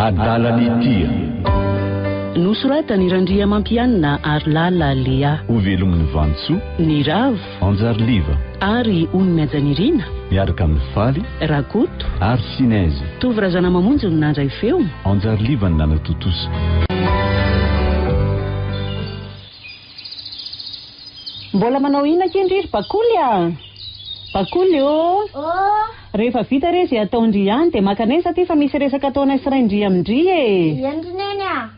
Adalan'i Tia. Nosoratan'i Randriamampianina Harilala Léa. Hovelomin'i Vanintsoa. Niravo. Anjariliva. Ary Ony Mihajanirina. Miaraka amin'i Faly. Rakoto. Ary Sinèse. Tovo Razanamamonjy no nandray feo. Anjariliva no nanatontosa. Mbola manao inona akia ndry ry Bakoly a! Bakoly ô! Ô! Rehefa vita re izay ataon-dry ihany dia mankanesa aty fa misy resaka ataonay sy rain-dry amin-dry e! Eny ry Neny a!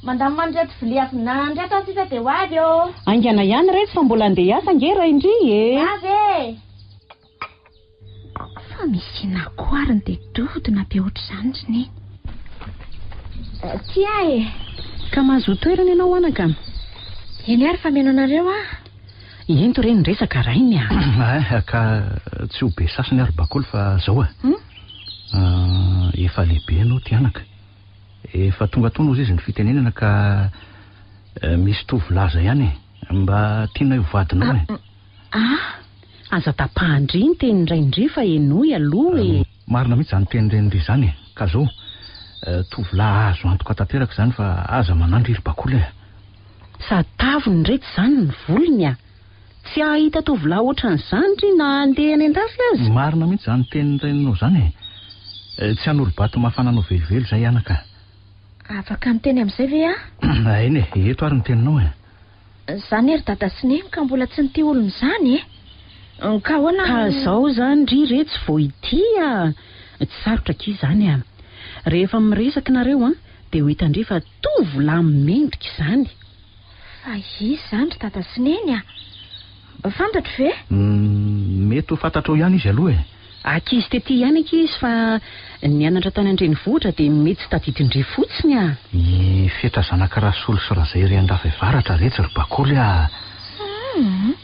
Mandamina an'ireto vilia avy nihinanana ireto aho sisa dia ho avy ô! Haingana ihany retsy fa mbola handeha hiasa ange rain-dry e! Ho avy e! Fa misy inona koa ary ny dia dodona be ohatr'izany ry Neny? Ty aho e! Ka mahazoa toerana ianao anaka. Eny ary fa mihaino anareo aho. Ento re ny resaka rainy a! Eh, ka tsy ho be sasany aho ry Bakoly fa zao e! Efa lehibe ianao ty anaka. Efa tonga tony hozy izy ny fitenenana ka misy tovolahy zay ihany e! Mba tianay ho vadinao e! Ah! Aza tapahan-dry ny tenin-drain-dry fa henoy aloha e! Marina mihitsy izany tenin-drenin-dry izany e! Ka zao, tovolahy azo antoka tanteraka izany fa aza manandry ry bakoly e! Sady taviny retsy izany ny volony a! Tsy hahita tovolahy ohatran'izany ry na handeha any an-dafy aza! Marina mihitsy izany tenin-dreninao izany e! Tsy hanolo-bato mafana anao velively izay anaka. Afaka miteny amin'izay ve aho? Eny e, eto ary ny teninao e! Zany ry dada sy neny ka mbola tsy nitia olona izany e! Ka ahoana Ka no. zao zany ry retsy vao ity a! Tsy sarotra akia izany a! Rehefa miresaka nareo an, dia ho hitan-dry fa tovolahy mendrika izany. Fa iza izany ry dada sy neny a? Fantatro ve? Mety ho fantatrao ihany izy aloha e! Ankizy tety ihany akia izy fa nianatra tany an-drenivohitra dia mety tsy tadidin-dry fotsiny a! I Fetra zanak'i Rasolo sy Razairy Andafy Avaratra retsy ry Bakoly a! Humm!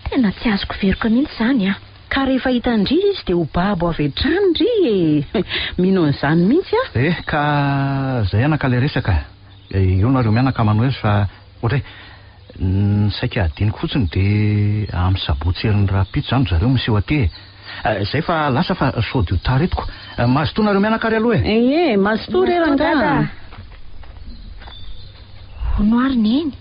Tena tsy azoko veroka mihitsy izany a! Ka rehefa hitan-dry izy dia ho babo avy hatrany ry e! Mino an'izany mihitsy aho! Eh! Ka zay anaka ilay resaka e! Eo nareo mianaka manohy azy fa ohatra hoe Ny saika hadinoko fotsiny dia amin'ny sabotsy herin'ny rahampitso izany ry zareo miseho aty e! Izay fa lasa fa sao dia ho tara etiko. Mazotoa nareo mianaka ary aloha e! Ee, mazotoa re Mazotoa rangaha! dada a! Hono ary Neny?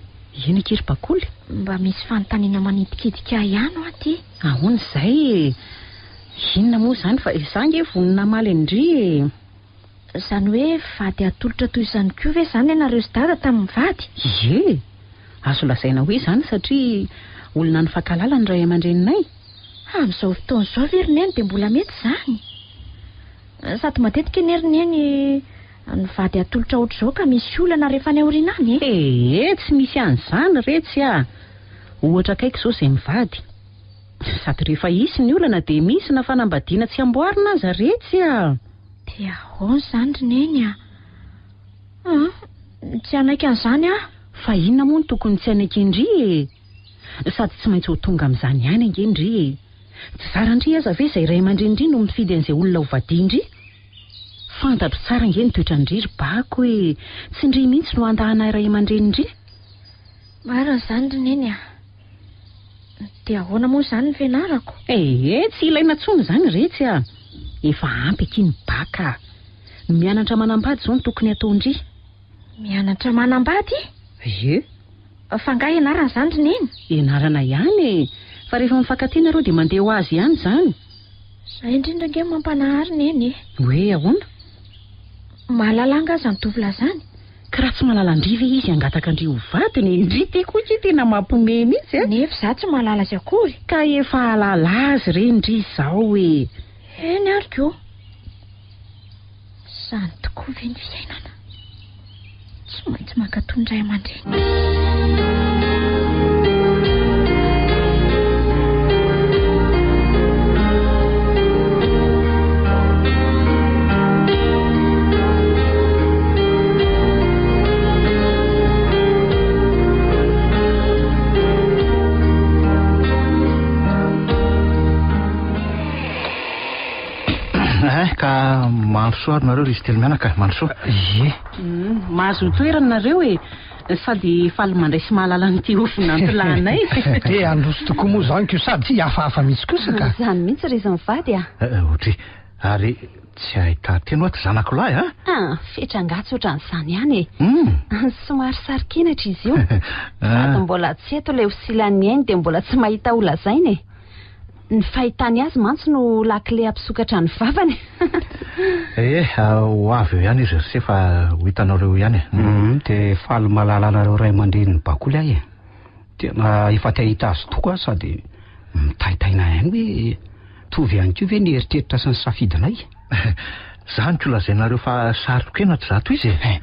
Eny akia ry Bakoly? Mba misy fanontaniana manitikitika ahy ihany hoa ty. Ahoana izay e? Inona moa izany fa izaho ange vonona hamaly an-dry e! Izany hoe vady atolotra toy izany koa ve izany ianareo sy dada tamin'ny mivady? Ie! Azo lazaina hoe izany satria olona nifankahalala ny ray aman-dreninay. Amin'izao fotoana izao ve ry Neny dia mbola mety izany? Sady matetika anie ry Neny ny vady atolotra ohatr'izao ka misy olana rehefa any aoriana any e! Ee, tsy misy an'izany retsy a! Ohatra akaiky izao izay mivady. Sady rehefa hisy ny olana dia misy na fanambadiana tsy amboarina aza retsy a! Dia ahoana izany ry Neny a? Hum, tsy hanaiky an'izany aho. Fa inona moa no tokony tsy hanaiken-dry e? Sady tsy maintsy ho tonga amin'izany ihany ange ndry e! Tsy zaran-dry aza ve izay ray aman-drenin-dry no mifidy an'izay olona ho vadian-dry? Fantatro tsara ange ny toetran-dry ry Bako e! Tsy ndry mihitsy no handà anay ray aman-drenin-dry. Marina izany ry Neny a! Dia ahoana moa izany ny fianarako? Ee, tsy ilaina intsony izany retsy a! Efa ampy akia ny bac a! Ny mianatra manambady izao no tokony hataon-dry. Mianatra manambady? Ie. Fa angaha ianarana izany ry Neny? Ianarana ihany e! Fa rehefa mifankatia nareo dia mandeha ho azy ihany izany. Izay indrindra ange no mampanahy ahy ry Neny e! Hoe ahoana? Mahalala angaha izany tovolahy izany? Ka raha tsy mahalala an-dry ve izy hangataka an-dry ho vadiny e? Ndry ty koa akia tena mampiomehy mihitsy a! Nefa izaho tsy mahalala azy akory. Ka efa hahalala azy re ndry izao e! Eny ary ko! Izany tokoa ve ny fiainana? Tsy maintsy mankatò ny ray aman-dreny. Eh, ka mandrosoa ary nareo ry izy telo mianaka, mandrosoa. Ie. Mahazo toerana nareo e. Sady faly mandray sy mahalala an'ity ovin'antilahinay. Te handroso tokoa moa izany ko sady tsy hafahafa mihitsy kosa ka. Izany mihitsy ry izy mivady a. Ohatry. Ary tsy ahitan-teny hoa ty zanako lahy a! Ah, fetra angaha tsy ohatran'izany ihany e! Hum! Somary saro-kenatra izy io. Sady mbola tsy eto ilay ho silan'ny ainy dia mbola tsy mahita ho lazaina e! Ny fahitany azy mantsy no lakile hampisokatra ny vavany. Eh, ho avy eo ihany izy ry se fa ho hitanareo eo ihany e. Hum, dia faly mahalala anareo ray aman-drenin'i Bakoly aho e. Tena efa te hahita azy tokoa aho sady mitaintaina ihany hoe mitovy ihany koa ve ny eritreritra sy ny safidinay? Zany ko lazainareo fa saro-kenatra izato izy e.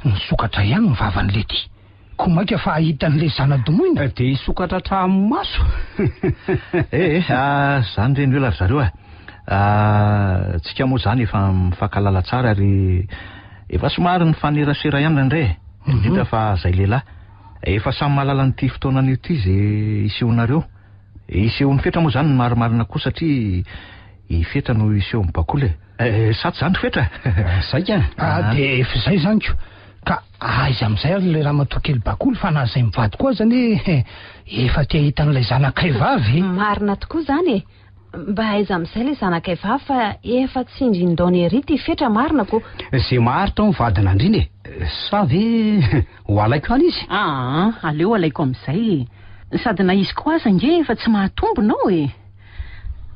Nisokatra ihany ny vavany lety. Ko maika fa hahita an'ilay zana-domoina. Dia hisokatra hatramin'ny maso. Eh eh, zany re ny olona ry zareo a. Tsika moa zany efa mifankahalala tsara ary efa somary nifanerasera ihany indraindray e. Indrindra fa zay lehilahy. Efa samy mahalala an'ity fotoana anio ity ze hisehoanareo. Hisehoan'i Fetra moa zany ny marimarina koa satria i Fetra no hiseho amin'ny bakoly e. Sa tsy zany ry Fetra? Zay ka. Ah, dia efa izay zany ko. Ka aiza amin'izay ary ilay ramatoa kely bakoly fa na izay mivady koa aza anie efa te hahita an'ilay zanakay vavy e. Marina tokoa izany e. Mba aiza amin'izay ilay zanakay vavy fa efa tsindrin-daona ery ity Fetra marina ko. Ze maharitra ao ny vadin'Andriana e. Sa ve ho alaiko any izy? Aa, aleo alaiko amin'izay e. Sady na izy koa aza ange efa tsy mahatombina ao e.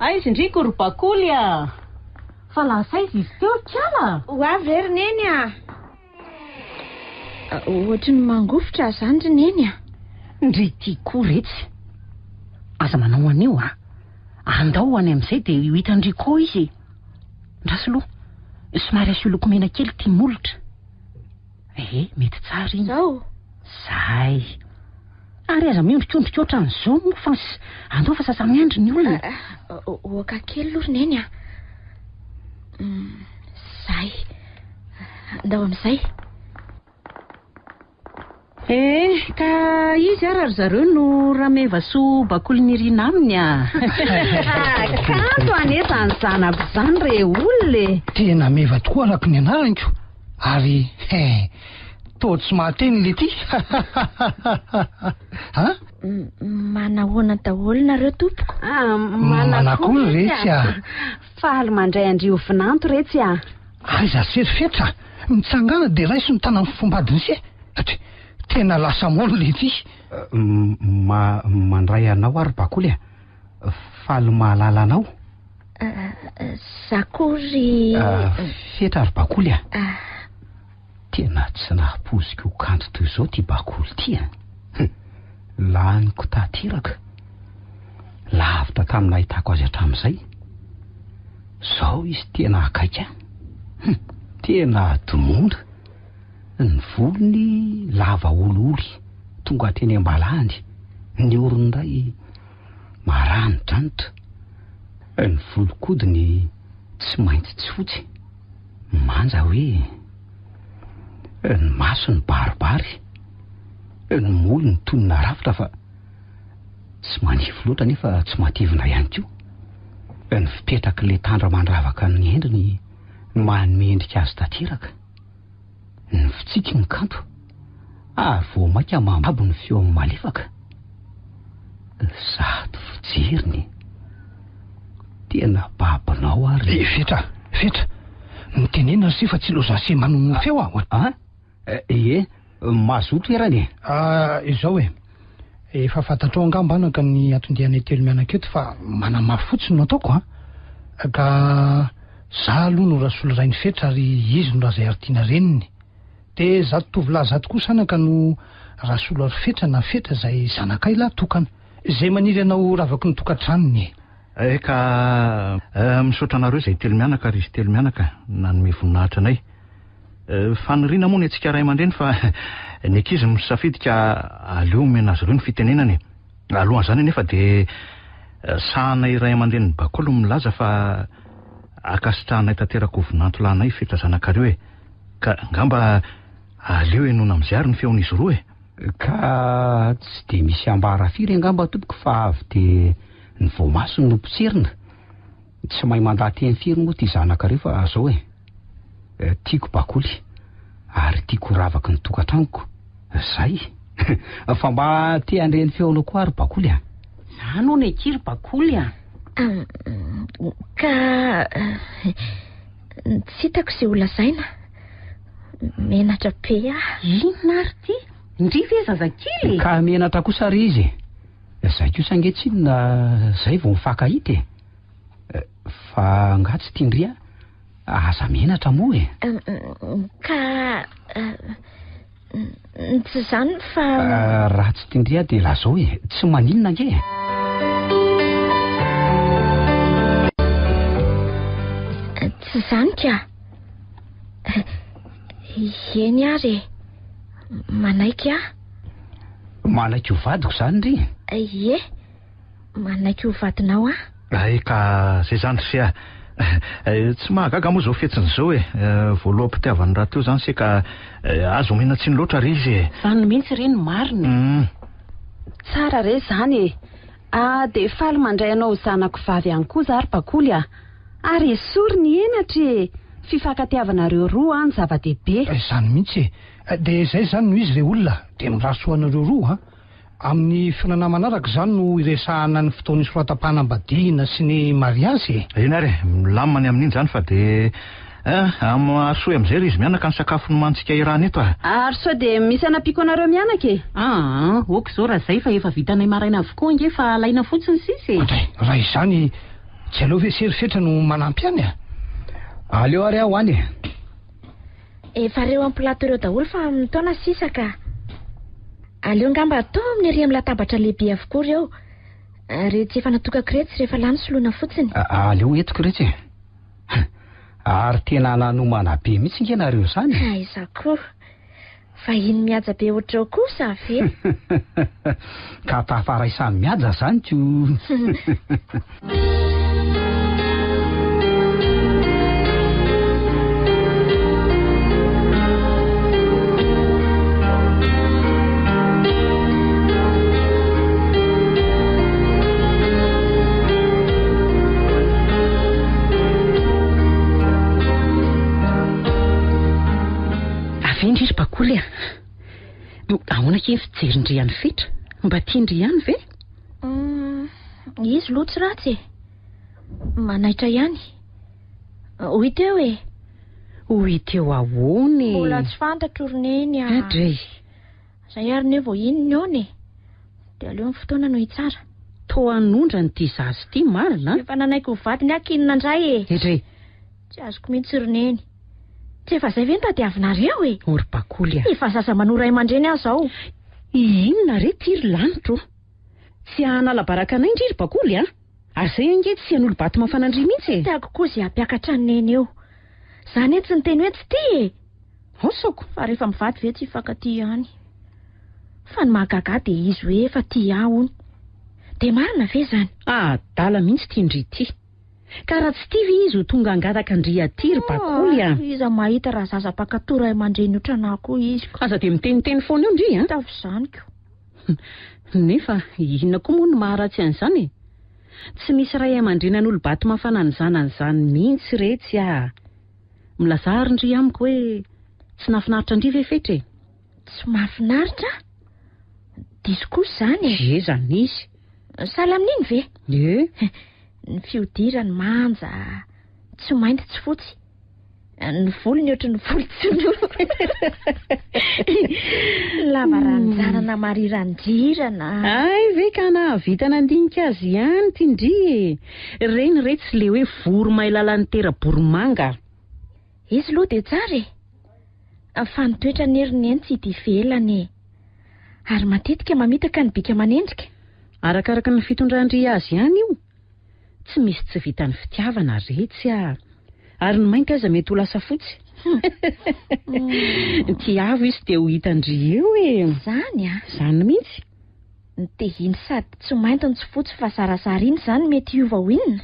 Aiza indry ko ry bakoly a! Fa lasa aiza izy teo ry kala? Ho avy ve ry Neny a? Ohatry ny mangovitra izany ry Neny a! Ndry ity koa retsy! Aza manao an'io a! Andao ho any amin'izay dia ho hitan-dry koa izy e! Ndraso aloha, somary asio lokomena kely ity molotra. Ee, mety tsara iny. Zao? Zay. Ary aza miondrikondrika ohatran'izao moa fa andao fa sasa-miandry ny olona. Oaka kely aloha ry Neny a. Zay. Andao amin'izay. Eh, ka izy ara ry zareo no Ramevasoa Bakolinirina aminy a. Kanto anie izany zanako izany re olona e. Tena meva tokoa araka ny anarany ko. Ary he, toa tsy mahateny le ty. Ha? Manahoana daholo nareo tompoko? Ah, Manakory retsy a. Faly mandray an-dry ho vinanto retsy a. Aiza ry Fetra? Mitsangàna dia raiso ny tanan'ny fombadiny se. Satria tena lasa mono le ty. Ma, mandray anao aho ry Bakoly a. Faly mahalala anao. Za koa ry. Fetra ry Bakoly a. Tena tsy nahapoiziko ho kanto toy izao ity Bakoly ity a. Laniko tanteraka. Lavitra tamin'ny nahitako azy hatramin'izay. Izao izy tena akaiky ahy. Tena adimondra. Ny volony lava olioly tonga hatreny am-balahany. Ny orony indray maranidranitra. Ny volon-kodiny tsy mainty tsy fotsy. Manja hoe? Ny masony baribary. Ny molony toy ny narafitra fa tsy manify loatra nefa tsy matevina ihany koa. Ny fipetrak'ilay tandra mandravaka ny endriny manome endrika azy tanteraka. Ny fitsikiny kanto ary vao mainka mambabo ny feony malefaka. Zato fijeriny. Tena babonao aho ry. Eh, Fetra, Fetra, mitenena ry se fa tsy lozan'se manonona feo aho. An? Ie, mazoto erany e. Ah, izao e. Efa fantatrao angamba anaka ny anton-dianay telo mianaka eto fa manamafy fotsiny no ataoko an. Ka za aloha no Rasolo rain'i Fetra ary izy no Razaiaritiana reniny. Dia zato tovolahy zato kosa anaka no Rasolo ary Fetra na Fetra izay zanakay lahy tokana. Izay maniry anao ho ravaky ny tokantranony e. Eh ka misaotra anareo izay telo mianaka ary izy telo mianaka nanome voninahitra anay. Faniriana moa ny antsika ray aman-dreny fa ny ankizy no misafidy ka aleo omena azy ireo ny fitenenana e. Alohan'izany anefa dia sahanay ray aman-drenin'i Bakoly no milaza fa ankasitrahanay tanteraka ho vinanto lahinay Fetra zanakareo e. Ka angamba aleo henoina amin'izay ary ny feon'izy roa e. Ka tsy dia misy ambara firy angamba tompoko fa avy dia ny voamasony no potserina. Tsy mahay mandaha-teny firy moa ity zanakareo fa zao e. Tiako bakoly ary tiako ho ravaky ny tokantranoko. Zay. Fa mba te handre ny feonao koa aho ry bakoly a. Zany hono akia ry bakoly a. Ka tsy hitako izay ho lazaina. Menatra be aho. Inona ary ity? Ndry ve zazakely e? Ka menatra kosa re izy e. Zay kosa ange tsinona zay vao mifankahita e. Fa angaha tsy tian-dry aho? Aza menatra moa e. Ka tsy izany fa. Raha tsy tian-dry aho dia lazao e. Tsy maninona ange e. Tsy izany ka. Eny ary e. Manaiky aho. Manaiky ho vadiko izany ry? Ie. Manaiky ho vadinao aho. Hay ka zay zany ry se a! Tsy mahagaga moa izao fihetsiny izao e! Voaloham-pitiavany rahateo izany se ka aza omena tsiny loatra re izy e! Izany mihitsy re no marina e! Tsara re izany e! Ah, dia faly mandray anao ho zanako vavy ihany koa za ry Bakoly a! Ary esory ny henatra e! Fifankatiavanareo roa no zava-dehibe. Izany mihitsy e! Dia izay izany no izy re olona, dia mirary soa anareo roa a! Amin'ny fihaonana manaraka izany no hiresahana ny fotoana hisoratam-panambadiana sy ny mariazy e! Eny ary e, milamina ny amin'iny izany fa dia eh, arosoy amin'izay ry izy mianaka ny sakafo nomanintsika iarahana eto a! Ary sao dia misy hanampiako anareo mianaka e? Aa, ok izao raha izay fa efa vitanay maraina avokoa ange fa alaina fotsiny sisa e! Oadray, raha izany tsy aleo ve se ry Fetra no manampy any a? Aleo ary aho any e! Efa reo amin'ny plateau reo daholo fa mitaona sisa ka. Aleo ngamba atao amin'ny ery amin'ny latabatra lehibe avokoa reo. Retsy efa natokako retsy rehefa lany soloina fotsiny. Aleo entiko retsy e. Ary tena nanomana be mihitsy nge nareo izany e. Aiza koa. Vahiny mihaja be ohatr'ireo kosa ve? Ka tafaray samy mihaja zany ko. Avia ndry ry Bakoly a! Ahoana akia ny fijerin-dry an'i Fetra? Mba tian-dry ihany ve? Hum, izy aloha tsy ratsy e. Manaitra ihany. Ho hita eo e. Ho hita eo ahoana e? Mbola tsy fantatro ry Neny a. Adray. Zay ary ne vao iny ny ony e. Dia aleo ny fotoana no hitsara. Toa hanondrana ity zaza ity marina a! Efa nanaiky ho vadiny aho k'inona indray e. Edrey. Tsy azoko mihitsy ry Neny. Tsy efa zay ve no tadiavinareo e? O ry Bakoly a! Efa zaza manoa ray aman-dreny aho zao. Inona re ity ry lanitro? Tsy hanala baraka anay ndry ry Bakoly a! Ary zay ange tsy hanolo-bato mafana ndry mihitsy e! Tiako koa ze hampiakatra an'i Neny eo. Za anie tsy niteny hoe tsy tia e! Asako! Fa rehefa mivady ve tsy hifankatia ihany? Fa ny mahagaga ahy dia izy hoe efa tia ahy hono. Dia marina ve izany? Adala mihitsy ity ndry ity. Ka raha tsy tia ve izy ho tonga hangataka an-dry aty ry Bakoly a! Iza mahita raha zaza mpankatò ray aman-dreny ohatran'ahy koa izy ka. Aza dia miteniteny foana eo ndry a! Tafo izany ko. Nefa inona koa moa no maharatsy an'izany e? Tsy misy ray aman-dreny hanolo-bato mafana ny zanany izany mihitsy retsy a! Milazà ary ndry amiko hoe tsy nahafinaritra an-dry ve Fetra e? Tsy mahafinaritra? Diso kosa izany e! Jeza nisy! Sahala amin'iny ve? Ie. Ny fihodirany manja, tsy mainty tsy fotsy. Ny volony ohatry ny volon-tsinoa. Lava ranjanana marirandrirana. Hay ve ka nahavita nandinika azy ihany ity ndry e! Ireny re tsy le hoe voromailala nitera-boromanga. Izy aloha dia tsara e! Fa ny toetrany ry neny tsy hita ivelany e! Ary matetika mamitaka ny bika aman'endrika. Arakaraka ny fitondran-dry azy ihany io. Tsy misy tsy vitan'ny fitiavana retsy a! Ary ny mainty aza mety ho lasa fotsy. Tiavo izy dia ho hitan-dry eo e! Izany a! Izany mihitsy. Ny tehiny sady tsy mainty no tsy fotsy fa zarazara iny izany mety hiova ho inona?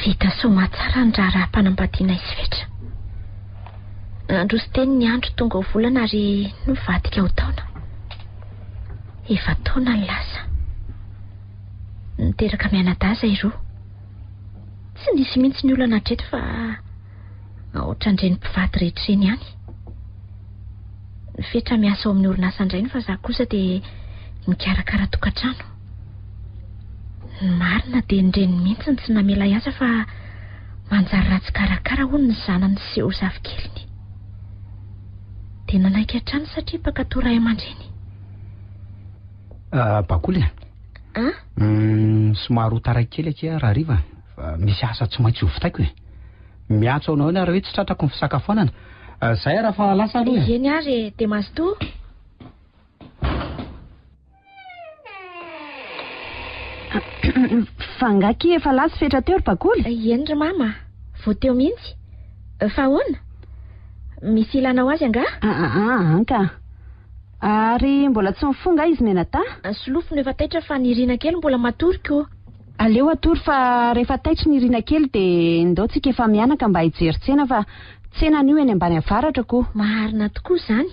Vita soamatsara ny raharaham-panambadiana i Fetra. Nandroso teny ny andro tonga ho volana ary nivadika ho taona. Efa-taona ny lasa. Niteraka mianadahy izahay roa. Tsy nisy mihitsy ny olana hatreto fa ohatran'ireny mpivady rehetra ireny ihany. Ny Fetra miasa ao amin'ny orinasan-drainy fa izaho kosa dia mikarakara tokantrano. Ny marina dia ny reniny mihitsy no tsy namela hiasa fa manjary ratsy karakara hono ny zanany sy ho zafikeliny. Dia nanaiky hatrany satria mpankatò ray aman-dreny. Ah, Bakoly a. Ah? Somary ho taraiky kely akia rahariva fa misy asa tsy maintsy ho vitaiko e. Miantso anao ihany aho raha hoe tsy tratrako ny fisakafoanana. Zay raha fa lasa aloha e. Eny ary e, dia mazotoa. Fa angaha akia efa lasa fetra teo ry Bakoly? Eny ry mama, vao teo mihitsy. Fa ahoana? Misy ilanao azy angaha? Aa, anka. Ary mbola tsy mifoha angaha izy mianadahy? Solofo no efa taitra fa Nirina kely mbola matory ko. Aleo hatory fa rehefa taitry Nirina kely dia ndao tsika efa mianaka mba hijery tsena fa tsena anio eny ambany avaratra ko. Marina tokoa izany.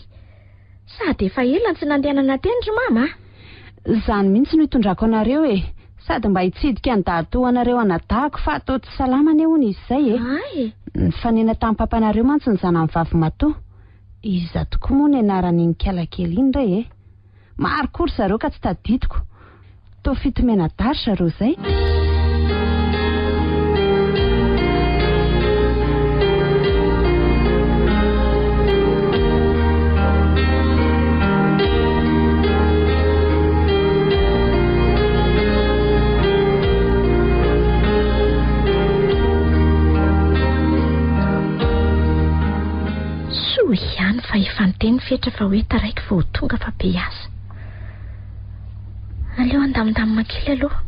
Sady efa ela no tsy nandehanana teny ry mama a! Izany mihitsy no hitondrako anareo e! Sady mba hitsidika an'i dadatoa anareo anadahiko fa toa tsy salama anie hono izy izay e! Hay e! Nifanena tamin'ny papanareo mantsy ny zanany vavimatoa. Iza tokoa moa ny anaran'iny kalakely iny re e? Maro koa ry zareo ka tsy tadidiko. Toa fitomenadahy ry zareo izay. Soa ihany fa efa niteny Fetra fa hoe taraiky vao ho tonga fa be asa. Aleo handamindamina kely aloha.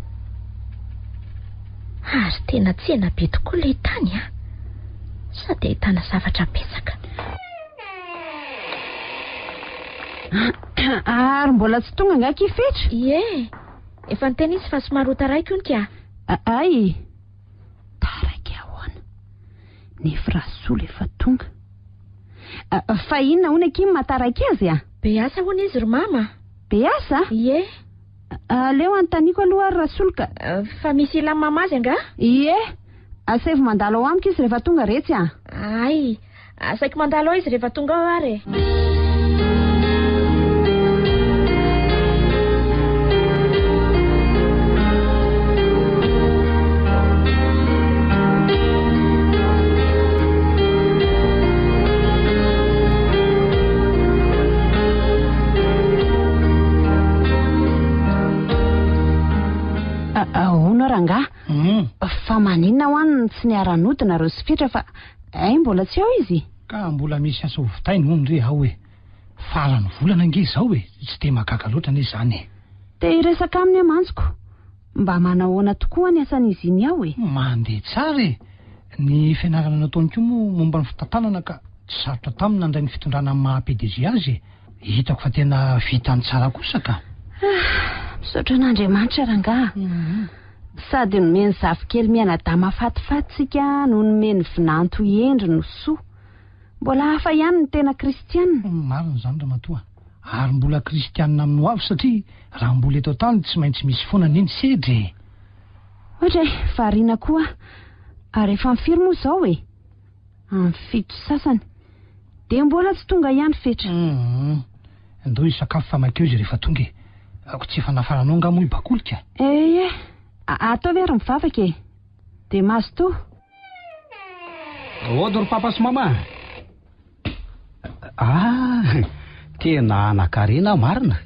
Ary tena tsena be tokoa ilay tany an! Sady ahitana zavatra betsaka. Ary mbola tsy tonga angaha akia Fetra? Ie, efa niteny izy fa somary ho taraiky hono ka. Ay! Taraiky ahoana? Nefa Rasolo efa tonga. Fa inona hono akia ny mahataraiky azy a? Be asa hono izy ry mama. Be asa? Ie. Aleo anontaniako aloha ary Rasolo ka. Fa misy ilan'i mama azy angaha? Ie. Asaivo mandalo ao amiko izy rehefa tonga retsy a. Hay. Asaiko mandalo ao izy rehefa tonga ao ary e. Ahoana rangahy? Fa maninona hoa no tsy niara-nody nareo sy Fetra fa Hay mbola tsy ao izy? Ka mbola misy asa ho vitainy hono re ao e! Faran'ny volana ange izao e! Tsy dia mahagaga loatra anie izany e! Te hiresaka aminy aho mantsy ko! Mba manahoana tokoa ny asan'izy iny ao e? Mandeha tsara e! Ny fianarana nataony koa moa momba ny fitantanana ka tsy sarotra taminy nandray ny fitondrana amin'ny maha PDG azy e! Hitako fa tena vitany tsara kosa ka! Ah! Misaotra an'Andriamanitra rangaha! Sady nomeny zafikely mianadahy mahafatifaty tsika no nomeny vinanto hendry no soa. Mbola hafa ihany ny tena kristiana. Marina izany ramatoa. Ary mbola kristiana amin'ny ho avy satria raha mbola eto an-tany tsy maintsy misy foana anie ny sedra e! Ohatra e, variana koa aho. Ary efa amin'ny firy moa izao e? Amin'ny fito sasany. Dia mbola tsy tonga ihany Fetra. Hum. Ndao hisakafo fa maika eo izy rehefa tonga e. Ako tsy efa nafaranao angaha moa i Bakoly ka? Eh eh. Ataovy ary mivavaka e. Dia mazotoa. Ody ry papa sy mama. Ah, tena anakarena marina.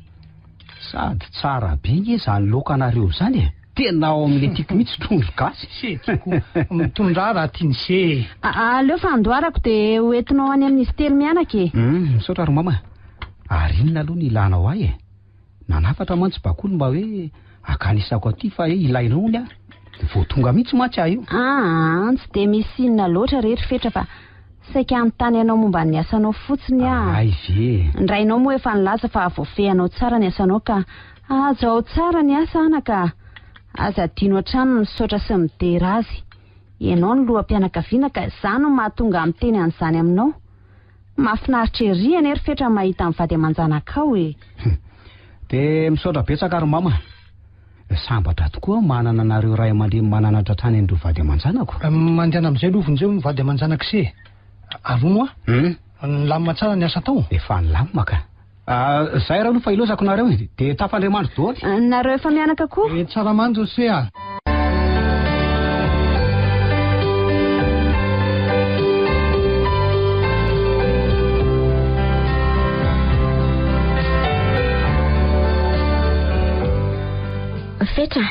Sady tsara be nge izany laokanareo izany e. Tena ao amin'ilay tiako mihitsy trondro gasy. Se tiako. Mitondrà raha tian'i se e. Aleo fa andoharako dia ho entinao any amin'izy telo mianaka e. Hum, misaotra ry mama. Ary inona aloha no ilanao ahy e? Nanafatra mantsy Bakoly mba hoe akanisako aty fa hoe ilainao hono aho. Vao tonga mihitsy mantsy aho io. Aa, tsy dia misy inona loatra re ry Fetra fa saika hanontany anao momba ny asanao fotsiny aho. Hay ve e. Ny rainao moa efa nilaza fa voafehinao tsara ny asanao ka azo ao tsara ny asa anaka a. Aza adino hatrany ny misaotra sy midera azy. Ianao no loham-pianakaviana ka izany no mahatonga ahy miteny an'izany aminao. Mahafinaritra ery anie ry Fetra mahita ny vady aman-janakao e. Dia misaotra betsaka ry mama. Sambatra tokoa aho manana anareo ray aman-dreny mananatra hatrany an'ireo vady aman-janako. Mandehana amin'izay aloha vonjeo ny vady aman-janak'i se e. Ary hono hoa, nilamina tsara ny asa tao? Efa nilamina ka. Zay ary aloha fa ilaozako nareo e. Dia tafandriamandry daholo. Nareo efa mianaka koa? Eh, tsara mandry ry se a. Fetra.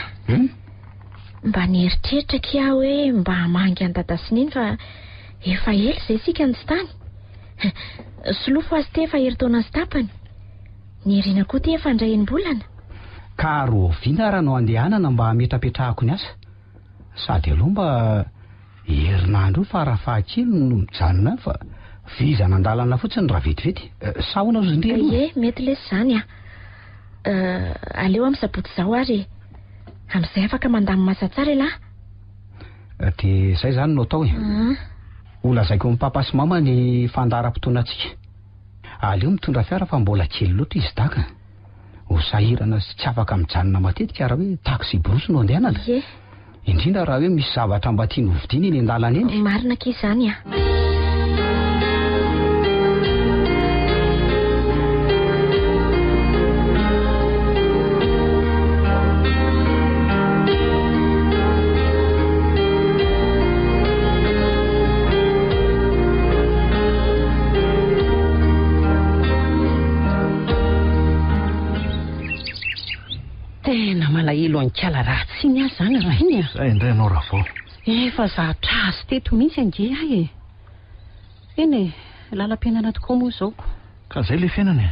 Mba nieritreritra akia aho hoe mba hamangy an'i Dada sy Neny fa efa ela izay isika no tsy tany. Solofo azy ity efa herintaona sy tapany. Nirina koa ity efa handray enim-bolana. Ka rahoviana ary no andehanana mba hametrapetrahako ny asa? Sady aleo mba herinandro eo farafahakeliny no mijanona any fa vizana an-dalana fotsiny raha vetivety. Sa ahoana ozy ndry aloha? Ie, mety lesy izany an. Aleo amin'ny sabotsy izao ary e. Amin'izay afaka mandamina asa tsara ialahy. Dia izay izany no atao e. Ho lazaiko amin'i papa sy mama ny fandaharam-potoanantsika. Aleo mitondra fiara fa mbola kely loatra izy daka. Ho sahirana sy tsy afaka mijanona matetika raha hoe taxi-brousse no andehanana. Ie. Indrindra raha hoe misy zavatra mba tiany hovidiana eny an-dalana eny. Marina akia izany an. Tena malahelo an'i-kala ratsy iny aho izany rainy a! Zay indray ianao Ravao. Efa zatra azy teto mihitsy ange aho e! Eny e, lalam-piainana tokoa moa izao ko. Ka zay le fiainana e!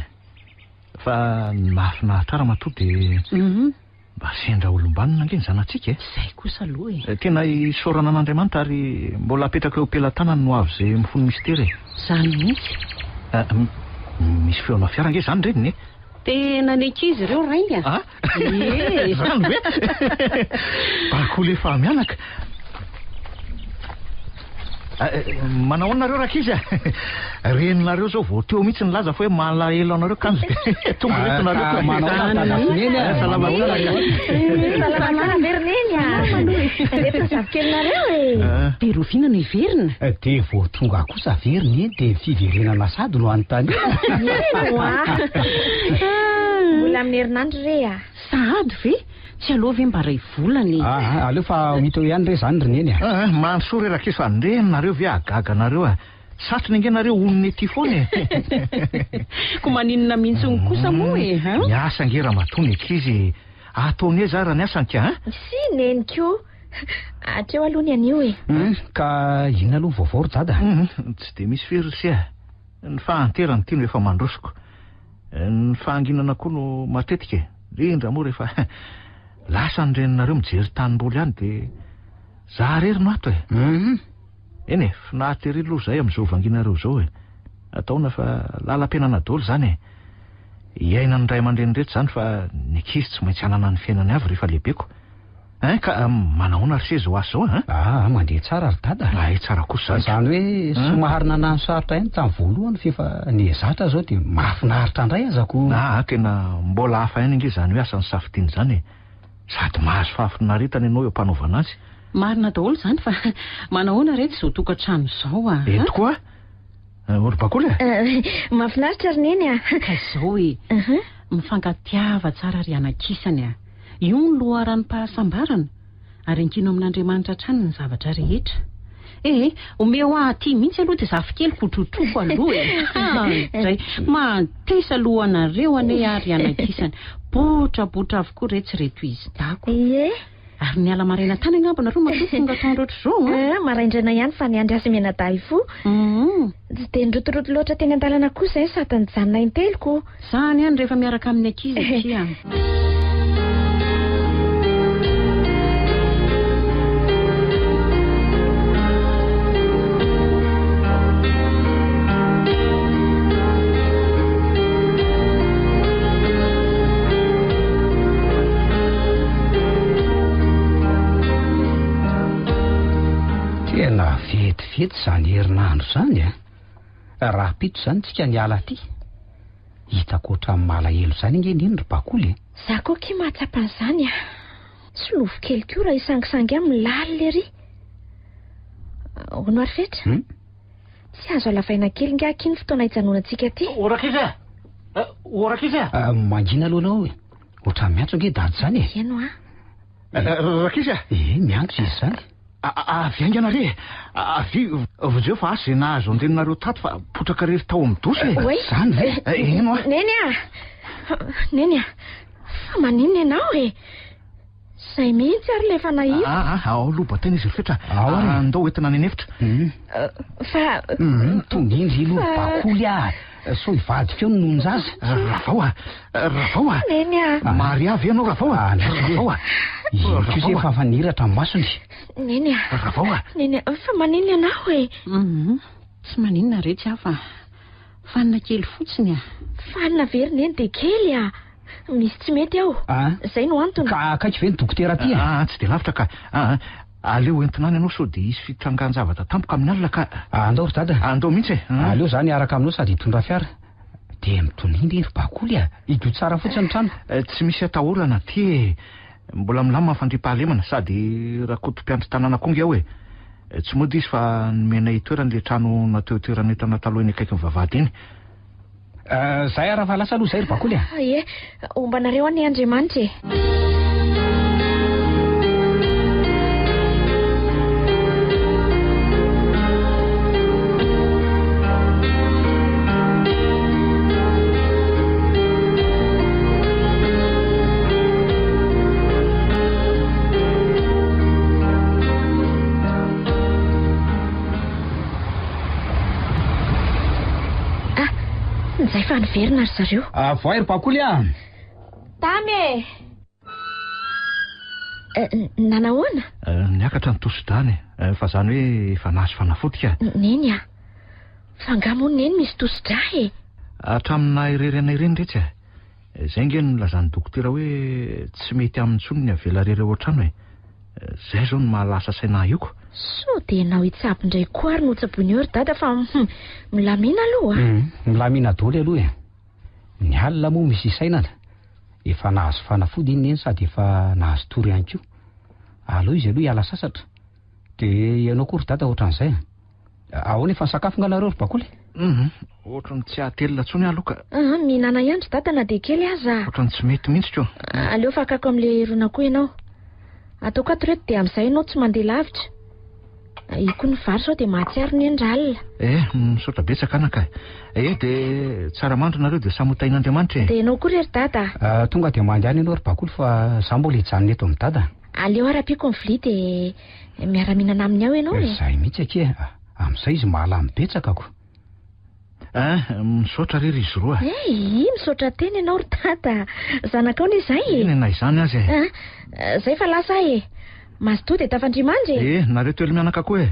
Fa ny mahafinaritra ahy ramatoa dia mba sendra olom-banona ange ny zanatsika e! Izay kosa aloha e! Tena isaorana an'Andriamanitra ary mbola apetraka eo am-pelatanany ny ho avy izay mifono mistery e! Izany mihitsy. Misy feona fiara ange izany reniny e! Tena ny ankizy ireo rainy a! Ah! Izany ve? Bakoly efa mianaka. Manao ahoana nareo rankizy a? Reninareo zao vao teo mihitsy nilaza fa hoe malahelo anareo kanjo dia tonga ireto nareo ka. Manao ahoana dada sy neny a? Salama tsara ka. Salama tsara ve ry neny a? Ireto ny zafikelinareo e. Dia roviana no hiverina? Dia vao tonga kosa ve ry neny dia ny fiverenana sady no anontaniana? Eny oa. Mbola amin'ny herinandro re a. Sahady ve? Tsy aleo ve mba ray volana e? Aa, aleo fa ho hita eo ihany re izany ry Neny a. Aa, mandrosoa re rankizy fa ndeha nareo ve hahagaga anareo a. Satriny ange nareo honina ety foana e. Ko maninona mihitsy kosa moa e, ha? Miasa ange ramatoa ny ankizy e. Ataony aiza ara ny asany ka a? Sy Neny ko. Hatreo aloha ny anio e. Hum, ka inona aloha ny vaovao ry Dada? Hum, tsy dia misy firy ry se a. Ny fahanterana ity no efa mandrosoko. Ny fahanginana koa no matetika e. Indrindra moa rehefa lasa ny reninareo mijery tanimboly any dia za irery no ato e. Eny e, finaritra ery aloha izahay amin'izao vanginareo izao e. Ataona fa lalam-piainana daholo izany e. Iainan'ny ray aman-dreny rehetra izany fa ny ankizy tsy maintsy hanana ny fiainany avy rehefa lehibeko. Hein ka manahoana ry se izao asa izao an? Aa mandeha tsara ry dada. Hay tsara kosa izany. Izany hoe somary nanano sarotra ihany tamin'ny voalohany f'efa nihazatra izao dia mahafinaritra indray aza ko. Aa tena mbola hafa ihany ange izany hoe asan'ny safidiana izany e. Sady mahazo fahafinaretana ianao eo am-panaovana azy. Marina daholo izany fa manahoana re izao tokantrano izao a? Eny tokoa a! Ry Bakoly a! Mahafinaritra ry Neny a! Ka izao e! Mifankatiava tsara ry anakisany a! Io ny loharanom-pahasambarana, ary ankino amin'Andriamanitra hatrany ny zavatra rehetra. Eh, omeo ahy aty mihitsy aloha ity zafikeliko hotrotroiko aloha e! Hay dray, mantesa aloha anareo anie aho ry anakisany. Botrabotra avokoa retsy ireto izy dako. Ie. Ary niala maraina tany angamba nareo matoa tonga atoandro ohatr'izao an? Eh, maraindraina ihany fa niandry azy mianadahy fo. Tsy dia nirotoroto loatra teny an-dalana koa izay sady nijanona intelo ko. Zany ihany rehefa miaraka amin'ny ankizy akia. Tena vetivety izany herinandro izany a! Rahampitso izany tsika niala aty. Hitako ohatran'ny malahelo izany ange neny ry Bakoly e. Za koa akia mahatsapa an'izany a. Solofo kely koa raha hisangisangy aminy lalina ery. Hono ary Fetra? Hmm? Tsy azo alavaina kely nga akia ny fotoana hijanonantsika aty? O Rankizy a! O Rankizy a! Ah, mangina aloha anao e. Ohatran'ny miantso ange dada izany e. Eny hoa. Rankizy a! Eh, miantso izy izany. Avy haingana re e! Avy, vonjeo fa asa izay nahazo an-dreninareo tato fa potraka irery tao amin'ny dosy e! Oay! Izany ve? Eny hoa. Neny a! Neny a! Fa maninona ianao e? Izay mihitsy ary ilay efa nahita. Ah, ah, ao aloha bataina izy ry Fetra. Ao ary. Andao entina any an'efitra. Fa... Tonga indry aloha bakoly ah. Sao hivadika eo ny nonon-jaza. Ravao ah, ravao ah. Neny ah. Maria ve ianao ravao ah? Ravao ah. Iny kosa efa efa nihiratra ny masony. Neny ah. Ravao ah. Neny ah, fa maninona ianao e? Mhm. Tsy maninona re tsy aho fa fanina kely fotsiny ah. Fanina ve ry Neny dia kely ah. Misy tsy mety ao. Ah. Izay no antony. Ka akaiky ve ny dokotera aty e? Ah, tsy dia lavitra ka. Ah, aleo entina any ianao sao dia hisy fitrangan-javatra tampoka amin'ny alina ka. Andao ry dada. Andao mihitsy e. Aleo za niaraka aminao sady hitondra fiara. Dia mitonia nge ry bakoly a. Hidio tsara fotsiny ny trano. Tsy misy atahorana aty e. Mbola milamina ny fandriampahalemana sady Rakoto mpiandry tanàna koa nge ao e. Tsy mody izy fa nomenay toerana ilay trano natao itoeran'entana taloha eny akaikin'ny vavahady iny. Zay ary fa lasa aloha zay ry bakoly a. Ie, homba anareo anie Andriamanitra e. Ah, njay fa niverina ry zareo. Ah, voay ry bakoly ah. Tamy e! Eh, nanahoana? Eh, niakatra ny tosi-drany eh, fa zany hoe efa nahazo fanafody ka. Neny ah. Fa angaha moa neny misy tosi-drà e? Hatramin'ny naha irery anay ireny retsy e. Izay ange no nilazan'ny dokotera hoe tsy mety aminy intsony ny avela irery ao an-trano e. Izay izao no mahalasa saina ahy io ko. Sao dia ianao hitsabo indray koa ary no tsaboina eo ry dada fa hum, milamina aloha a. Hum, milamina daholo aloha e. Ny alina moa misy isainana. Efa nahazo fanafody iny neny sady efa nahazo tory ihany koa. Aleo izy aloha hiala sasatra. Dia ianao koa ry dada ohatran'izay a. Ahoana efa nisakafo nga nareo ry bakoly? Hum, ohatran'ny tsy hahatelina intsony aho aloha ka. Ah, mihinana ihany ry dada na dia kely aza. Ohatran'ny tsy mety mihitsy ko. Aleo fa hakako amin'ilay rona koa ianao. Ataoko ato ireto dia amin'izay ianao tsy mandeha lavitra. Io koa ny vary sao dia mahatsiaro neny raha alina. Eh, misaotra betsaka anaka e. Eh, dia tsara mandry nareo dia samy ho tahin'Andriamanitra e. Dia ianao koa re ry dada. Ah, tonga dia mandehana ianao ry bakoly fa za mbola hijanona eto amin'i dada. Aleo arapiako ny vilia dia Miara-mihinana aminy ao ianao e. Izay mihitsy akia, amin'izay izy mahalany betsaka ko. Eh, misaotra re ry izy roa. Eh, misaotra tena ianao ry dada. Zanakao anie izay e. Eny na izany aza e. Eh, zay fa lasa aho e. Mazotoa dia tafandria mandry e. Eh, nareo telo mianaka koa e.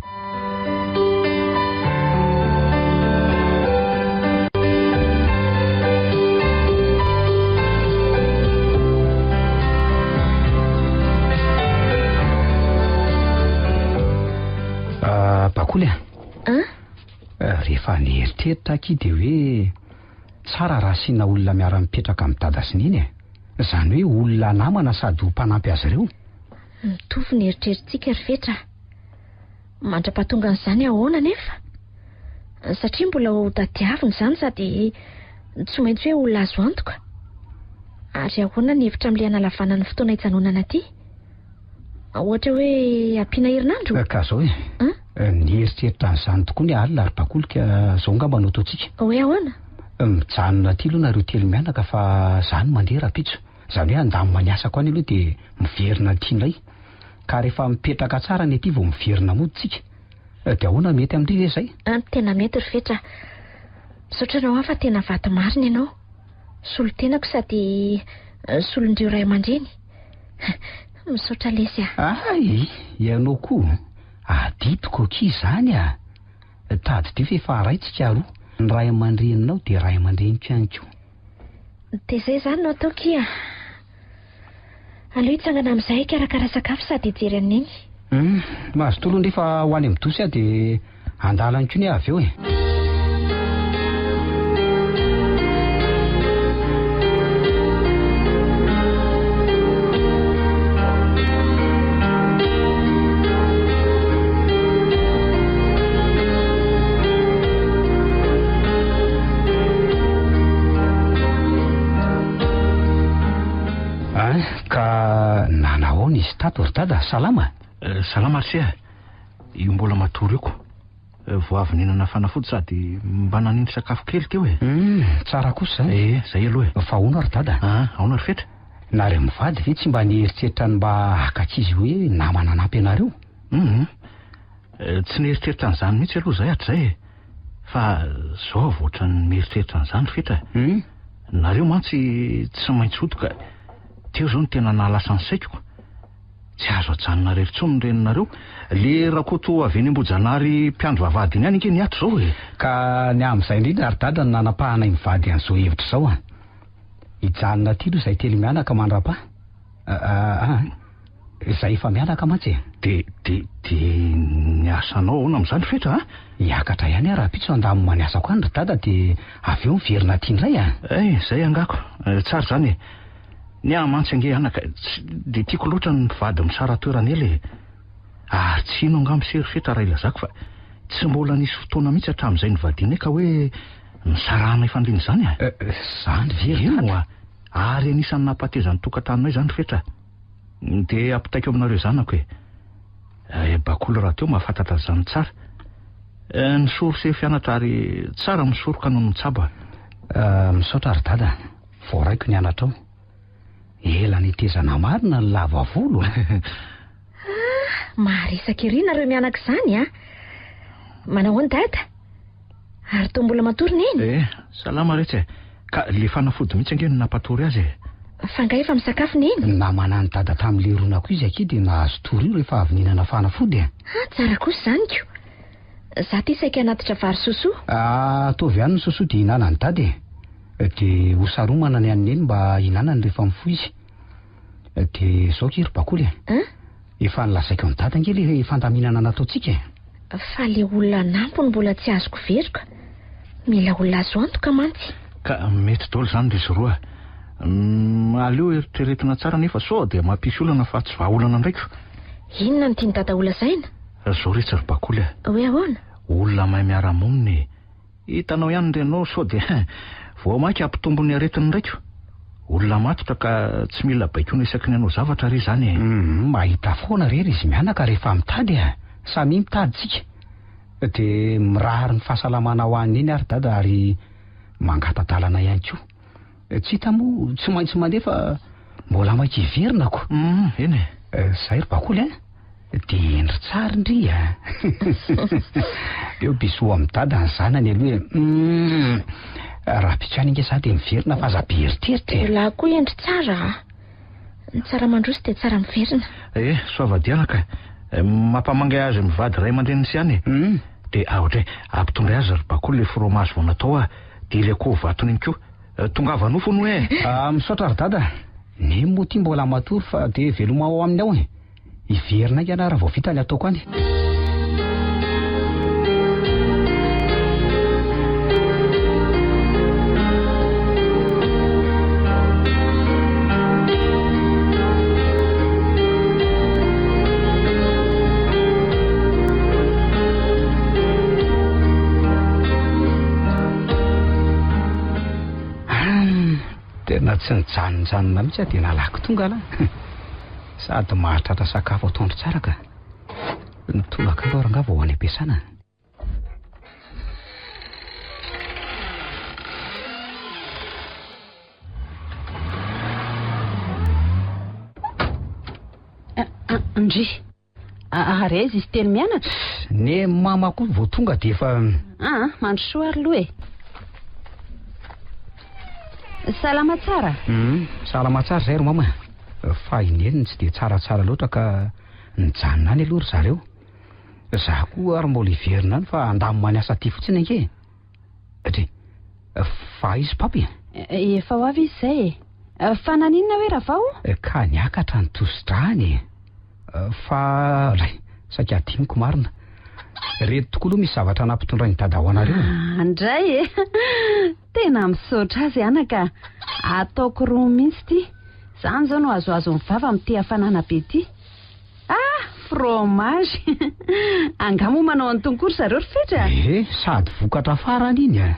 Ah, Bakoly a. An? Eh, rehefa nieritreritra aky dia hoe tsara raha asiana olona miara-mipetraka amin'i Dada sy Neny e. Izany hoe olona namana sady ho mpanampy azy ireo. Mitovy ny eritreritsika ry Fetra. Mandra-pahatongan'izany ahoana anefa? Satria mbola ho tadiavina izany sady tsy maintsy hoe olona azo antoka. Ary ahoana ny hevitra amin'ilay hanalavana ny fotoana hijanonana aty? Ohatra hoe ampiana herinandro? Ka zao e. An? Nieritreritra an'izany tokoa ny alina ry Bakoly ka zao angamba no ataontsika. Hoe ahoana? Mijanona aty aloha nareo telo mianaka fa za no mandeha rahampitso. Izany hoe handamina ny asako any aloha dia miverina aty indray. Ka rehefa mipetraka tsara ny aty vao miverina mody tsika. Dia ahoana mety amin-dry ve izay? An, tena mety ry Fetra a. Misaotra anao aho fa tena vady marina ianao. Solontenako sady solon-dreo ray aman-dreny. Misaotra lesy a. Hay, ianao koa. Adidiko akia izany a. Tadidio fa efa ray tsika roa. Ny ray aman-dreninao dia ray aman-dreniko ihany koa. Dia izay izany no atao kia. Aleo hitsangana amin'izay hikarakara sakafo sady hijery an'i Neny. Hum, mazotoa aloha ndry fa ho any amin'ny dosy aho dia handalany koa ny ahy avy eo e. Ahoana izy tato ry dada? Salama? Salama ry se a! Io mbola matory io ko. Vao avy nihinana fanafody sady mba nanindry sakafo kely teo e. Hum, tsara kosa izany. Eh, zay aloha e. Fa ahoana ry dada? Ah, ahoana ry Fetra? Nareo mivady ve tsy mba nieritreritra ny mba haka ankizy hoe namana hanampy anareo? Hum, tsy nieritreritra an'izany mihitsy aloha izahay hatrizay e. Fa zao aho vao ohatran'ny mieritreritra an'izany ry Fetra. Hum. Nareo mantsy tsy maintsy hody ka teo izao no tena nahalasa ny saiko. Tsy azo ajanona irery intsony ny reninareo. Le Rakoto avy eny Ambohijanahary mpiandry vavahady iny ihany ange ny ato izao e. Ka ny amin'izay indrindra ry dada no nanapahanay mivady an'izao hevitra izao an. Hijanona aty aloha izahay telo mianaka mandrapaha. Ah, izahay efa mianaka mantsy e. De, de, de ny asanao ahoana amin'izany ry Fetra a? Hiakatra ihany aho rahampitso handamina ny asako any ry dada dia avy eo miverina aty indray a. Eh, izay angako. Tsara izany e. Ny ahy mantsy ange anaka tsy dia tiako loatra ny mpivady misara-toerana ela e! Ary tsy hino angamba ise ry Fetra raha ilazako fa tsy mbola nisy fotoana mihitsy hatramin'izay nivadianay ka hoe nisarahanay fandriana izany a! Izany ve ry Eny dada? oa! Ary anisan'ny nampateza ny tokantranonay izany ry Fetra. Dia ampitaiko aminareo zanako e! Eh, Bakoly rahateo mahafantatra an'izany tsara. Ny source fianatra ary tsara misoroka noho ny mitsabo a! Misaotra ry dada. Voaraiko ny anatrao. Ela nitezana marina ny lava volo a! Ah, maharesaka ery nareo mianaka izany a! Manao ahoana dada? Ary toa mbola matory neny? Eh, salama retsy e! Ka le fanafody mihitsy ange no nampatory azy e! Fa angaha efa misakafo neny? Namana an'i dada tamin'le ronako izy akia dia nahazo tory io rehefa avy nihinana fanafody e! Ah, tsara kosa izany ko! Za ty saika hanatitra vary sosoa. Ah, ataovy ihany ny sosoa dia hihinanan'i dada e! Dia ho saromana ny an'i Neny mba hihinanany rehefa mifoha izy. Dia izao akia ry Bakoly e. An? Efa nolazaiko an'i Dada ange ilay fandaminana nataontsika e. Fa le olona hanampy no mbola tsy azoko veroka. Mila olona azo antoka mantsy. Ka mety daholo izany ry roa. Aleo eritreretina tsara nefa sao dia mampisy olana fa tsy vahaolana indray ko. Inona no tian'i Dada holazaina? Izao retsy ry Bakoly a. Hoe ahoana? Olona mahay miara-monina e. Hitanao ihany ny reninao sao dia vao mainka hampitombo ny aretiny indray ko. Olona matotra ka tsy mila baikoina isaky ny hanao zavatra re izany e. Humm, mahita foana re ry izy mianaka rehefa mitady a! Samia mitady tsika. Dia mirary ny fahasalamana ho an'i Neny ary Dada ary mangata-dalana ihany koa. Tsy hita moa tsy maintsy mandeha fa mbola maika hiverina ko. Humm, eny e. Zay ry Bakoly a! Dia hendry tsara ndry a! Eo bisous amin'i Dada ny zanany aloha e! Humm! Rahampitso ihany ange za dia miverina fa aza be eritreritra e! Elah koa hendry tsara a! Ny tsara mandroso dia tsara miverina. Eh, soavadiana ka! Mampamangy azy mivady ray aman-dreniny sy ihany e! Humm! Dia aotra e! Ampitondray azy ry Bakoly ilay fromage vao natao a! Dia ilay akoho vatony iny koa! Tongava nofo hono e! Ah, misaotra ry Dada! Neny moa ity mbola matory fa dia veloma ao aminy ao e! Hiverina haingana raha vao vita ny ataoko any. Tena tsy nijanonjanona mihitsy aho dia nalaky tonga lah. Sady mahatratra sakafo atoandro tsara ka. Ny tolakandro ary angaha vao any am-piasana. Ndry. Ary aiza izy telo mianaka? Ny mama koa vao tonga dia efa... Ah, mandrosoa ary aloha e. Salama tsara? Hum, salama tsara izay ry mama. Fa i Neny tsy dia tsaratsara loatra ka nijanona any aloha ry zareo. Za koa ary mbola hiverina any fa handamina ny asa aty fotsiny ange e. Dry, fa aiza i Papy e? Efa ho avy izy izay e. Fa naninona hoe Ravao? Ka niakatra ny tosi-drany e. Fa ray, saika hadinoko marina. Reto tokoa aloha misy zavatra nampitondrain'i Dada ho anareo e. Ah, ndray e! Tena misaotra azy anaka. Ataoko roa mihitsy ity. Izany izao no azoazon'ny vava amin'ity hafanana be ity. Ah, fromage! Angaha moa manao an'itony koa ry zareo ry Fetra? Ee, sady vokatra farany iny e.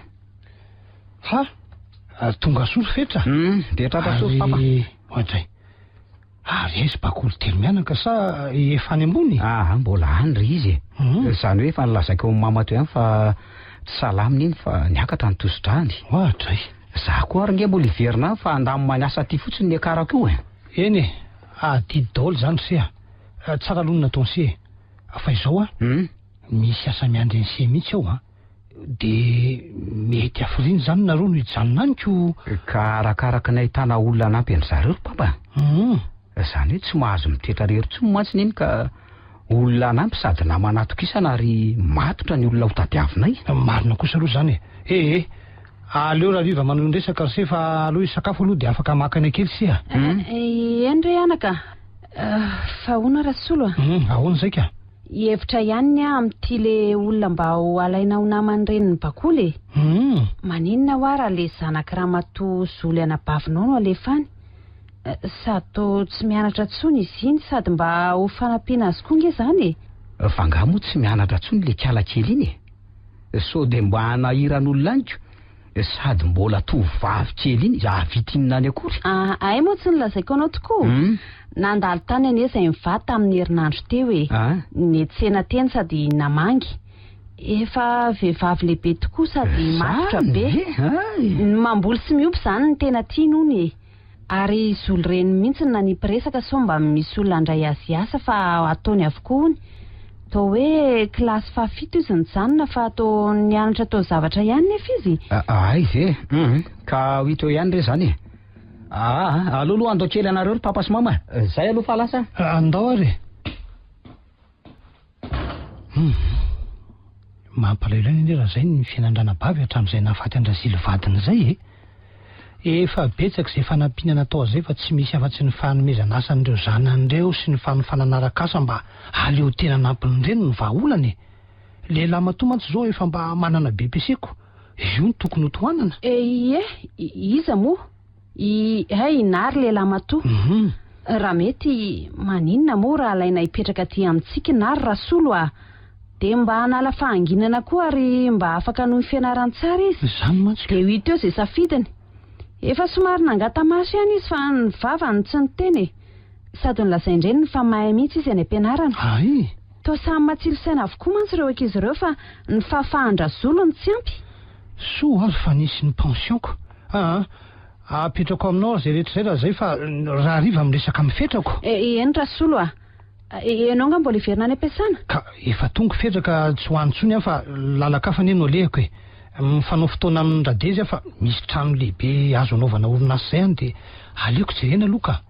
Ha! Tonga soa ry Fetra. Hum, dia tratra soa ry Papa. Ary, oadray. Ary aiza bakoly telo mianaka sa efa any ambony? Aa mbola any ry izy e. Izany hoe efa nolazaiko an'i mama teo ihany fa tsy salamina iny fa niakatra ny tosi-drany. Oadray. Za koa ary nge mbola hiverina any fa handamina ny asa aty fotsiny ny niakarako io e. Eny e, adidy daholo izany ry se a. Tsara aloha ny nataon'i se e. Fa izao a, misy asa miandry an'i se mihitsy ao an. Dia mety hafiriana izany nareo no hijanona any ko. Ka arakaraka ny ahitana olona hanampy an-dry zareo ry papa. Izany hoe tsy mahazo mitoetra irery intsony mantsy neny ka olona hanampy sady namana atokisana ary matotra ny olona ho tadiavinay. Marina kosa aloha izany e. Eh eh. Aleo Rariva manohy ny resaka ry se fa aleo hisakafo aloha dia afaka maka aina kely se a. Eny re anaka. Fa ahoana Rasolo a? Ahoana izay ka? Hevitra ihany ny ahy amin'ity le olona mba ho alaina ho naman'ny renin'ny bakoly e! Maninona hoa raha le zanak'i ramatoa Zoly anabavinao no alefa any? Sady toa tsy mianatra intsony izy iny sady mba ho fanampiana azy koa nge zany e! Fa angaha moa tsy mianatra intsony le kala kely iny e? Sao dia mba hanahiran'olona any ko? Sady mbola tovovavy kely iny, hahavita inona any akory? Ah, hay moa tsy nolazaiko anao tokoa. Nandalo tany anie izay mivady tamin'ny herinandro teo e. Niantsena teny sady namangy. Efa vehivavy lehibe tokoa sady matotra be. Ny mamboly sy miompy izany no tena tiany hono e. Ary Zoly reny mihitsy no nanipy resaka sao mba misy olona handray azy hiasa fa ataony avokoa hono. Toa hoe kilasy fahafito izy nijanona fa toa nianatra toa zavatra ihany nefa izy. Hay ve? Hum, ka ho hita eo ihany re izany e. Aa, aleo aloha handao kely anareo ry papa sy mama e. Zay aloha fa lasa. Andao ary e. Hum. Mampalahelo ahy anie raha izay ny fiainan-dranabavy hatramin'izay nahafaty an-dRazily vadiny izay e! Efa betsaka izay fanampiana natao azy izay fa tsy misy afa-tsy ny fanomezana asa an'ireo zanany ireo sy ny fanofanana arak'asa mba hahaleo tena hanampy ny reniny no vahaolana e! Lehilahy matoa mantsy izao efa mba manana BEPC ko, io no tokony ho tohanana. Ie, iza moa? I hay Nary lehilahy matoa. Raha mety, maninona moa raha alaina hipetraka aty amintsika i Nary Rasolo a! Dia mba hanala fahanginana koa ary mba afaka hanohy fianarany tsara izy. Izany mantsy ka. Dia ho hita eo izay safidiny. Efa somary nangata-maso ihany izy fa ny vavany no tsy niteny e! Sady nolazain-dreniny fa mahay mihitsy izy any am-pianarana. Hay! Toa samy matsilo saina avokoa mantsy ireo ankizy ireo fa ny fahafahan-dRazolo no tsy ampy. Soa ary fa nisy ny pension-ko. Aa! Apetrako aminao ary izay rehetra izay raha izay fa rahariva miresaka amin'ny Fetrako. Eny Rasolo a! Ianao angaha mbola hiverina any am-piasana? Ka efa tonga Fetra ka tsy ho any intsony aho fa lalan-kafa anie no alehako e! Mifanao fotoana amin'i Radezy aho fa misy trano lehibe azo anaovana orinasa izay any dia aleoko jerena aloha ka!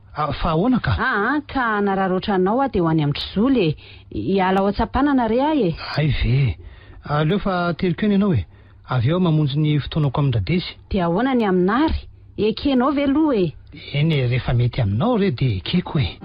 Fa ahoana ka? Aa! Ka hanararaotra anao aho dia ho any amin-dry Zoly e! Hiala ao an-tsampanana re aho e! Hay ve e! Aleo fa ateriko eny ianao e! Avy eo aho mamonjy ny fotoanako amin-dRadezy. Dia ahoana ny aminary? Ekenao ve aloha e? Eny e, rehefa mety aminao re dia ekeko e.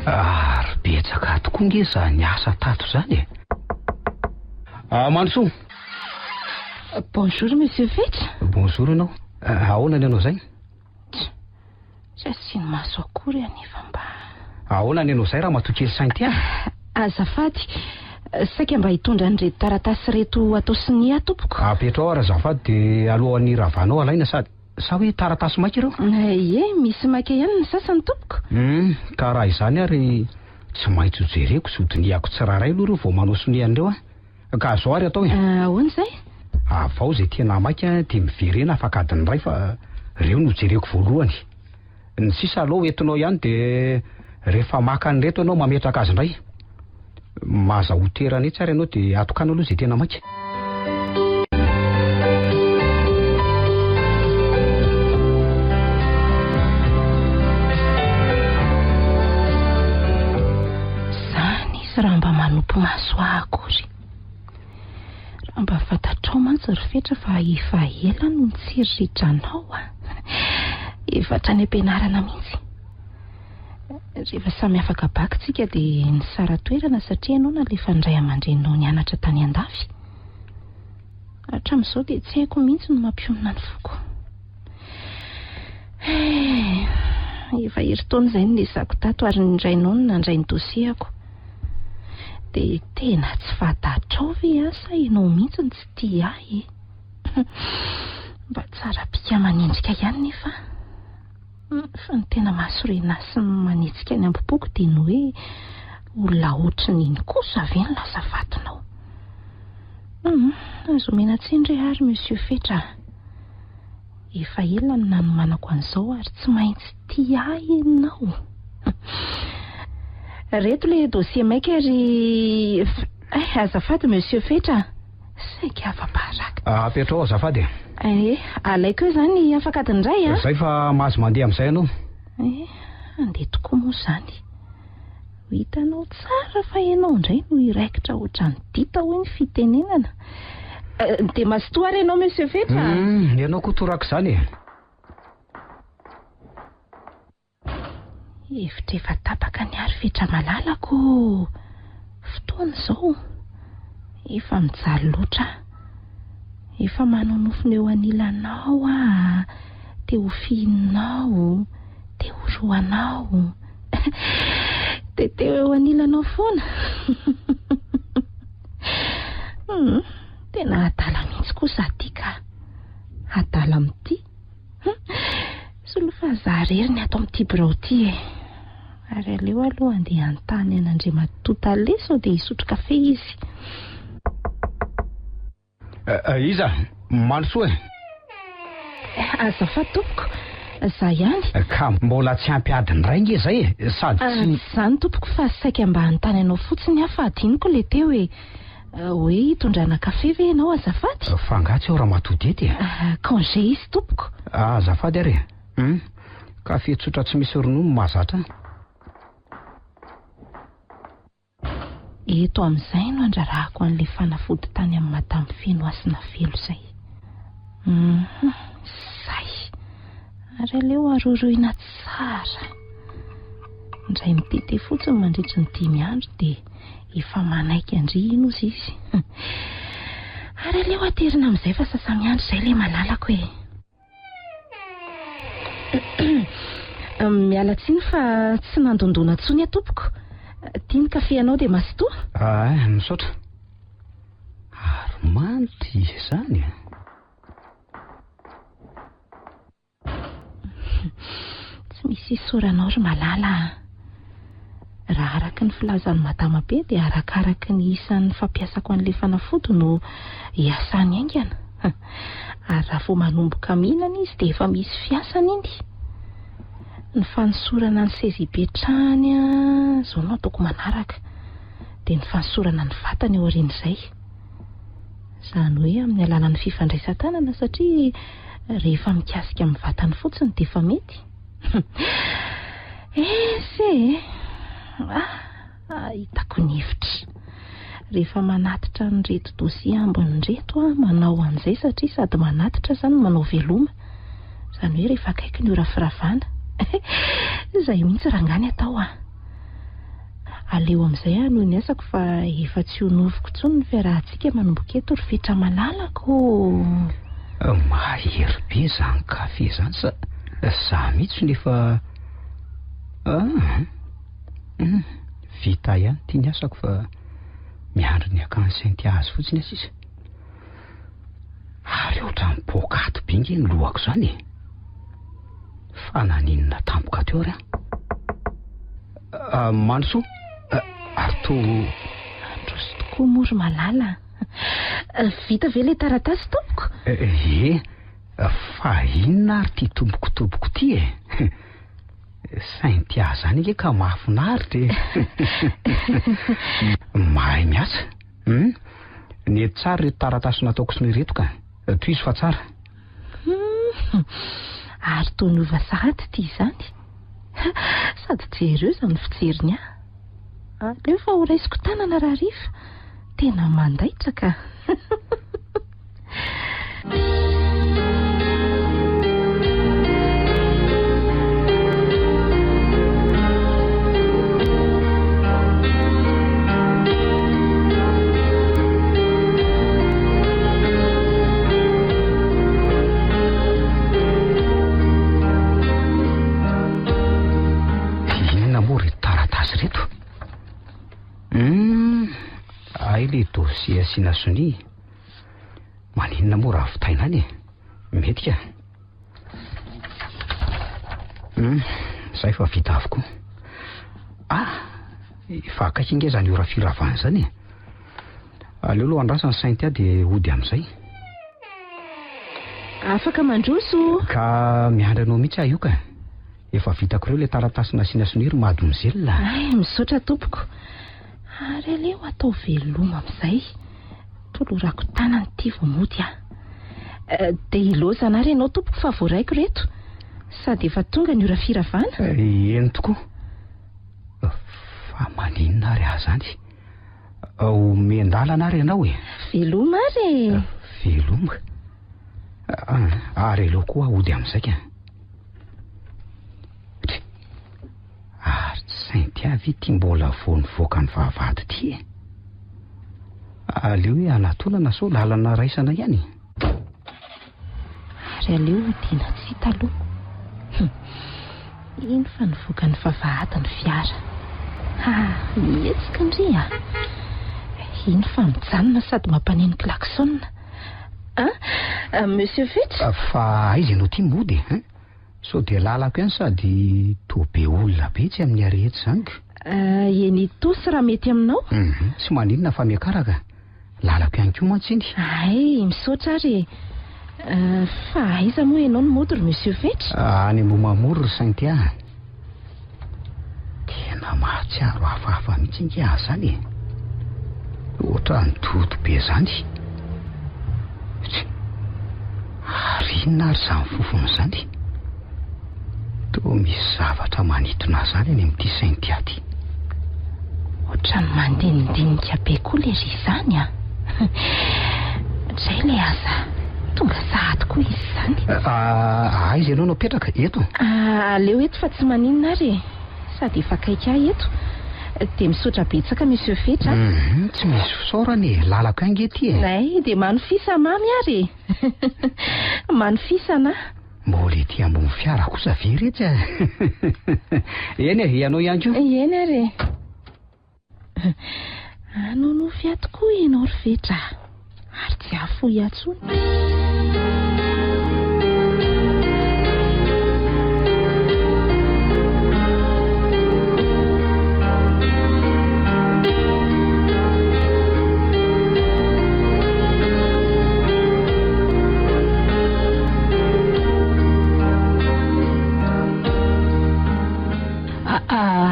Ary betsaka tokoa nge izany asa tato izany e. Ah, Mandrosoa. Bonjour monsieur Fetra. Bonjour ianao. Ahoana ny anao izay? Tsy asiany maso akory anefa mba. Ahoana ny anao izay ramatoa kely sainty a? Azafady, saika mba hitondra an'ireto taratasy ireto atao sonia aho tompoko. Apetrao ary azafady dia alohan'ny hiravanao alaina sady. Sa hoe taratasy maika ireo? Ie, misy maika ihany ny sasany tompoko. Hum, ka raha izany ary tsy maintsy ho jereko sy ho dinihako tsirairay aloha ireo vao manao sonia an'ireo an. Ka izao ary atao e. Ahoana izay? Avao izay tena maika dia miverena afaka adiny iray fa ireo no jereko voalohany. Ny sisa aleo entinao ihany dia rehefa maka an'ireto ianao mametraka azy indray. Mahazahoa toerana etsy ary ianao dia atokano aloha izay tena maika. Izany izy raha mba manopy maso ahy akory. Raha mba fantatrao mantsy ry Fetra fa efa ela no nitsiriritra anao aho. Efa hatrany am-pianarana mihitsy. Rehefa samy afaka bac tsika dia nisara-toerana satria ianao nalefan'ny ray aman-dreninao nianatra tany an-dafy. Hatramin'izao dia tsy haiko mihitsy ny mampionona ny foko. Eh, efa herintaona izay no niezahako tato ary ny rainao no nandray ny dossier-ko. Dia tena tsy fantatrao ve aho sa ianao mihitsy no tsy tia ahy e? Mba tsara bika aman'endrika ihany nefa aho. Fa ny tena mahasorena ahy sy manetsika ny hambom-poko dia ny hoe olona ohatry ny iny kosa ve no lasa vadinao? Hum, azo omena tsiny re ary Monsieur Fetra a! Efa ela no nanomanako an'izao ary tsy maintsy tia ahy ianao. Reto le dossier maika ry eh, azafady Monsieur Fetra a! Saika afa-baraka. Apetrao azafady e. Eh, alaiko eo izany afaka adiny iray a! Zay fa mahazo mandeha amin'izay ianao. Eh, handeha tokoa moa izany. Ho hitanao tsara fa ianao indray no hiraikitra ohatran'ny dita hoy ny fitenenana. Dia mazotoa ary ianao Monsieur Fetra a! Hum, ianao koa torak'izany e! Hevitra efa tapaka ny ahy ry Fetra malalako ô! Fotoana izao. Efa mijaly loatra aho. Efa manonofy ny eo anilanao aho a! Te ho fihininao, te ho roanao. Dia te ho eo anilanao foana. Hum, tena adala mihitsy koa za ty ka. Adala amin'ity. Solofa za irery ny ato amin'ity birao ity e. Ary aleo aloha andeha hanontany an'Andriamatoa Tale sao dia hisotro kafe izy. Iza? Mandrosoa e! Azafady tompoko, za ihany. Ka mbola tsy ampy adiny iray nge zay e, sady tsy. Tsy izany tompoko fa saika mba hanontany anao fotsiny aho fa adinoko le teo e. Hoe hitondrana kafe ve ianao azafady? Fa angaha tsy ao ramatoa Dety e? Congé izy tompoko. Azafady ary e. Hum, kafe tsotra tsy misy ronono mahazatra ahy. Eto amin'izay no andrarahako an'ilay fanafody tany amin'i Madame Fenohasina Velo izay. Hum, izay. Ary aleo arorohina tsara. Indray mitete fotsiny mandritry ny dimy andro dia efa manaiky an-dry iny ozy izy. Ary aleo aterina amin'izay fa sasa-miandry izay ilay malalako e. Miala tsiny fa tsy nandondona intsony aho tompoko. Ity ny kafe anao dia mazotoa. Ah, misaotra. Ary manitra izy izany e. Tsy misy isaoranao ry Malala a. Raha araka ny filazan'i Madama be dia arakaraky ny isan'ny fampiasako an'ilay fanafody no hiasany haingana. Ary raha vao manomboka mihinana izy dia efa misy fiasany iny. Ny fanosorana ny seza ipetrahany izao no ataoko manaraka. Dia ny fanosorana ny vatany aorian'izay. Izany hoe amin'ny alalan'ny fifandraisan-tanana satria rehefa mikasika amin'ny vatany fotsiny dia efa mety. Ese e! Ah, hitako ny hevitra. Rehefa manatitra an'ireto dossier ambiny ireto aho, manao an'izay satria sady manatitra izany no manao veloma. Izany hoe rehefa akaiky ny ora firavana. Izay mihitsy rangahy ny atao ah. Aleo amin'izay aho hanohy ny asako fa efa tsy ho nofiko intsony ny fiarahantsika manomboka eto ry Fetra malalako ô! Mahery be izany kafe izany sa za mihitsy no efa ah! Hum, vita ihany ity ny asako fa miandry ny hakan'i Cynthia azy fotsiny aho sisa. Ary ohatran'ny poakaty be nge ny lohako izany e! Fa naninona tampoka teo ary aho? Ah, Mandrosoa, ah, ary toa... Mandroso tokoa moa ry Malala a! Vita ve ilay taratasy tompoko? Ie, fa inona ary ity tompoko-tompoko ity e? Cynthia zany ange ka mahafinaritra e! Mahay miasa. Hum, nety tsara ireto taratasy nataoko sonia ireto ka. Tohizo fa tsara. Hum, ary toa niova sahady ity izany. Sady jereo izany fijeriny ahy. Aleo fa ho raisiko tanana rahariva. Tena mandaitra ka. Hay le dossier asiana sonia. Maninona moa raha vitaina any e? Mety ka. Hum, zay fa vita avokoa. Ah, efa akaiky ange izany ora firavana izany e. Aleo aloha andrasana Cynthia dia hody amin'izay. Afaka mandroso. Ka miandry anao mihitsy aho io ka. Efa vitako ireo ilay taratasy nasiana sonia ry mademoiselle a. Ay, misaotra tompoko. Ary aleo atao veloma amin'izay. Tolorako tanana ity vao mody aho. Eh, dia ilaozana ary ianao tompoko fa voaraiko ireto. Sady efa tonga ny ora firavana. Eh, eny tokoa. Fa maninona ary aho izany? Omen-dalana ary ianao e. Veloma ary e. Veloma. Ary aleo koa hody amin'izay ka. Ary tsy Cynthia ve ity mbola vao nivoaka ny vavahady ity e? Aleo hoe anatonana sao lalana raisana ihany. Ary aleo hodiana tsy hita aloha. Hum. Iny fa nivoaka ny vavahady ny fiara. Ha, mihetsika ndry a! Iny fa mijanona sady mampaneno klaxon. Ah, Monsieur Fetra? Fa aiza ianao ity mody e? Hein? Sao dia lalako ihany sady toa be olona be etsy amin'ny arrêt etsy izany ka. Eny Itaosy raha mety aminao. Hum, tsy maninona fa miakaraka. Lalako ihany koa mantsy iny. Hay, misaotra ary e. Fa aiza moa ianao no mody ry Monsieur Fetra? Any Ambohimamory ry Cynthia a. Tena mahatsiaro hafahafa mihitsy ange aho izany e. Ohatran'ny dodo be izany. Tsia. Ary inona ary izany fofona izany? Toa misy zavatra manintona ahy izany any amin'ity Cynthia ity. Ohatran'ny mandinidinika be koa le ry izany an! Dray le aza tonga sahady koa izy izany. Aiza ianao no apetraka? Eto? Aleo eto fa tsy maninona ary e! Sady efa akaiky ahy eto. Dia misaotra betsaka Monsieur Fetra a! Tsy misy fisaorana e! Lalako ihany nge ity e! Ay, dia manofisa mamy ary e! Manofisana a! Mbola ety ambony fiara kosa ve retsy a? Eny e, ianao ihany koa. Eny ary e. Hanonofy ahy tokoa ianao ry Fetra a! Ary tsy hahafoy ahy intsony.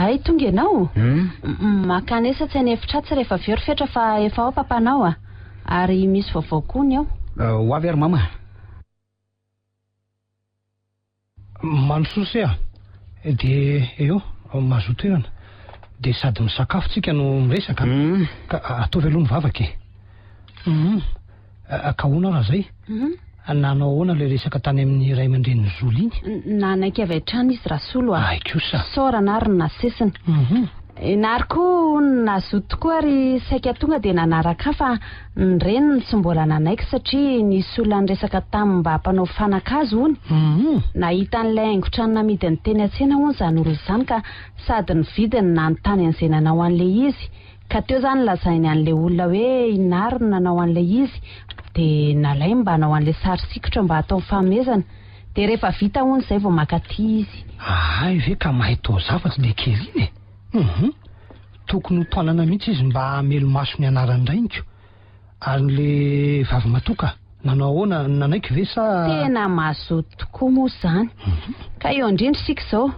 Hay tonga ianao? Mankanesa tsy any efitra atsy rehefa avy eo ry Fetra fa efa ao papanao a! Ary misy vaovao koa ny ao. Ho avy ary mama. Mandrosoa se a! Dia eo, mazoa toerana. Dia sady misakafo tsika no miresaka an! Ka ataovy aloha ny vavaka e! Hum! Ka ahoana raha izay? Nanao ahoana ilay resaka tany amin'ny ray aman-drenin'i Zoly iny? Nanaiky avy hatrany izy Rasolo a! Hay kosa! Isaorana ary ny nasesiny. Nary koa nazoto tokoa ary saika tonga dia nanaraka ahy fa ny reniny tsy mbola nanaiky satria nisy olona niresaka taminy mba hampanao fanaka azy hono. Nahita an'ilay haingon-trano namidiny teny an-tsena hono izany olona izany ka sady nividy no nanontany an'izay nanao an'ilay izy. Ka teo izany lazainy an'ilay olona hoe i Nary no nanao an'ilay izy dia nalainy mba hanao an'ilay sary sikotra mba hatao fanomezana. Dia rehefa vita hono izay vao maka aty izy. Ahay ve ka mahay taozavatra ilay kely iny e? Hum. Tokony ho tohanana mihitsy izy mba hamelo-maso ny anaran-drainiko. Ary le vavimatoa ka, nanao ahoana, nanaiky ve sa. Tena mazoto tokoa moa izany. Ka eo indrindra isika izao.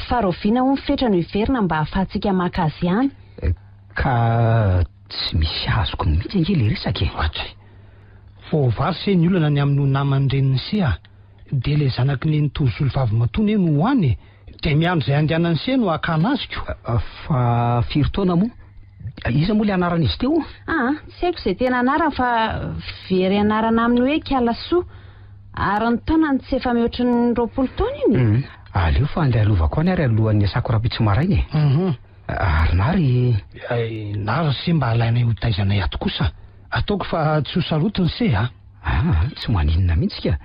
Fa rahoviana hono Fetra no hiverina mba hahafahantsika maka azy ihany? Ka tsy misy azoko mihitsy ange le resaka e. Ohatry. Voavaha se ny olana ny amin'ny ho naman'ny renin'i se a! Dia ilay zanaky nenitoa Zolo vavimatoa ne no ho any e! Dia miandry izay handehanan'i se no hakana azy ko! Fa firy taona moa? Iza moa ilay anaran'izy teo? Aa, tsy haiko izay tena anarany fa very anarana aminy hoe Ikalasoa. Ary ny taonany tsy efa mihoatry ny 20 taona iny e! Aleo fa andeha halovako any ary alohan'ny hiasako rahampitso maraina e! Ary Nary? Nary se mba alainay ho taizanay ato kosa. Ataoko fa tsy ho sarotiny se a! Aa, tsy maninona mihitsy ka!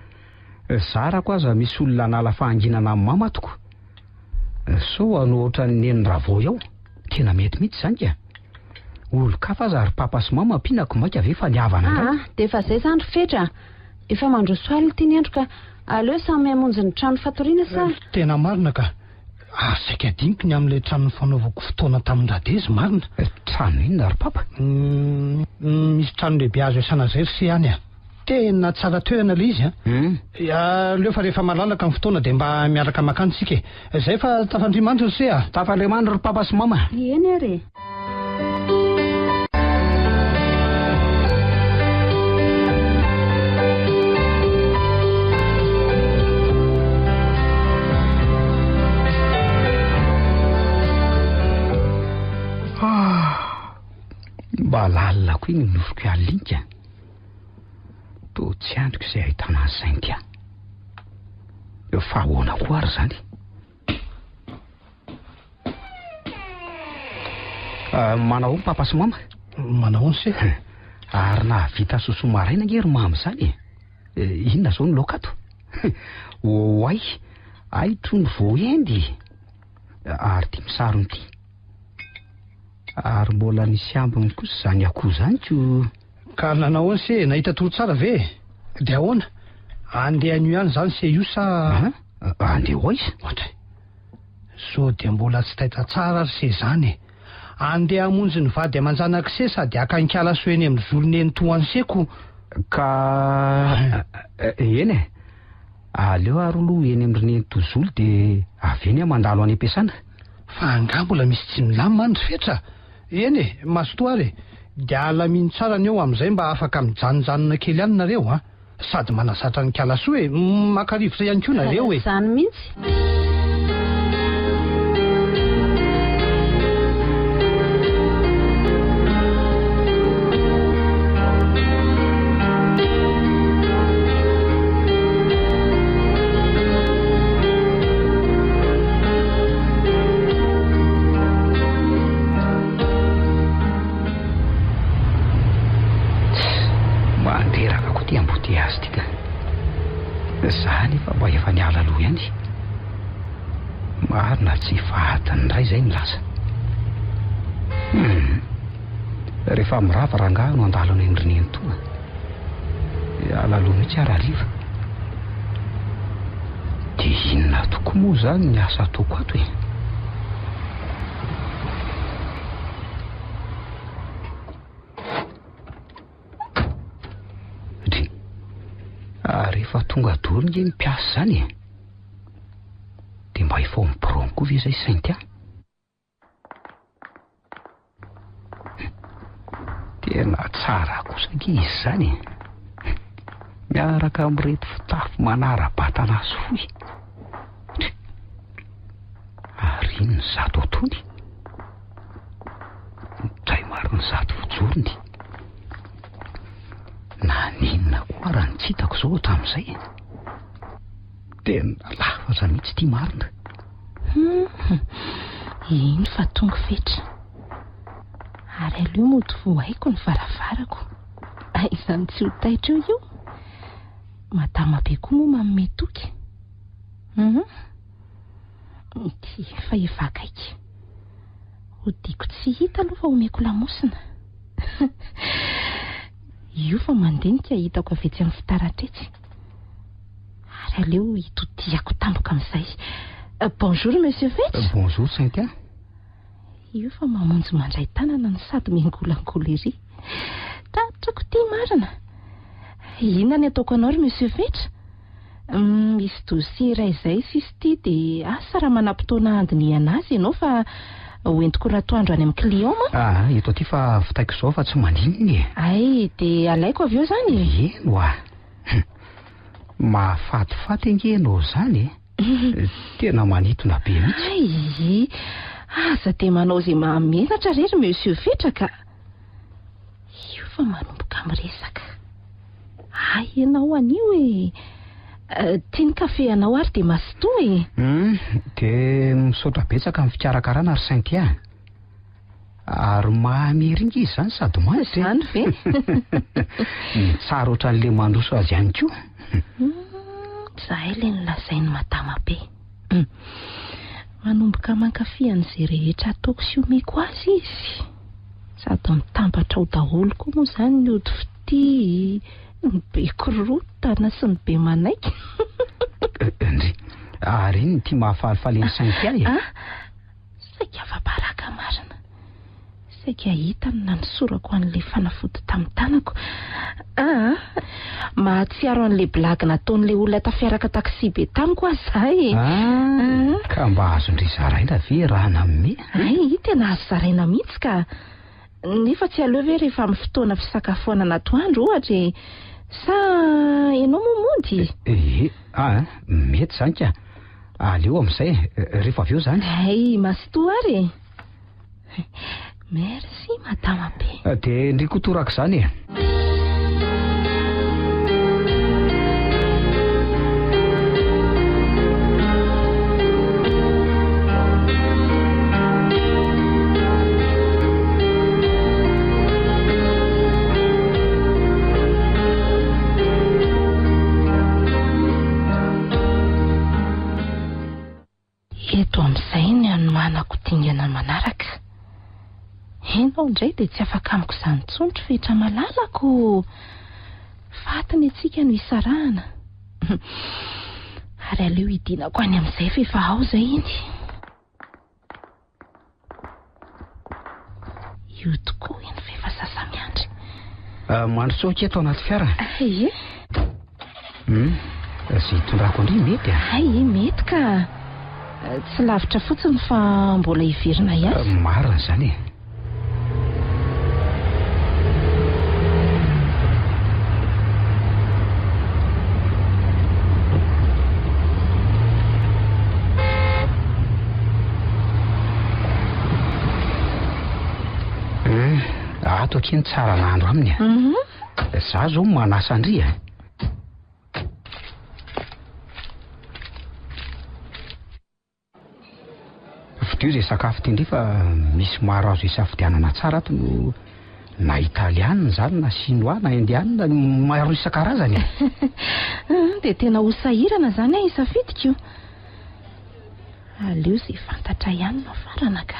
Zarako aza misy olona hanala fahanginana amin'ny mama atoko. Sao hanao ohatran'ny neny Ravao ao. Tena mety mihitsy izany ka! Olon-kafa aza ry papa sy mama ampiana ko maika ve fa ny havana indray. Aa, dia efa izay izany ry Fetra a! Efa mandroso alina ity ny andro ka aleo samy hamonjy ny trano fatoriana sa? Tena marina ka! Ary saika adinoko ny amin'ilay trano nifanaovako fotoana tamin-dRadezy, marina. Trano inona ry papa? Misy trano lehibe azo iasana izay ry se any a! Tena tsara toerana ilay izy an! Aleo fa rehefa malalaka ny fotoana dia mba miaraka mankany isika e! Izay fa tafandriamandry ry se a! Tafandriamandry ry papa sy mama! Eny ary e! Ah! Mba lalina koa iny nofiko alina iny ka. Toa tsy andriko izay ahitana an'i Cynthia. Fa ahoana koa ary izany? Ah, manao ahoana papa sy mama? Manao ahoana se? Ary nahavita sosoa maraina ange ry mama izany e. Eh, inona izao ny laoka ato? Oay, ay trondro voaendy. Ary ity misarona ity. Ary mbola nisy ambiny kosa izany akoho izany ko. Ka nanao ahoana se? Nahita tory tsara ve? Dia ahoana? Andeha anio ihany izany se io sa? Andeha ho aiza? Ohatray. Sao dia mbola tsy taitra tsara ary se izany e? Andeha hamonjy ny vady aman-janak'i se sady haka an'i Soa eny amin'ny zolony eny toa an'i se ko. Ka eny e. Aleo ary aloha eny amin'ny ry nenitoa Zoly dia avy eny aho mandalo any am-piasana. Fa angaha mbola misy tsy milamina any ry Fetra? Eny e, mazotoa ary e. Dia alamino tsara ny eo amin'izay mba afaka mijanonjanona kely any nareo a. Sady manazatra an'i Kalasoa e, maka rivotra ihany koa nareo e. Izany mihitsy. Mandreraka koa ity embouteillage ity ka. Za nefa mba efa niala aloha ihany. Marina tsy efa adiny iray izay ny lasa. Hum. Rehefa mirava rangahy no handalo any amin-dry nenitoa. Hiala aloha mihitsy aho rahariva. Dia inona tokoa moa izany ny asa ataoko ato e? Dry. Ary efa tonga daholo nge ny mpiasa izany e. Dia mba efa ao amin'ny biraony koa ve izay Cynthia? Tena tsara kosa ange izy izany e. Miaraka amin'ireto fitafy manara-batana sy fohy. Ary inona izato ataony? Dray marina izato fijorony. Naninona koa raha ny tsy hitako izao hatramin'izay e? Tena lafatra mihitsy ity marina. Hum, iny fa tonga Fetra. Ary aleo mody vohaiko ny varavarako. Aizany tsy ho taitra eo io. Madama be koa moa manome toky. Hum, ity efa efa akaiky. Hodiako tsy hita aloha fa omeko lamosina. Io fa mandinika hitako avy etsy amin'ny fitaratra etsy. Ary aleo hitodihako tampoka amin'izay. Bonjour monsieur Fetra. Bonjour Cynthia. Io fa mamonjy mandray tanana no sady miangolangola ery. Tratrako ity marina. Inona ny ataoko anao ry monsieur Fetra? Misy dossier iray izay sisa ity dia asa raha manam-potoana handinihana azy ianao fa hoentiko ratoandro any amin'ny client manko. Ah, eto aty fa vitaiko izao fa tsy maninona e. Hay, dia alaiko avy eo izany e? Eny oa. Mahafatifaty ange ianao izany e. Tena manintona be mihitsy. Hay, aza dia manao izay mahamenatra re ry monsieur Fetra ka. Io fa manomboka miresaka. Hay ianao anio e. Tia ny kafe anao ary dia mazotoa e. Hum, dia misaotra betsaka amin'ny fikarakarana ry Cynthia. Ary mamy ery nge izy izany sady manitra e. Izany ve? Ny tsara ohatran'ilay mandroso azy ihany koa. Hum, zahay ilay nolazain'i madama be. Hum, manomboka mankafy an'izay rehetra ataoko sy omeko azy izy. Sady mitambatra ao daholo koa moa izany ny ody fitia, ny be korontana sy ny be manaiky. Ndry, ary inona ity mahafalifaly an'i Cynthia e? Ah, saika afa-baraka marina. Saika hita ny nanosorako an'ilay fanafody tamin'ny tanako. Ah, mahatsiaro an'ilay blague nataon'ilay olona tafiaraka taxi be tamiko aho za e. Ah, ka mba azon-dry zaraina ve raha nanome? Hay, tena azo zaraina mihitsy ka. Nefa tsy aleo ve rehefa amin'ny fotoana fisakafoanana atoandro ohatra e? Sa ianao moa mody? Ee, ah, mety izany ka. Aleo amin'izay e, rehefa avy eo izany. Hay, mazotoa ary e. Merci madama be. Dia ndry koa torak'izany e. Eto amin'izay ny hanomanako dingana manaraka. Enao indray dia tsy afaka amiko izany intsony ry Fetra malalako ô! Faty ny antsika no hisarahana. Ary aleo hidinako any amin'izay fa efa ao izay iny. Io tokoa iny fa efa sasa-miandry. Mandrosoa akia ato anaty fiara. Ie. Izay itondrako an-dry mety a? Hay, mety ka. Tsy lavitra fotsiny fa mbola hiverina ihany. Marina izany e. Ato akia ny tsara nahandro aminy a. Za zao manasa an-dry a. Fidio izay sakafo tian-dry fa misy maro azo isafidianana tsara ato no na italiana izany na chinois na indiana maro isan-karazany e. Dia tena ho sahirana izany aho hisafidiko. Aleo izay fantatra ihany no afarana ka.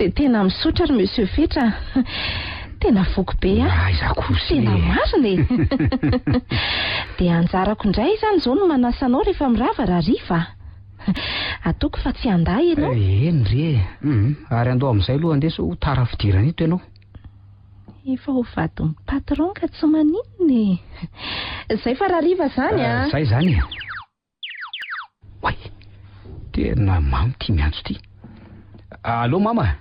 Dia tena misaotra ry Monsieur Fetra a. Tena voky be aho. Aiza kosa e. Tena marina e. Dia anjarako indray izany izao no manasa anao rehefa mirava rahariva a. Ataoko fa tsy handà ianao. Eny re e. Ary andao amin'izay aloha andeha sao ho tara fidirana eto ianao. Efa ho vadin'ny patron ka tsy maninona e. Izay fa rahariva izany a. Izay izany e. Oay! Tena mamy ity miantso ity. Allô mama?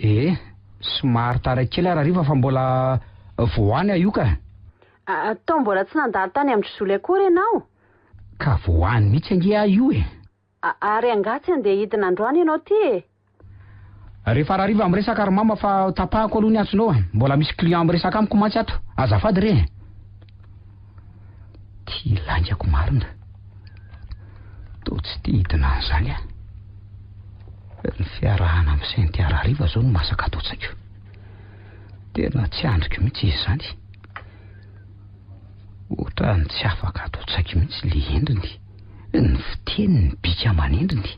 Ee, somary taraiky kely aho rahariva fa mbola vao any aho io ka. Toa mbola tsy nandalo tany amin-dry Zoly akory ianao? Ka vao any mihitsy ange aho io e. Ary angaha tsy handeha hidina androany ianao ity e? Rehefa rahariva miresaka ry mama fa tapahako aloha ny antsonao a! Mbola misy client miresaka amiko mantsy ato, azafady re e! Ty laingako marina. Toa tsy te hidina an'izany aho. Ny fiarahana amin'i Cynthia rahariva izao no masaka ato an-tsaiko. Tena tsy andriko mihitsy izy izany. Ohatran'ny tsy afaka ato an-tsaiko mihitsy ilay endriny. Ny fiteny, ny bika aman'endriny.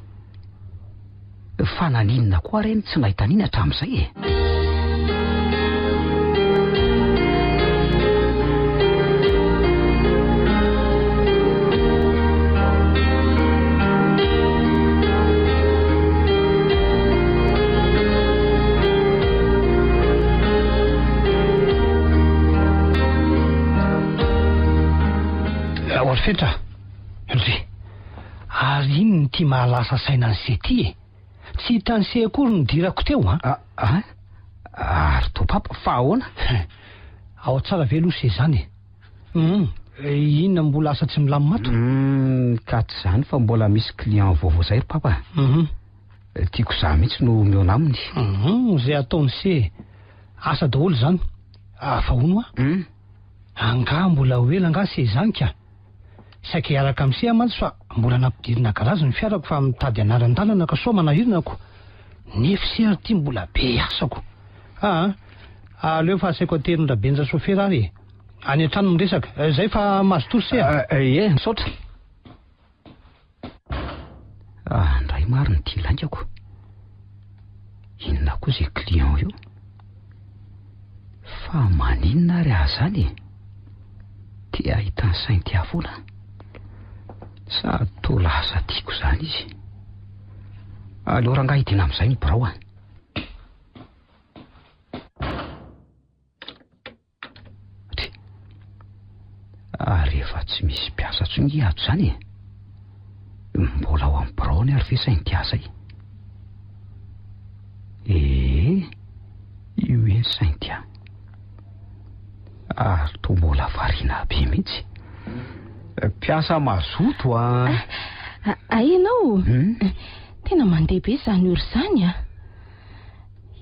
Fa naninona koa re no tsy nahita an'iny hatramin'izay e? Orfetra, Ndry! Ary inona ity mahalasa saina an'i se ty e? Tsy hitan'i se akory ny nidirako teo an! Ah, ah, ary toa papa, fa ahoana? Ao tsara ve aloha se zany e? Hum, inona mbola asa tsy milamina ato? Hum, ka tsy izany fa mbola misy client vaovao zay ry papa. Hum. Tiako za mihitsy no mihaona aminy. Hum, izay ataon'i se e. Asa daholo izany. Ah, fa hono hoa? Hum. Angaha mbola ho ela angaha se izany ka? Saika hiaraka amin'i se aho mantsy fa mbola nampidirina garazy ny fiarako fa mitady anaran-dalana ka sao manahirana ko. Nefa se ary ity mbola be asako. Aa, aleo fa asaiko aterin-dRabenja sofera ary e. Any an-trano miresaka. Zay fa mazotoa ry se a. Ie, misaotra. Ah, ndray marina ity laingako. Inona koa izay client io? Fa maninona ary ahy izany e? Te hahita an'i Cynthia foana. Sa toa lasa tiako izany izy? Aleo rangahy hidina amin'izay ny birao a. Dry. Ary efa tsy misy mpiasa intsony nge ato izany e. Mbola ao amin'ny biraony ary ve Cynthia izay? Ee, io eny Cynthia. Ary toa mbola variana be mihitsy. Mpiasa mazoto a. Hay ianao? Tena mandeha be izany ora izany a.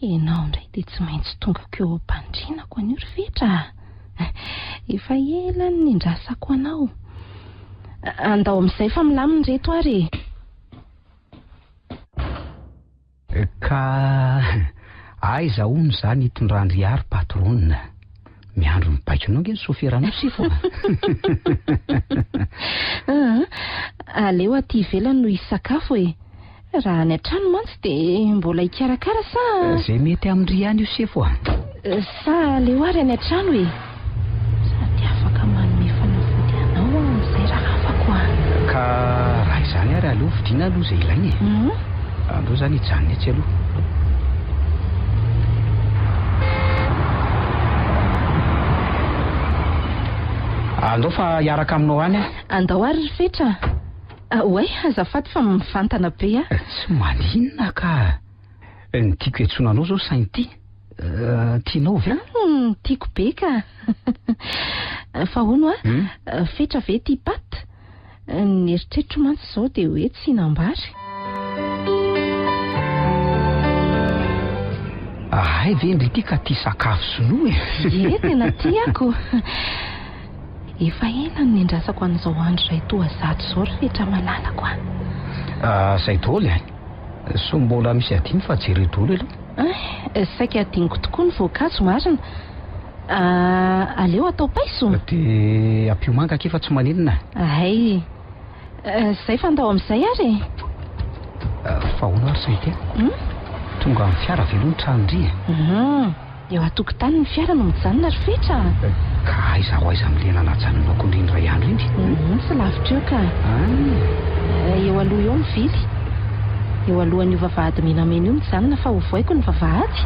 Ianao indray dia tsy maintsy tongako eo am-pandrianako anio ry Fetra a! Efa ela no nindrasako anao. Andao amin'izay fa milamina ireto ary e! Ka aiza hono izany hitondran-dry ahy ry patronne? Miandry ny baikonao ange ny soferanao sefo a! Aa, aleo aty ivelany no hisakafo e! Raha any an-trano mantsy dia mbola hikarakara sa? Izay mety amin-dry ihany io sefo a! Sa aleo ary any an-trano e! Sady afaka manome fanafody anao aho amin'izay raha afako a! Ka raha izany ary aleo vidiana aloha izay ilaina e! Andao izany hijanona etsy aloha. Andao fa hiaraka aminao any aho. Andao ary ry Fetra a! Oay, azafady fa mivantana be aho. Tsy maninona ka. Ny tiako hiantsoana anao izao Sainty. Tianao ve? Hum, tiako be ka. Fa hono hoa, Fetra ve tia paty? Ny eritreritro mantsy izao dia hoe tsy hinam-bary. Hay ve ndry ity ka tia sakafo sinoa e? Ie, tena tiako. Efa ela no niandrasako an'izao andro iray toa zato izao ry Fetra malalako a! Ah, zay daholo e! Sao mbola misy adino fa jereo daholo aloha. Eh, saika adinoko tokoa ny voankazo marina. Ah, aleo atao paiso? Dia ampio manga akia fa tsy maninona. Hay. Zay fa ndao amin'izay ary e! Fa hono ary Sainte a? Tonga amin'ny fiara ve aloha ny tranon-dry e? Hum. Eo an-tokotany ny fiara no mijanona ry Fetra a! Ka aiza ho aiza amin'ilay nanajanonako an'ireny iray andro iny? Hum, tsy lavitra eo ka. Ah. Eo aloha eo mivily. Eo alohan'io vavahady menamena io mijanona fa hovohaiko ny vavahady.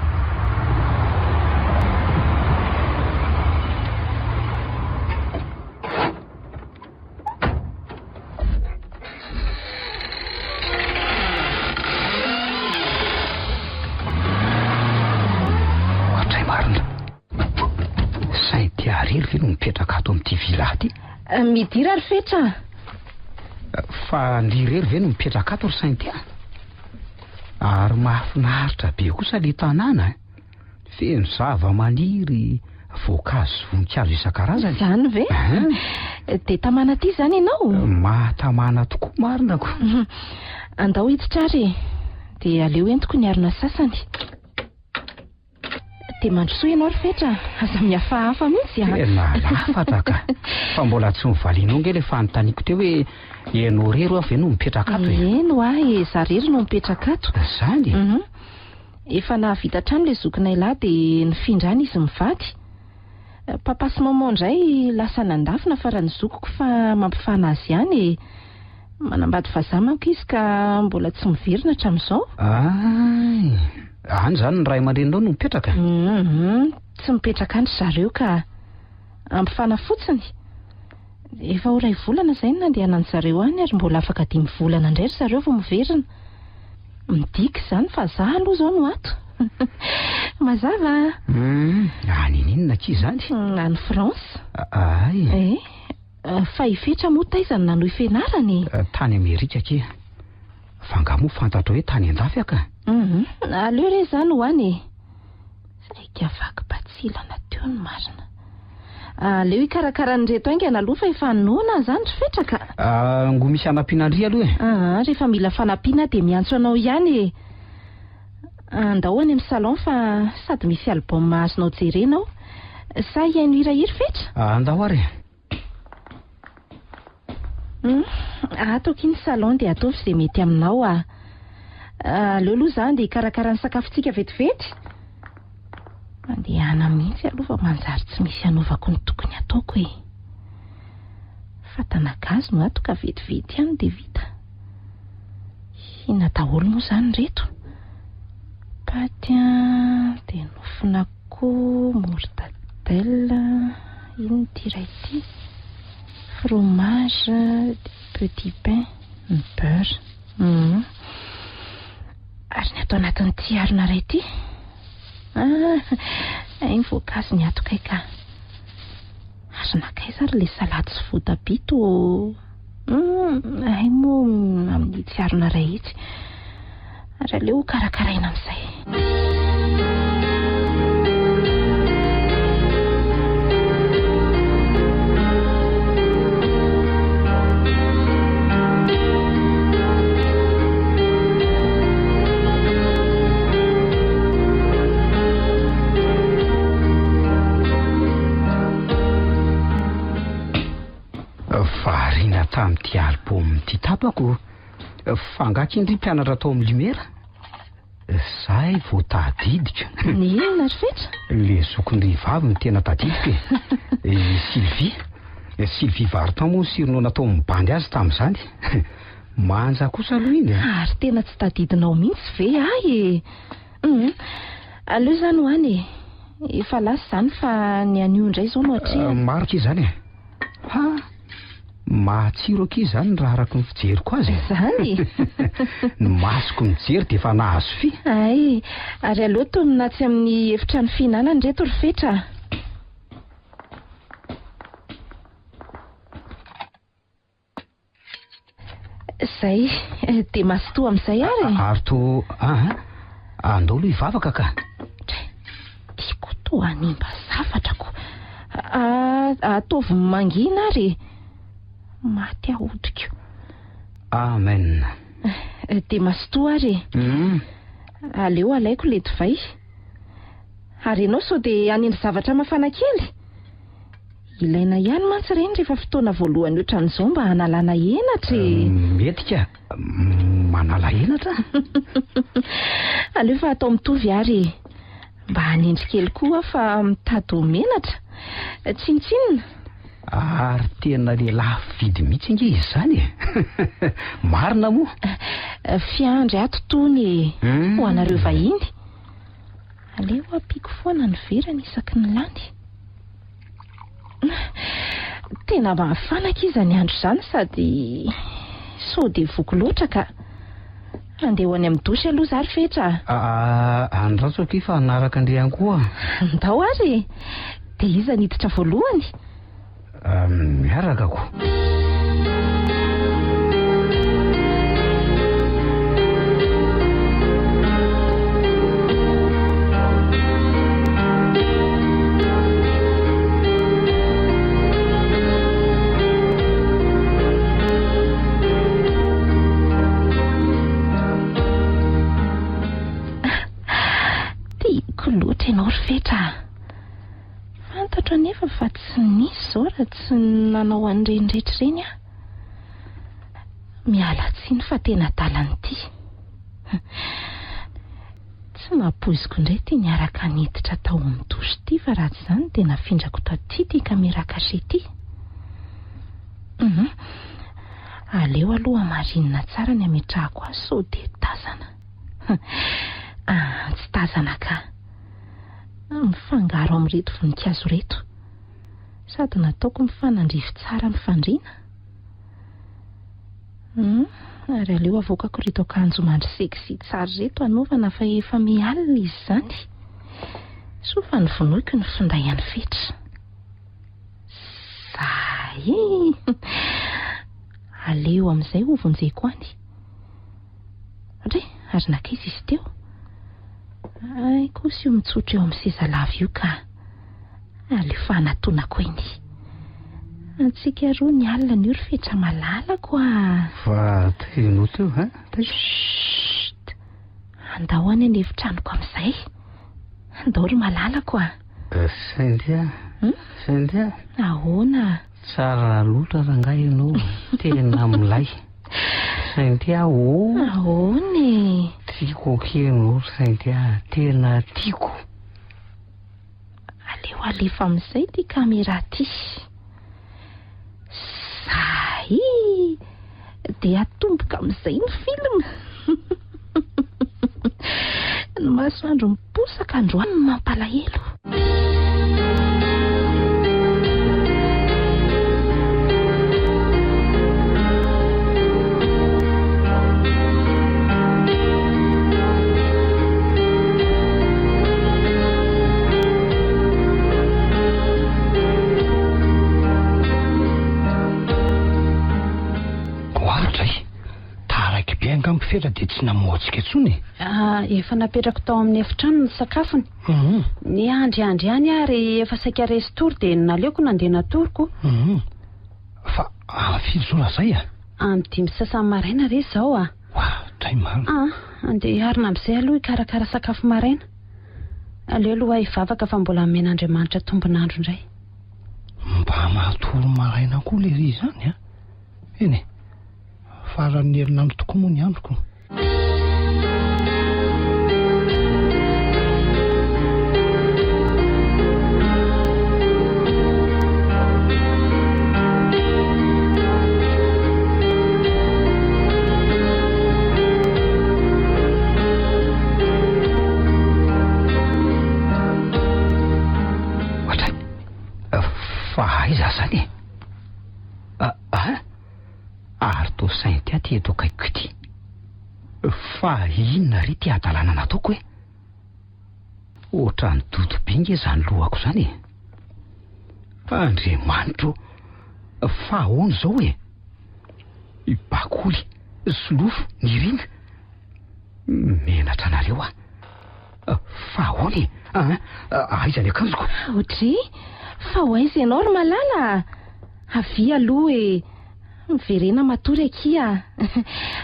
Ohatray marina. Sainty irery ve no mipetraka ato amin'ity villa ity? Eh, midira ry Fetra. Eh, fa ndry irery ve no mipetraka ato ry Sainty a? Ary mahafinaritra be kosa le tanàna eh. Feno zava-maniry, voankazo sy voninkazo isan-karazany. Izany ve? Dia tamana aty izany ianao? Mahatamana tokoa marina ko. Andao hiditra ary e. Dia aleo entiko ny harona sasany. Dia mandrosoa ianao ry Fetra, aza mihafahafa mihitsy a. Tena lafatra ka. Fa mbola tsy novalianao ange ilay fanontaniako teo hoe ianao irery hoa ve no mipetraka ato e? Eny hoa e, izaho irery no mipetraka ato. Izany e? Efa nahavita trano ilay zokinay lahy dia nifindra any izy mivady. Papa sy maman indray lasa any andafy nafaran'ny zokiko fa mampifana azy ihany e. Manambady vazaha manko izy ka mbola tsy miverina hatramin'izao. Ay! Any izany ny ray aman-dreninao no mipetraka? Hum, tsy mipetraka any ry zareo ka. Ampifana fotsiny. Efa ho iray volana izay no nandehanan-dry zareo any ary mbola afaka dimy volana indray ry zareo vao miverina. Midika izany fa za aloha izao no ato. Mazava a! Hum, any inona akia izany? Any France. Ay. Eh, fa i Fetra moa taiza no nanohy fianarana e? Tany Amerika akia. Fa angaha moa fantatrao hoe tany an-dafy aho ka? Hum, aleo re izany ho any e. Saika vaky batsilana teo ny marina. Aleo hikarakara an'ireto haingana aloha fa efa noana izany ry Fetra ka. Ngo misy hanampiana an-dry aloha e. Aa, rehefa mila fanampiana dia miantso anao ihany e. Andao any amin'ny salon fa sady misy album azonao jerena ao. Sa hihaino hira iry Fetra? Andao ary e. Hum, ato akia ny salon dia ataovy izay mety aminao ah. Aleo aloha za andeha hikarakara ny sakafontsika vetivety. Mandehana mihitsy aloha fa manjary tsy misy hanaovako ny tokony hataoko e. Fatana gaz no ato ka vetivety ihany dia vita. Inona daholo moa izany ireto? Paty an, dia nofon'akoho, mortadelle, inona ity iray ity? Fromage, dia petit pain, ny beurre. Hum. Ary ny ato anatin'ity harona iray ity? Ah, hay ny voankazo ny ato kay ka. Ary nankaiza ary ilay salady sy voatabia toa... Hum, hay moa amin'itsy harona iray itsy. Ary aleo ho karakaraina amin'izay. Variana tamin'ity album ity tapako. Fa angaha k'indry mpianatra tao amin'ny Lumière? Zay vao tadidiko. Ny inona ry Fetra? Le zokin'ny vavy no tena tadidiko e. I Sylvie. Sylvie Vartan moa ny surnom natao mibandy azy tamin'izany. Manja kosa aloha iny e. Ary tena tsy tadidinao mihitsy ve ahy e? Hum. Aleo izany ho any e. Efa lasa izany fa ny anio indray izao no atrehina. Maro akia izany e. Ha! Mahatsiro akia izany raha araka ny fijeriko azy e. Izany e. Ny masoko mijery dia efa nahazo fy. Hay, ary aleo tonona atsy amin'ny efitrano fihinanana ireto ry Fetra a. Izay, dia mazotoa amin'izay ary e. Ary to aa, andao aloha hivavaka ka. Dray, tiako toa hanimba zavatra ko. Ataovy mangina ary e. Maty aho hodiko. Amen. Dia mazotoa ary e. Aleo alaiko ilay divay. Ary ianao sao dia hanendry zavatra mafana kely? Ilaina ihany mantsy ireny rehefa fotoana voalohany ohatran'izao mba hanalana henatra e! Mety ka! Manala henatra? Aleo fa atao mitovy ary e! Mba hanendry kely koa aho fa mitady ho menatra. Tsinontsinona. Ary tena le lafo vidy mihitsy ange izy izany e! Marina moa? Fiandry ato tony e! Ho anareo vahiny. Aleo ampiako foana ny verany isaky ny lany. Tena mafana akia izany andro izany sady sao dia voky loatra ka. Andeha ho any amin'ny douche aloha za ry Fetra a. Aa, andraso akia fa hanaraka an-dry ihany koa. Ndao ary e! Dia iza no hiditra voalohany? Miaraka ko. Tiako loatra ianao ry Fetra a. Fantatro anefa fa tsy nisy izao raha tsy nanao an'ireny rehetra ireny aho. Miala tsiny fa tena adalan'ity. Tsy nampoiziko indray ity niaraka niditra tao amin'ny douche ity fa raha tsy izany dia nafindrako taty ity caméra cachée ity. Hum. Aleo aloha hamarinina tsara ny hametrahako azy sao dia tazana. Ah, tsy tazana ka. Mifangaro amin'ireto voninkazo ireto. Sady nataoko mifanandrify tsara amin'ny fandriana. Hum, ary aleo avoakako ireto akanjo mandry sexy tsara ireto hanaovana fa efa miha-alina izy izany. Soa fa novonoiko ny finday an'i Fetra. Zay e! Aleo amin'izay ho vonjeko any. Ndry, ary nankaiza izy teo? Hay kosa io mitsotra eo amin'ny seza lava io ka. Aleo fa hanatonako eny. Antsika roa ny alina anio ry Fetra malalako a! Fa taiza teo hein? Taiza? Chut! Andao any an'efitranoko amin'izay. Andao ry malalako a! Cynthia, Cynthia. Ahoana? Tsara loatra rangahy ianao, tena milay. Cynthia ô! Ahoana e? Tiako akia ianao ry Cynthia, tena tiako. Aleo alefa amin'izay ity caméra ity. Zay! Dia atomboka amin'izay ny film. Ny masoandro miposaka androany no mampalahelo. Oadray! Taraiky be angamba Fetra dia tsy namoha antsika intsony e! Ah, efa napetrako tao amin'ny efitrano ny sakafony. Niandriandry ihany aho ary efa saika resy tory dia naleoko nandeha natoriko. Fa amin'ny firy izao Razay a? Amin'ny dimy sy sasany maraina re izao a! Oadray marina. Ah, andeha hiarina amin'izay aloha hikarakara sakafo maraina. Aleo aloha hivavaka fa mbola nomen'Andriamanitra tombon'andro indray. Mba matory maraina koa lery izany a! Eny e, faran'ny herinandro tokoa moa ny androko. Ohatray, fa aiza zany e? Ah, ary toa Cynthia ty eto akaikiko ity. Fa inona re ty hadalana nataoko e? Ohatran'ny dodo be nge zany lohako zany e. Andriamanitro ô, fa ahoana izao e? I Bakoly, Solofo, Nirina, menatra anareo aho. Fa ahoana e? An, aiza ny akanjoko? Audrey, fa ho aiza ianao ry malala a? Avia aloha e! Miverena matory akia.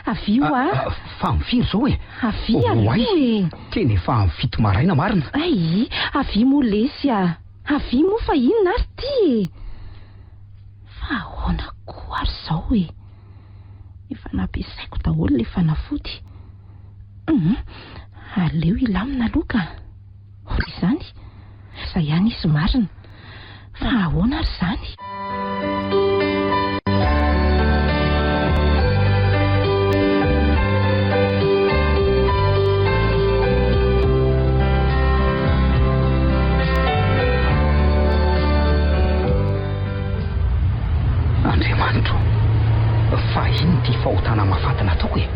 Avia hoa. Fa amin'ny firy izao e? Avia aloha e! Tena efa amin'ny fito maraina marina. Ay, avia moa lesy a! Avia moa fa inona ary ity e? Fa ahoana koa ary izao e? Efa nampiasaiko daholo ilay fanafody. Hum, aleo hilamina aloha ka. Hoy izany? Izay ihany izy marina. Fa ahoana ary izany? Andriamanitro, fa inona ity fahotana mahafaty nataoko e?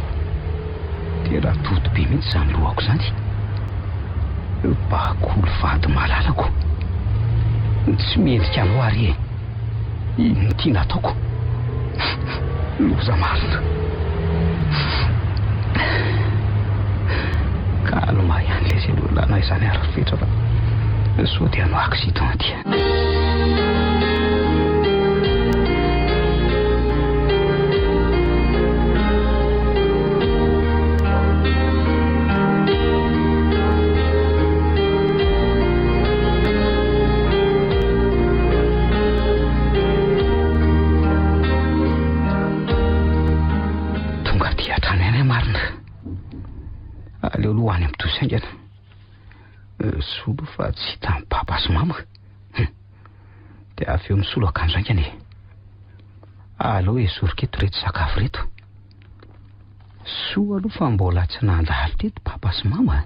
Tena dodo be mihitsy izany lohako izany. Bakoly vady malalako. Tsy mendrika anao ary e. Inona ity nataoko? Loza marina. Calme ihany lesy aloha na izany ary Fetra fa sao dia hanao accident aty. Tonga aty hatrany ihany aho marina. Aleo aloha any amin'ny douche haingana. Solo fa tsy hitan'i papa sy mama. Hum. Dia avy eo misolo akanjo haingana e. Aleo esoriko eto ireto sakafo ireto. Soa aloha fa mbola tsy nandalo teto papa sy mama.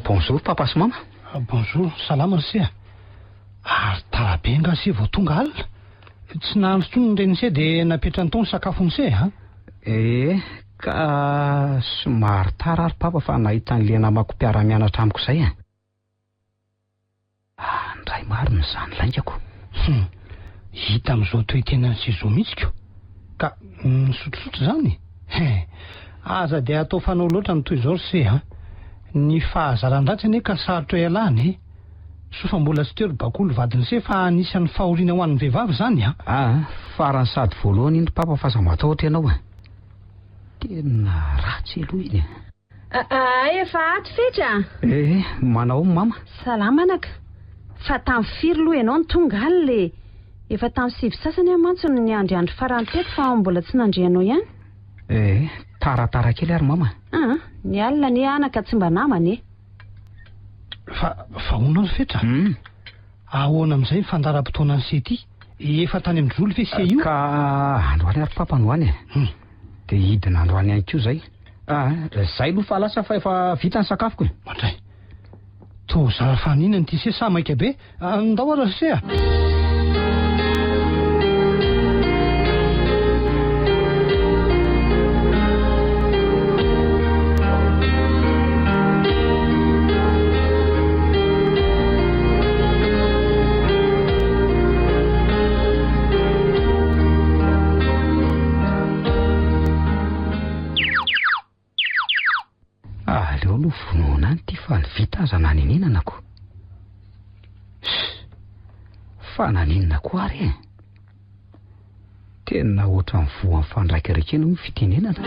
Bonjour papa sy mama. Ah, bonjour, salama ry se a. Ary tara be nga se vao tonga alina? Tsy nahandro intsony ny ren'i se dia napetrany tao ny sakafon'i se a. Eh, Ka somary tara ary papa fa nahita an'ilay namako mpiara-mianatra amiko izay e. Andray marina izany laingako. Hum, hita amin'izao toe-tenan'i Sezo mihitsy ko. Ka misotrosotro izany? He, aza dia atao fanao loatra ny toy izao ry se a. Ny fahazaran-dratsy anie ka sarotra ialana e. Soa fa mbola tsy teo ry Bakoly vadin'i se fa anisan'ny fahoriana ho an'ny vehivavy izany a. Aa, farany sady voalohany iny ry papa fa aza matahotra ianao e. Tena ratsy aloha iny e. Aa efa ato Fetra a! Eh, manao ahoana mama? Salama anaka. Fa tamin'ny firy loha ianao no tonga alina e? Efa tamin'ny sivy sasany aho mantsy no niandry andro farany teto fa mbola tsy nandre anao ihany. Eh, taratara kely ary mama. Aa, ny alina anie anaka tsy mba namana e. Fa, fa hono ary Fetra? Ahoana amin'izay ny fandaharam-potoanan'i Sety? Efa tany amin-dry Zoly ve se io? Ka androany ary papa no any e. Dia hidina androany ihany koa izay. Ah, izay aloha fa lasa fa efa vita ny sakafoko e. Mandray. Toa zara faninana ity se sa maika be? Andao ary ry se a! Aleo aloha vonoina any ity fa ny vita aza nanenenana ko. Ss! Fa naninona koa ary e? Tena ohatran'ny voan'ny fandraikiraikena hoy ny fitenenana.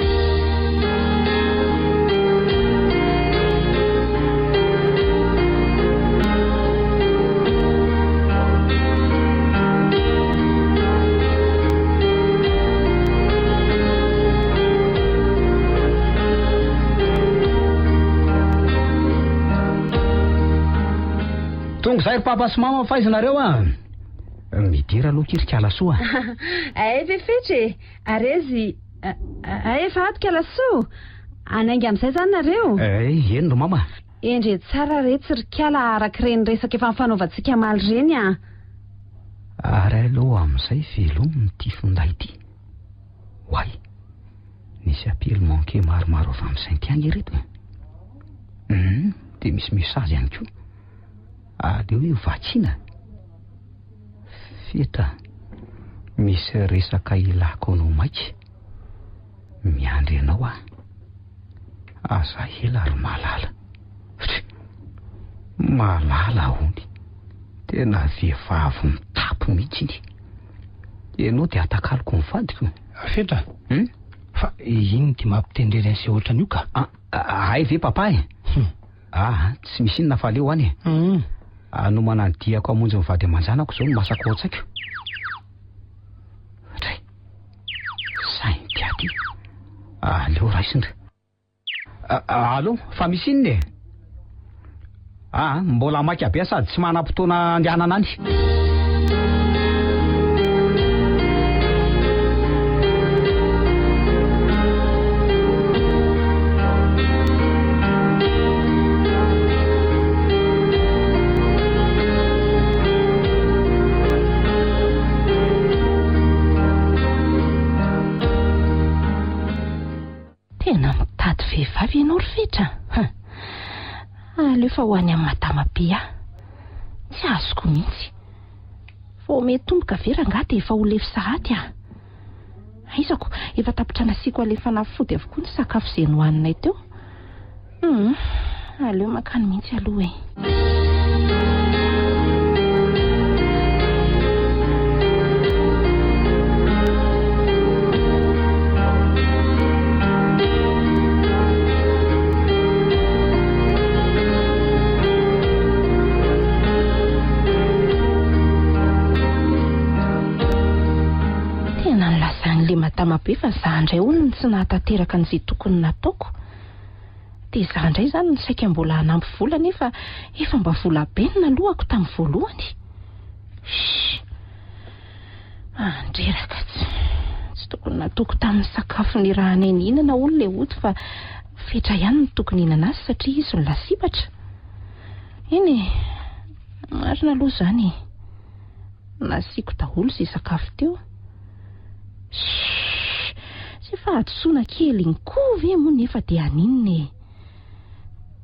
Tonga izay ry papa sy mama fa aiza nareo a? Midira aloha akia ry kalasoa a. Ay ve Fetra e! Arezy, ay efa ato kalasoa! Hanainga amin'izay izany nareo? Eh, eny ry mama. Endre tsara retsy ry kala araka ireny resaka efa nifanaovantsika omaly ireny a! Ary aleo amin'izay velomina ity finday ity. Oay! Nisy appel manqué maromaro avy amin'i Cynthia ange ireto e. Hum, dia misy message ihany koa. Aleo io vakiana. Fetra, misy resaka ilako anao maika. Miandry anao aho. Aza ela ry Malala. Tch! Malala hono. Tena vehivavy mitapy mihitsy iny. Ianao dia atakaloko ny vadiko. Fetra, Hum? fa inona ity mampitendreny an'se ohatran'io ka? Ah, hay ve papa e? Hum. Ah, tsy misy inona fa aleo any e. Hum. Hanomana ny diako hamonjy ny vady aman-janako izao no masaka ao an-tsaiko. Dray. Sainty aty. Aleo raisina. Allo, fa misy inona e? Ah, mbola maika be sady tsy manam-potoana andehanana any. Tena mitady vehivavy ianao ry Fetra a! Aleo fa ho any amin'i Madama Bea. Tsy azoko mihitsy. Vao mitomboka ve rangahy dia efa ho lefy sahady a! Aizako, efa tapitra nasiako alefa fanafody avokoa ny sakafo izay nohaninay teo. Hum, aleo mankany mihitsy aloha e. Tena nilazan'ilay madama be fa za indray hono no tsy nahatanteraka an'izay tokony nataoko. Dia izaho indray izany no saika mbola hanampy vola nefa efa mba vola be no nalohako tamin'ny voalohany. Shh! Andreraka tsy. Tsy tokony nataoko tamin'ny sakafo nirahanay nihinana hono ilay ody fa Fetra ihany no tokony hihinana azy satria izy no lasibatra. Eny e! Marina aloha izany e! Nasiako daholo izay sakafo teo. Shh! Fahadisoana kely iny koa ve moa nefa dia haninona e?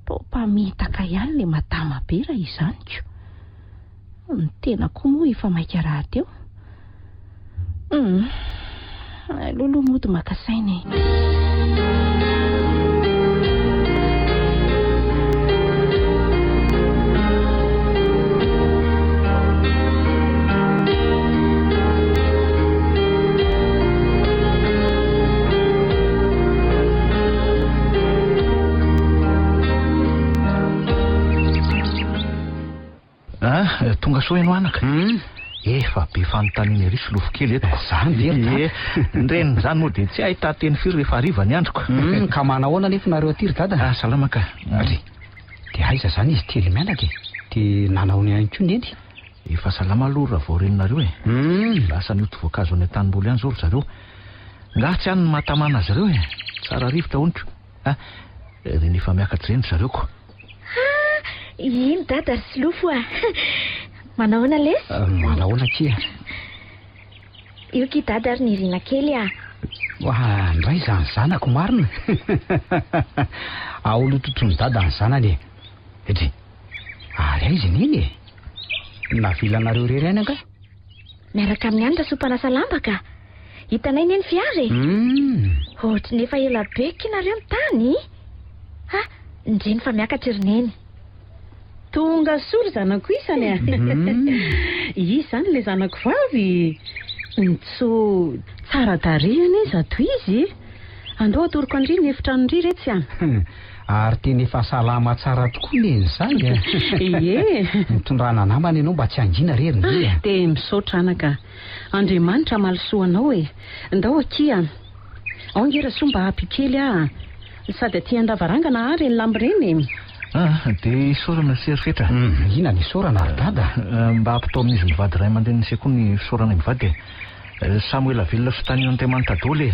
Toa mpamitaka ihany ilay madama be raha izany ko. Ny tena koa moa efa maika rahateo. Hum, aleo aloha mody maka saina e. Ah, tonga soa ianao anaka. Hmm? Efa be fanontaniana ery solofo kely eto. Zany ve ry dada? Ie, ny renin'izany moa dia tsy ahitan-teny firy rehefa hariva ny androko. Hmm, ka manahoana anefa nareo aty ry dada? Ah, salama ka. Ry, dia aiza zany izy telo mianaka e? Dia nanahoana ihany koa neny? Efa salama aloha raha vao reninareo e. Hmm. Lasa nioty voankazo any an-tanimboly any izao ry zareo. Nga tsy any ny mahatamana azy ireo e. Tsara rivotra honiko. Ah, reny efa miakatra ireny ry zareo ko. Ah, iny dada ry Solofo a. Manahoana lesy? Ah, manahoana akia? Io ki dada ry Nirina kely a. Oa, ndray izany zanako marina. Aolo totron'i dada ny zanany e. Dry, ary aiza i Neny e? Navelanareo irery any angaha? Miaraka amin'ny any Rasoa mpanasa lamba ka. Hitanay anie ny fiara e. Ohatry ny efa ela be ki nareo no tany. Ha, ndreny fa miakatra ry Neny. Tonga soa ry zanako isany a. Iza izany ilay zanako vavy? Ntso, tsara tarehy anie izato izy e. Andao atoroko an-dry ny efitranon-dry retsy a. Ary tena efa salama tsara tokoa neny izany a! Ie! Mitondrana namana ianao mba tsy hangina re ry Neny a! Dia misaotra anaka. Andriamanitra hamaly soa anao e! Ndao akia. Ao ange Rasoa mba ampio kely aho a! Sady aty an-davarangana aho ireny lamba ireny e! Ah, dia isaorana sy ry Fetra. Inona ny isaorana ry Dada? Mba ampitao amin'izy mivady ray aman-drenin'i se koa ny fisaoranay mivady e! Samy ho ela velona sy tanin'Andriamanitra daholo e!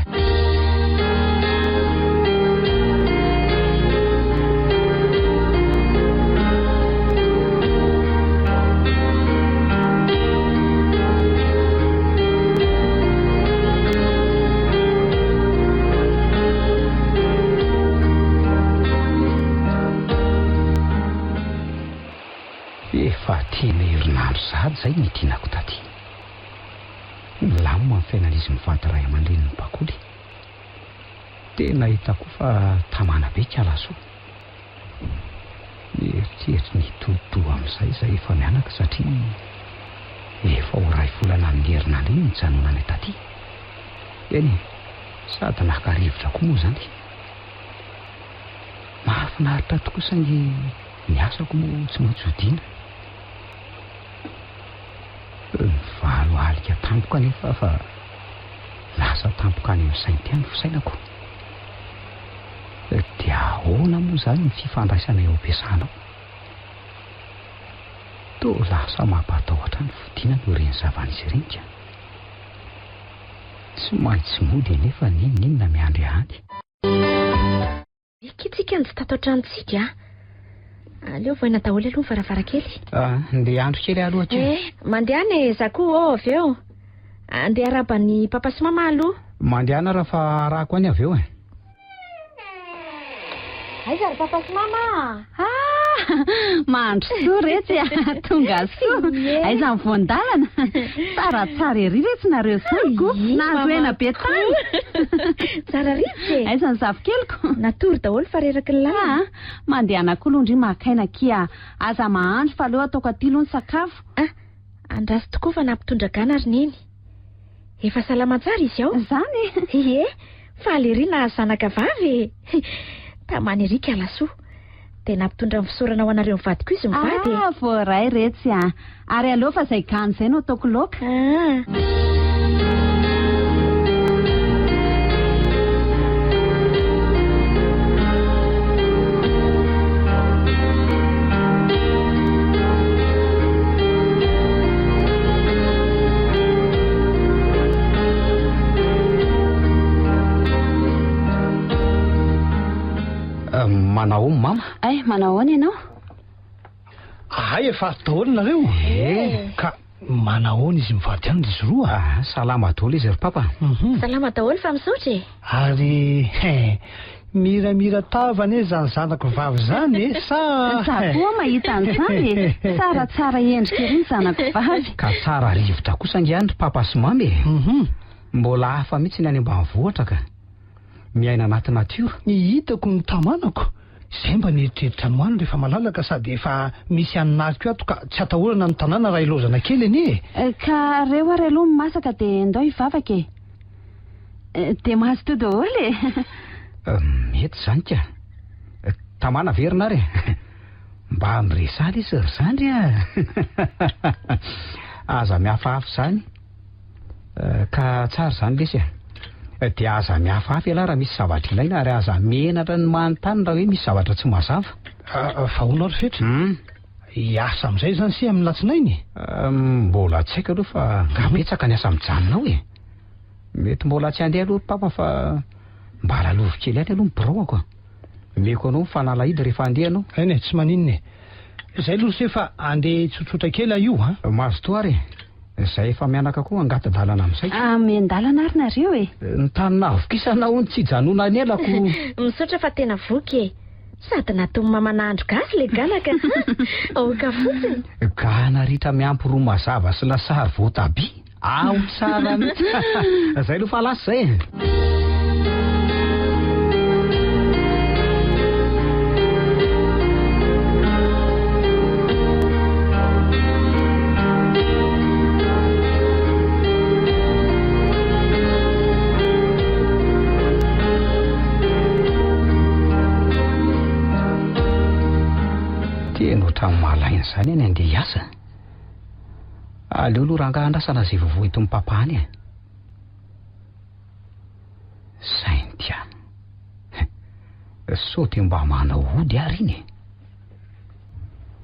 Efa tena herinandro sahady izay nidinako taty. Milamina ny fiainan'izy mivady ray aman-drenin'i Bakoly. Tena hita koa fa tamana be Ikalasoa. Mieritreritry ny hitodi-doha amin'izay izahay efa mianaka satria efa ho iray volana amin'ny herinandro iny nijanonanay taty. Eny e, sady naka rivotra koa moa izany. Mahafinaritra tokoa saingy ny asako moa tsy maintsy hodiana. Nivalo alika tampoka anefa aho fa lasa tampoka any amin'ny sainty any ny fisainako. Dia ahoana moa izany ny fifandraisana eo am-piasana ao? Toa lasa mampatahotra ny fodiana noho ireny zava-nisy ireny ka. Tsy maintsy mody anefa n'inon'inona miandry ahy any. Ika tsika no tsy tato an-tranontsika a. Aleo vohaina daholo aloha ny varavarankely. Ah, ndeha handro kely aloha akia. Eh, mandehana e, za koa ô avy eo. Andeha arahaba ny papa sy mama aloha. Mandehana raha fa arahako any avy eo e. Aiza ry papa sy mama a? Ah, mandrosoa retsy a, tonga soa. Aiza ny voan-dalana? Tsaratsara ery retsy nareo zanako, nahazo aina be tany. Tsara rivotra e. Aiza ny zafikeliko? Natory daholo fa reraky ny lalana. Ah, mandehana koa aloha ndry maka aina akia. Aza mahandro fa aleo ataoko aty aloha ny sakafo. Ah, andraso tokoa fa nampitondra gana ry neny. Efa salama tsara izy ao. Zany e? Ie, faly ery nahazo zanaka vavy e. Tamana ery Kalasoa. Dia nampitondra ny fisaorana ho anareo mivady koa izy mivady e. Ah, voaray retsy a. Ary aleo fa izay gana izay no ataoko laoka. Ah. Manao ahoana mama? Ay, manao ahoana ianao? Ahay efa ato daholo nareo? Eh. Ka. Manahoana izy mivady any ry izy roa a? Ah, salama daholo izy ry papa. Salama daholo fa misaotra e. Ary he, miramira tava anie izany zanako vavy izany e, sa? Za koa mahita an'izany e. Tsaratsara endrika ery ny zanako vavy. Ka tsara rivotra kosa ange any ry papa sy mama e. Mbola hafa mihitsy ny any ambanivohitra ka. Miaina anaty natiora. Ny hitako ny tamanako, izay mba nieritreritra ny ho any rehefa malalaka sady efa misy an'i Nary koa ato ka tsy atahorana ny tanàna raha ilaozana kely anie e. Ka reo ary aloha masaka dia ndao hivavaka e. Dia mazotoa daholo e. Mety izany ka. Tamana ve ry Nary e? Mba miresaha lesy ry zandry a! Aza mihafahafa izany. Ka tsara izany lesy e. Dia aza mihafahafa ialahy raha misy zavatra ilaina ary aza menatra ny manontany raha hoe misy zavatra tsy mazava. Fa hono aho ry Fetra? Hiasa amin'izay izany se amin'ny latsinainy e? Mbola tsy haiko aloha fa angaha betsaka ny asa mijanona ao e. Mety mbola tsy handeha aloha ry papa fa mba lalovy kely ihany aloha ny biraoko a. Omeko anao ny fanalahidy rehefa handeha ianao. Eny e, tsy maninona e. Izay aloha se fa andeha hitsotsotra kely aho io a. Mazotoa ary e. Izay efa mianaka koa angata-dalana amin'izay. Ah, miandalana ary nareo e. Ny tany nahavokisana hono tsy hijanona ny elako. Misaotra fa tena voky e. Sady nataon'i mama nahandro gasy le gana ka. Aoka fotsiny. Gana ritra miampy ro mazava sy lasary voatabia. Ao tsara mihitsy. Zay aloha fa lasa zay e. Tena ohatran'ny malaina izany any andeha hiasa. Aleo aloha rangahy andrasana izay vaovao entin'i papa any e. Cynthia. Sao dia mba manao ody ary iny e.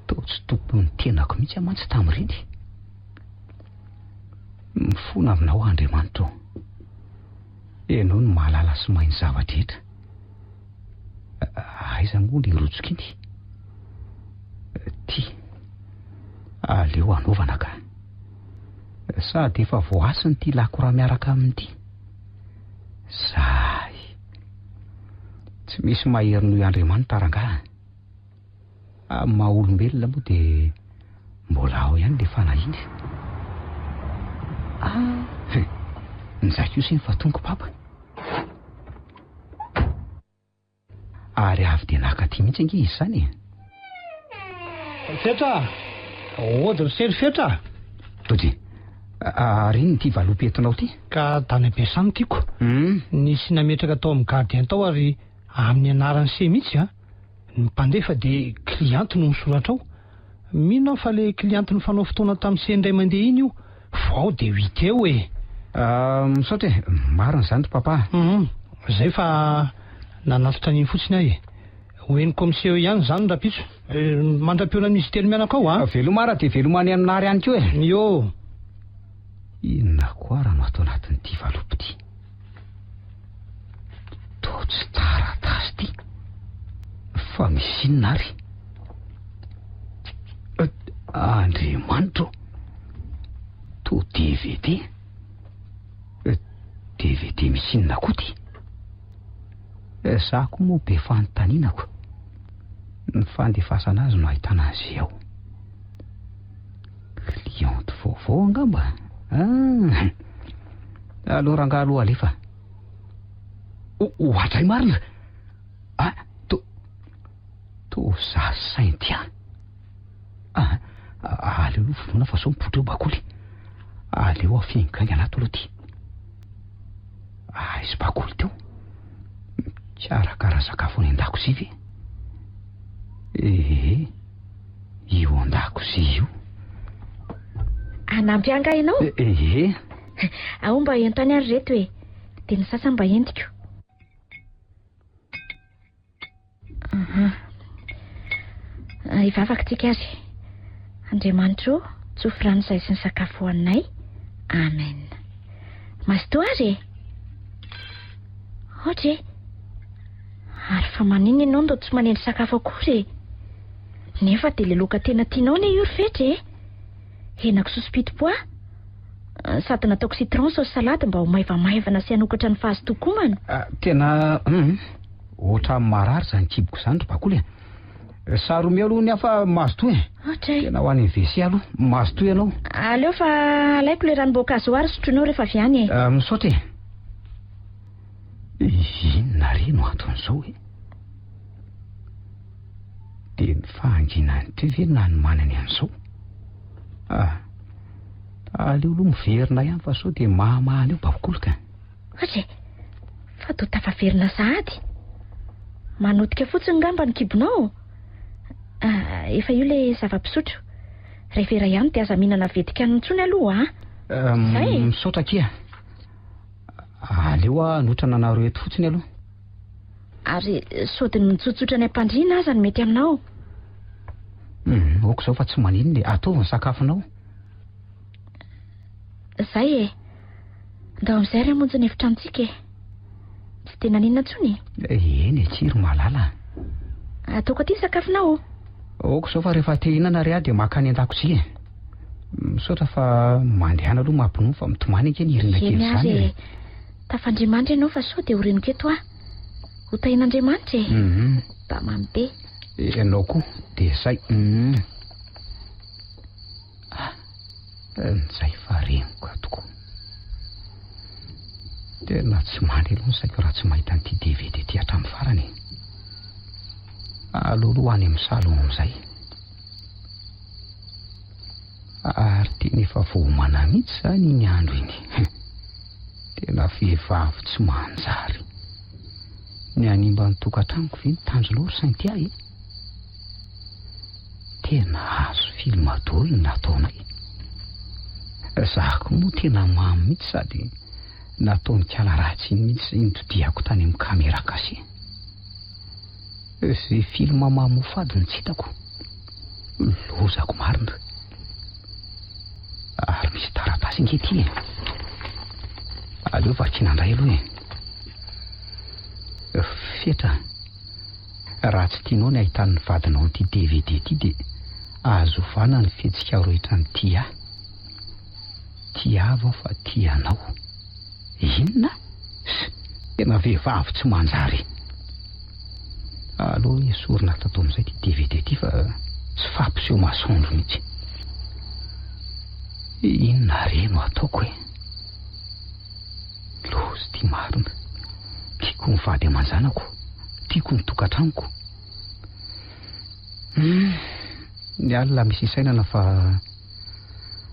Toa tsy tompon'ny tenako mihitsy aho mantsy tamin'ireny. Mifona aminao aho Andriamanitra ô. Ianao no mahalala sy mahay ny zava-drehetra. Aiza moa ilay rotsoko iny? Ty. Aleo hanaovana ka. Sady efa voahasina ity lakora miaraka aminy ity. Zay. Tsy misy mahery noho i Andriamanitra rangahy. Amin'ny maha olombelona moa dia mbola ao ihany ilay fanahiana e. Ah, njay kosa iny fa tonga papa. Ary avy dia naka aty mihitsy ange izy izany e. Fetra a! Ody ry se ry Fetra a! Dody, ary inona ity valopy entinao ity? Ka tany am-piasana tiako. Nisy nametraka tao amin'ny gardien tao ary amin'ny anaran'i se mihitsy a! Ny mpandefa dia cliente no misoratra ao. Mino aho fa le cliente nifanao fotoana tamin'i se indray mandeha iny io. Vao dia ho hita eo e! Misaotra e! Marina izany ry papa a! Hum, zay fa nanatitra an'iny fotsiny aho e! Ho henoko amin'ny se eo ihany izany rahampitso. Mandra-pihaona amin'izy telo mianaka ao a! Veloma ara dia veloma any amin'i Nary ihany koa e! Io! Inona koa ara no ato anatin'ity valopy ity? Toa tsy taratasy ity. Fa misy inona ary? Andriamanitra ô! Toa DVD? DVD misy inona koa ity? Za koa moa be fanontaniana ko. Ny fandefasana azy no ahitana azy ao. Cliente vaovao angamba? Ah. Aleo rangahy aloha alefa. Ohatray marina? Ah, to to za Cynthia. Ah, aleo aloha vonoina fa sao mipoitra eo bakoly. Aleo afihiniko haingana ato aloha ty. Aiza bakoly teo? Mikarakara sakafo any an-dakozia ve? Ee, io an-dakozia io. Hanampy ahy angaha ianao? Ee. Ao mba ento any ary ireto e. Dia ny sasany mba entiko. Aha. Hivavaka tsika ary. Andriamanitra ô, tsofy rano izahay sy ny sakafo hohaninay. Amen. Mazotoa ary e. Aotra e. Ary fa maninona ianao no tsy manendry sakafo akory e? Nefa dia ilay laoka tena tianao anie io ry Fetra e. Henakisoa sy petit pois. Sady nataoko citron saosy salade mba ho maivamaivana sy hanokatra ny fahazotoan-komana. Tena hum, ohatran'ny marary izany kiboko izany ry Bakoly a. Saromeo aloha ny ahy fa mazotoa e. Ohatray. Tena ho any amin'ny WC aloha. Mazotoa ianao. Aleo fa alaiko ilay ranom-boankazo ary sotroinao rehefa avy any e. Misaotra e. Inona re no anton'izao e? Dia ny fahanginany teo ve no nanomanany an'izao? Ah, aleo aloha miverina ihany fa sao dia mahamahana eo Bakoly ka. Ohatry e! Fa toa tafaverina sahady. Manotika fotsiny ngamba ny kibonao. Ah, efa io ilay zava-pisotro. Rehefa iray ihany dia aza mihinana vetikanina intsony aloha a! Zay e! Misaotra akia. Aleo aho hanotrana anareo eto fotsiny aloha. Ary sao dia ny mitsotsotra any am-pandriana aza no mety aminao? Hum, ok izao fa tsy maninona e. Ataovy ny sakafonao. Zay e. Ndao amin'izay ary hamonjy ny efitranontsika e. Tsy dia naninona intsony e. Eny e, tsia ry Malala a. Ataoko aty ny sakafonao. Ok izao fa rehefa te hihinana ary aho dia maka any an-dakozia e. Misaotra fa mandehana aloha mampinono fa mitomany ange ny Irina kely Eny izany ary e. e. Tafandriamandry ianao fa sao dia ho reniko eto aho. Ho tahian'Andriamanitra e. Mhm. Mba mamy be. Ianao koa dia zay. Mhm. Ah, njay fa reniko tokoa. Tena tsy mandry aloha ny saiko raha tsy mahita an'ity DVD ity hatramin'ny farany e. Aleo aloha any amin'ny salon amin'izay. Ary tena efa voaomana mihitsy izany iny andro iny. Tena vehivavy tsy manjary. Ny hanimba ny tokantranoko ve no tanjonao ry Cynthia e? Tena azo film daholo ny nataonay. Za koa moa tena mamo mihitsy sady nataon'i kala ratsy iny mihitsy nitodihako tany amin'ny caméra cachée. Ze film mamoafady no tsy hitako. Lozako marina. Ary misy taratasy ange ity e. Aleo vakiana indray aloha e. Fetra. Raha tsy tianao ny ahitan'ny vadinao an'ity DVD ity dia azo ovana ny fihetsikao rehetra mitia ahy. Tiavo aho fa tia anao. Inona? Ss! Tena vehivavy tsy manjary. Aleo esorina tato amin'izay ity DVD ity fa tsy fampiseho masoandro mihitsy. Inona re no ataoko e? Loza ity marina. Tiako ny vady aman-janako. Tiako ny tokantranoko. Hum, ny alina misy isainana fa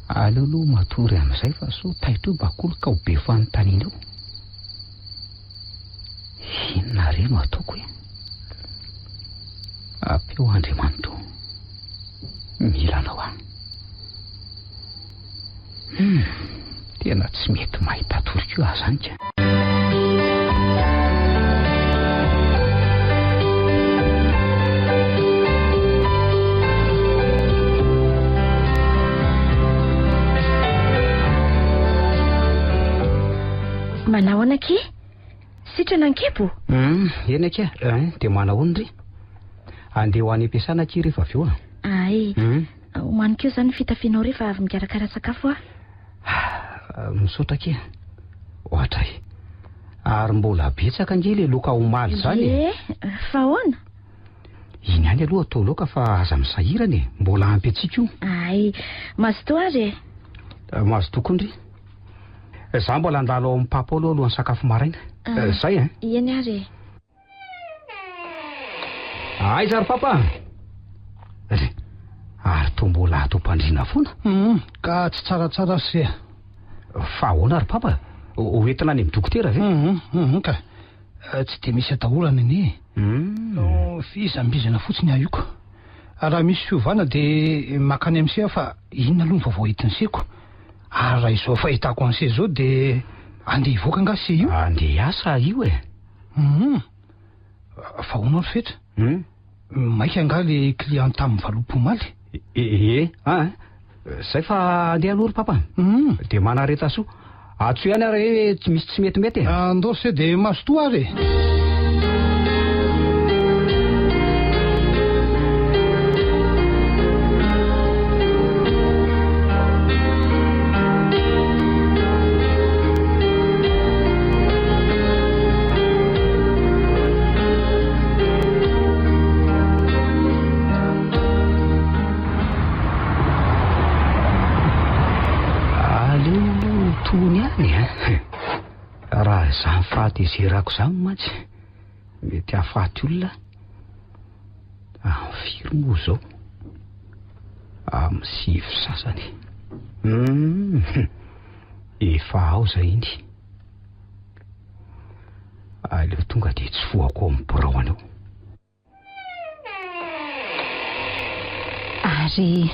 aleo aloha matory amin'izay fa sao taitra eo bakoly ka ho be fanontaniana eo. Inona re no ataoko e? Ampio Andriamanitra o. Mila anao aho. Hum, tena tsy mety mahita tory koa aho zany ka. Manahoana akia? Sitrana ny kibo? Hum, eny akia, eh, dia manahoana ry? Andeha ho any am-piasana akia rehefa avy eo a. Ay, Hum. Omaniko eo izany ny fitafianao rehefa avy mikarakara sakafo aho. Misaotra akia. Ohatray. Ary mbola betsaka ange ilay loka omaly izany e. Ie, fa ahoana? Iny ihany aloha atao loka fa aza misahirana e. Mbola ampy antsika io. Ay, mazotoa ary e. Mazotoa koa ndry. Za mbola handalo ao amin'ny papa ao aloha alohan'ny sakafo maraina. Zay e. Eny ary e. Aiza ry papa? Re, ary toa mbola ato am-pandriana foana? Hum, ka tsy tsaratsara aho se. Fa ahoana ry papa? Ho entina any amin'ny dokotera ve? Hum, hum, ka. Tsy dia misy atahorana anie e. Hum. Fizambizana fotsiny aho io ko. Raha misy fiovana dia mankany amin'i se aho fa inona aloha ny vaovao entin'i se ko. Ary raha izao fahitako an'i se izao dia andeha hivoaka angaha se io? Andeha hiasa io e. Hum. Fa ahoana ry Fetra? Hum. Maika angaha le client tamin'ny valopy omaly? Ie, an. Zay fa andeha aloha ry papa. Hum. Dia manareta soa. Antsoy ihany ary hoe tsy misy tsy metimety e. Andao se dia mazotoa ary e. Ia, raha izany fahatezerako izany mantsy, mety hahafaty olona. Amin'ny firy moa izao? Amin'ny sivy sasany. Hum, efa ao izay iny. Aleo tonga dia tsofohako ao amin'ny birao any ao. Ary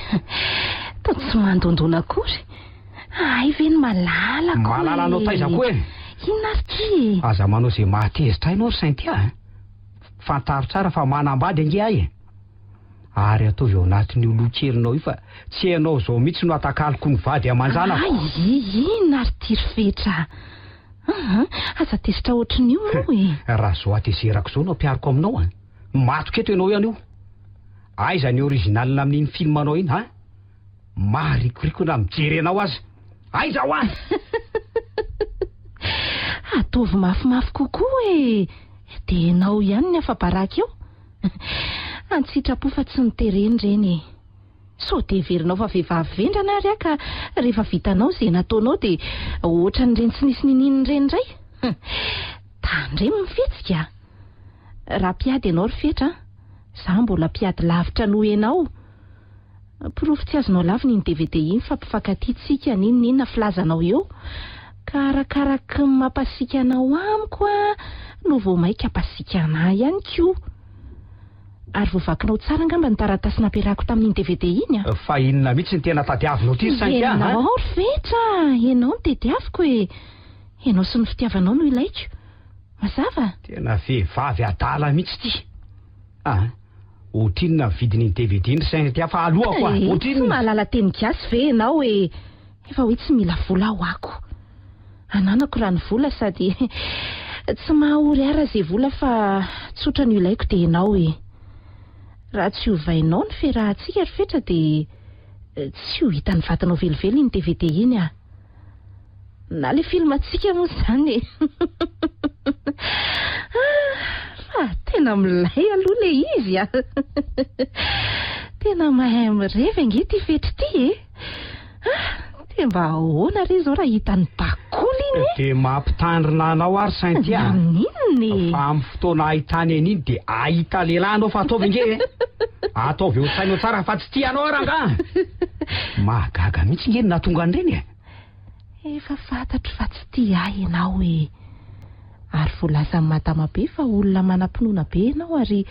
toa tsy mandondona akory. Hay ve ny malalako e. Malala anao taiza koa e? Inona ary ity e? Aza manao izay mahatezitra ahy ianao ry Cynthia a. Fantaro tsara fa manambady ange ahy e. Ary ataovy ao anatin'io loha kelinao io fa tsy ianao izao mihitsy no atakaloko ny vady aman-janako. Hay, inona ary ity ry Fetra a? Aa, aza tezitra ohatrin'io aloha e. Raha izao hatezerako izao no ampihariko aminao a. Matoky eto ianao ihany io. Aiza ny original amin'iny film anao iny ha? Maharikoriko na mijery anao aza. Aiza hoa? Ataovy mafimafy kokoa e! Dia ianao ihany ny afa-baraka eo. An-tsitrapo fa tsy noterena ireny e! Sao dia heverinao fa vehivavy vendrana ary aho ka rehefa vitanao izay nataonao dia ohatran'ireny tsy nisy niniana ireny indray? Tandremo ny fihetsika a! Raha mpiady ianao ry Fetra a! Izaho mbola mpiady lavitra noho ianao! Porofo tsy azonao lavina iny dvd iny fa mpifankatia tsika n'inon'inona filazanao eo ka arakaraky ny mampasiaka anao amiko a no vao maika hampasiaka anah ihany koa. Ary voavakinao tsara angamba ny taratasy nampiarahako tamin'iny dvd iny a. Fa inona mihitsy ny tena tadiavinao ity ry Cynthia a? Ianao ry Fetra a! Ianao no tediaviko e! Ianao sy ny fitiavanao no ilaiko. Mazava? Tena vehivavy adala mihitsy ity a! Ohatrinona ny vidin'iny dvd iny ry Cynthia fa aloako a! Eh, tsy Ohatrinona? mahalala teny gasy ve ianao e? Efa hoe tsy mila vola aho ako. Ananako raha ny vola sady tsy mahaory ahy raha izay vola fa tsotra no ilaiko dia ianao e. Raha tsy ovainao ny fiarahantsika ry Fetra dia tsy ho hitan'ny vadinao velively iny dvd iny ah. Na le film antsika moa izany e. Fa tena milay aloha le izy a. Tena mahay mirevy ange ity Fetra ity e. Dia mba ahoana re izao raha hitan'i Bakoly iny e? Dia mampitandrina anao ary Cynthia a. Maninona e? Fa amin'ny fotoana ahitany an'iny dia ahita lehilahy anao fa ataovy ange e. Ataovy eo an-tsainao tsara fa tsy tia anao aho rangaha. Mahagaga mihitsy nge ny nahatonga an'ireny e. Efa fantatro fa tsy tia ahy ianao e. Ary voalazan'i Madama be fa olona manam-pinoana be ianao ary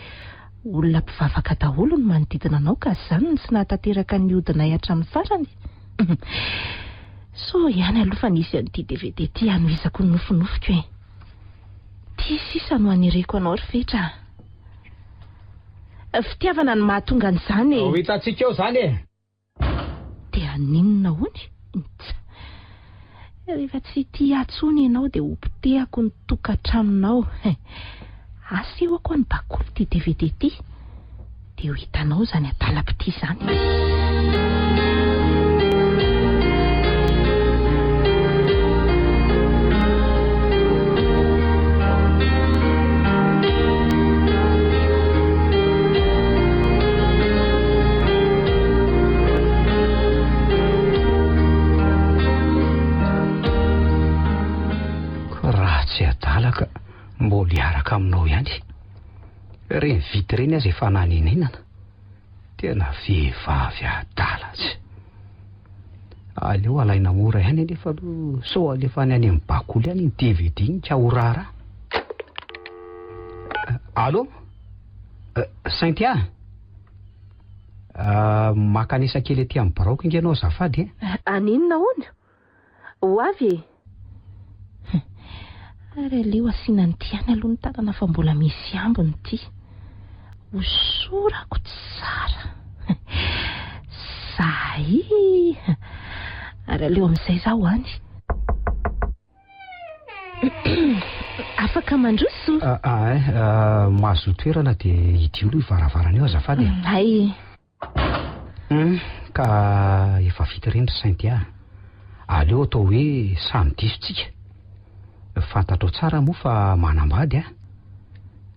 olona mpivavaka daholo ny manodidina anao ka izany no tsy nahatanteraka ny odinay hatramin'ny farany. Soa ihany aloha fa nisy an'ity dvd ity hanohizako ny nofinofiko e. Ity sisa no hanereko anao ry Fetra a. Fitiavana no mahatonga an'izany e. Ho hitantsika eo izany e. Dia haninona hono? Tsa. Rehefa tsy tia ahy intsony ianao dia hopotehako ny tokantranonao. Asehoko an'i Bakoly ity dvd ity dia ho hitanao izany adalam-pitia izany. Raha tsy adala ka mbola hiaraka aminao ihany. Ireny vity ireny aza efa nanenenana. Tena vehivavy adala tsy. Aleo alaina mora ihany anefa aloha sao alefany any amin'ny bakoly any iny dvd iny ka ho raharaha. Allô? Cynthia? Mankanesa kely aty amin'ny biraoko inge ianao azafady e. Haninona hono? Ho avy e! Ary aleo asiana an'ity ihany aloha ny tanana fa mbola misy ambiny ity. Hosorako tsara. Zay! Ary aleo amin'izay izaho any. Afaka mandroso? Ah, eh, mahazoa toerana dia hidio aloha io varavarana io azafady e. Hay. Ka efa vita ireny ry Cynthia a. Aleo atao hoe samy diso tsika. Fantatrao tsara moa fa manambady aho.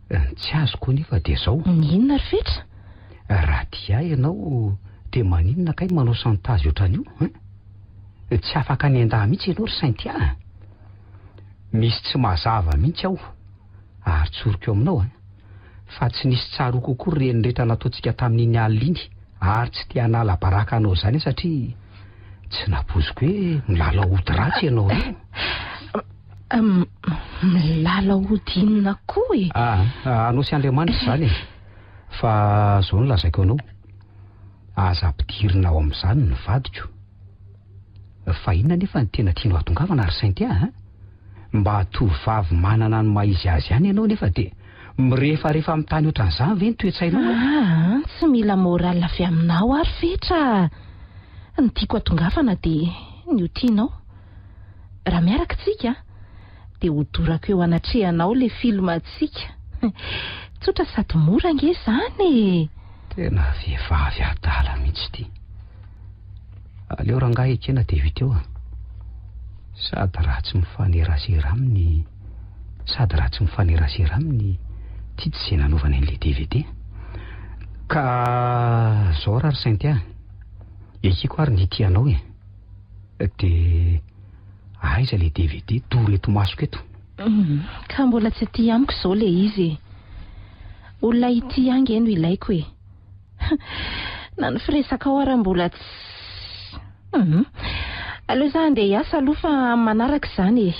Ny tsy azoko anefa dia izao. Inona ry Fetra? Raha tia ahy ianao dia maninona kay manao chantage ohatran'io hein? Tsy afaka ny handaha mihitsy ianao ry Cynthia a. Misy tsy mazava mihitsy ao, ary tsoriko aminao an, fa tsy nisy tsaroako akory ireny rehetra nataontsika tamin'iny alina iny, ary tsy te hanala baraka anao izany aho satria tsy nampoiziko hoe milalao ody ratsy ianao io. Milalao ody inona koa e? Ah, anao sy Andriamanitra izany e. Fa izao no lazaiko anao, aza ampidirina ao amin'izany ny vadiko. Fa inona anefa no tena tianao hatongavana ry Cynthia a? Mba tovovavy manana ny maha izy azy ihany ianao nefa dia mirefarefa amin'ny tany ohatran'izany ve ny toe-tsainao a? Aa, tsy mila morale avy aminao aho ry Fetra a! Ny tiako hatongavana dia ny ho tianao. Raha miaraka tsika dia hodorako eo anatrehanao ilay film antsika. Tsotra sady mora ange izany e! Tena vehivavy adala mihitsy ity. Aleo rangahy ekena dia vita eo a. Sady raha tsy mifanerasera aminy sady raha tsy mifanerasera aminy ity tsy izay nanaovany an'ilay DVD. Ka zao raha ry Cynthia, ekeko ary ny hitia anao e. Dia aiza ilay DVD doro eto masoko eto? Ka mbola tsy aty amiko izao ilay izy e. Olona hitia ahy ange no ilaiko e. Na ny firesakao ara mbola tsy. Hum. Aleo za handeha hiasa aloha fa amin'ny manaraka izany e.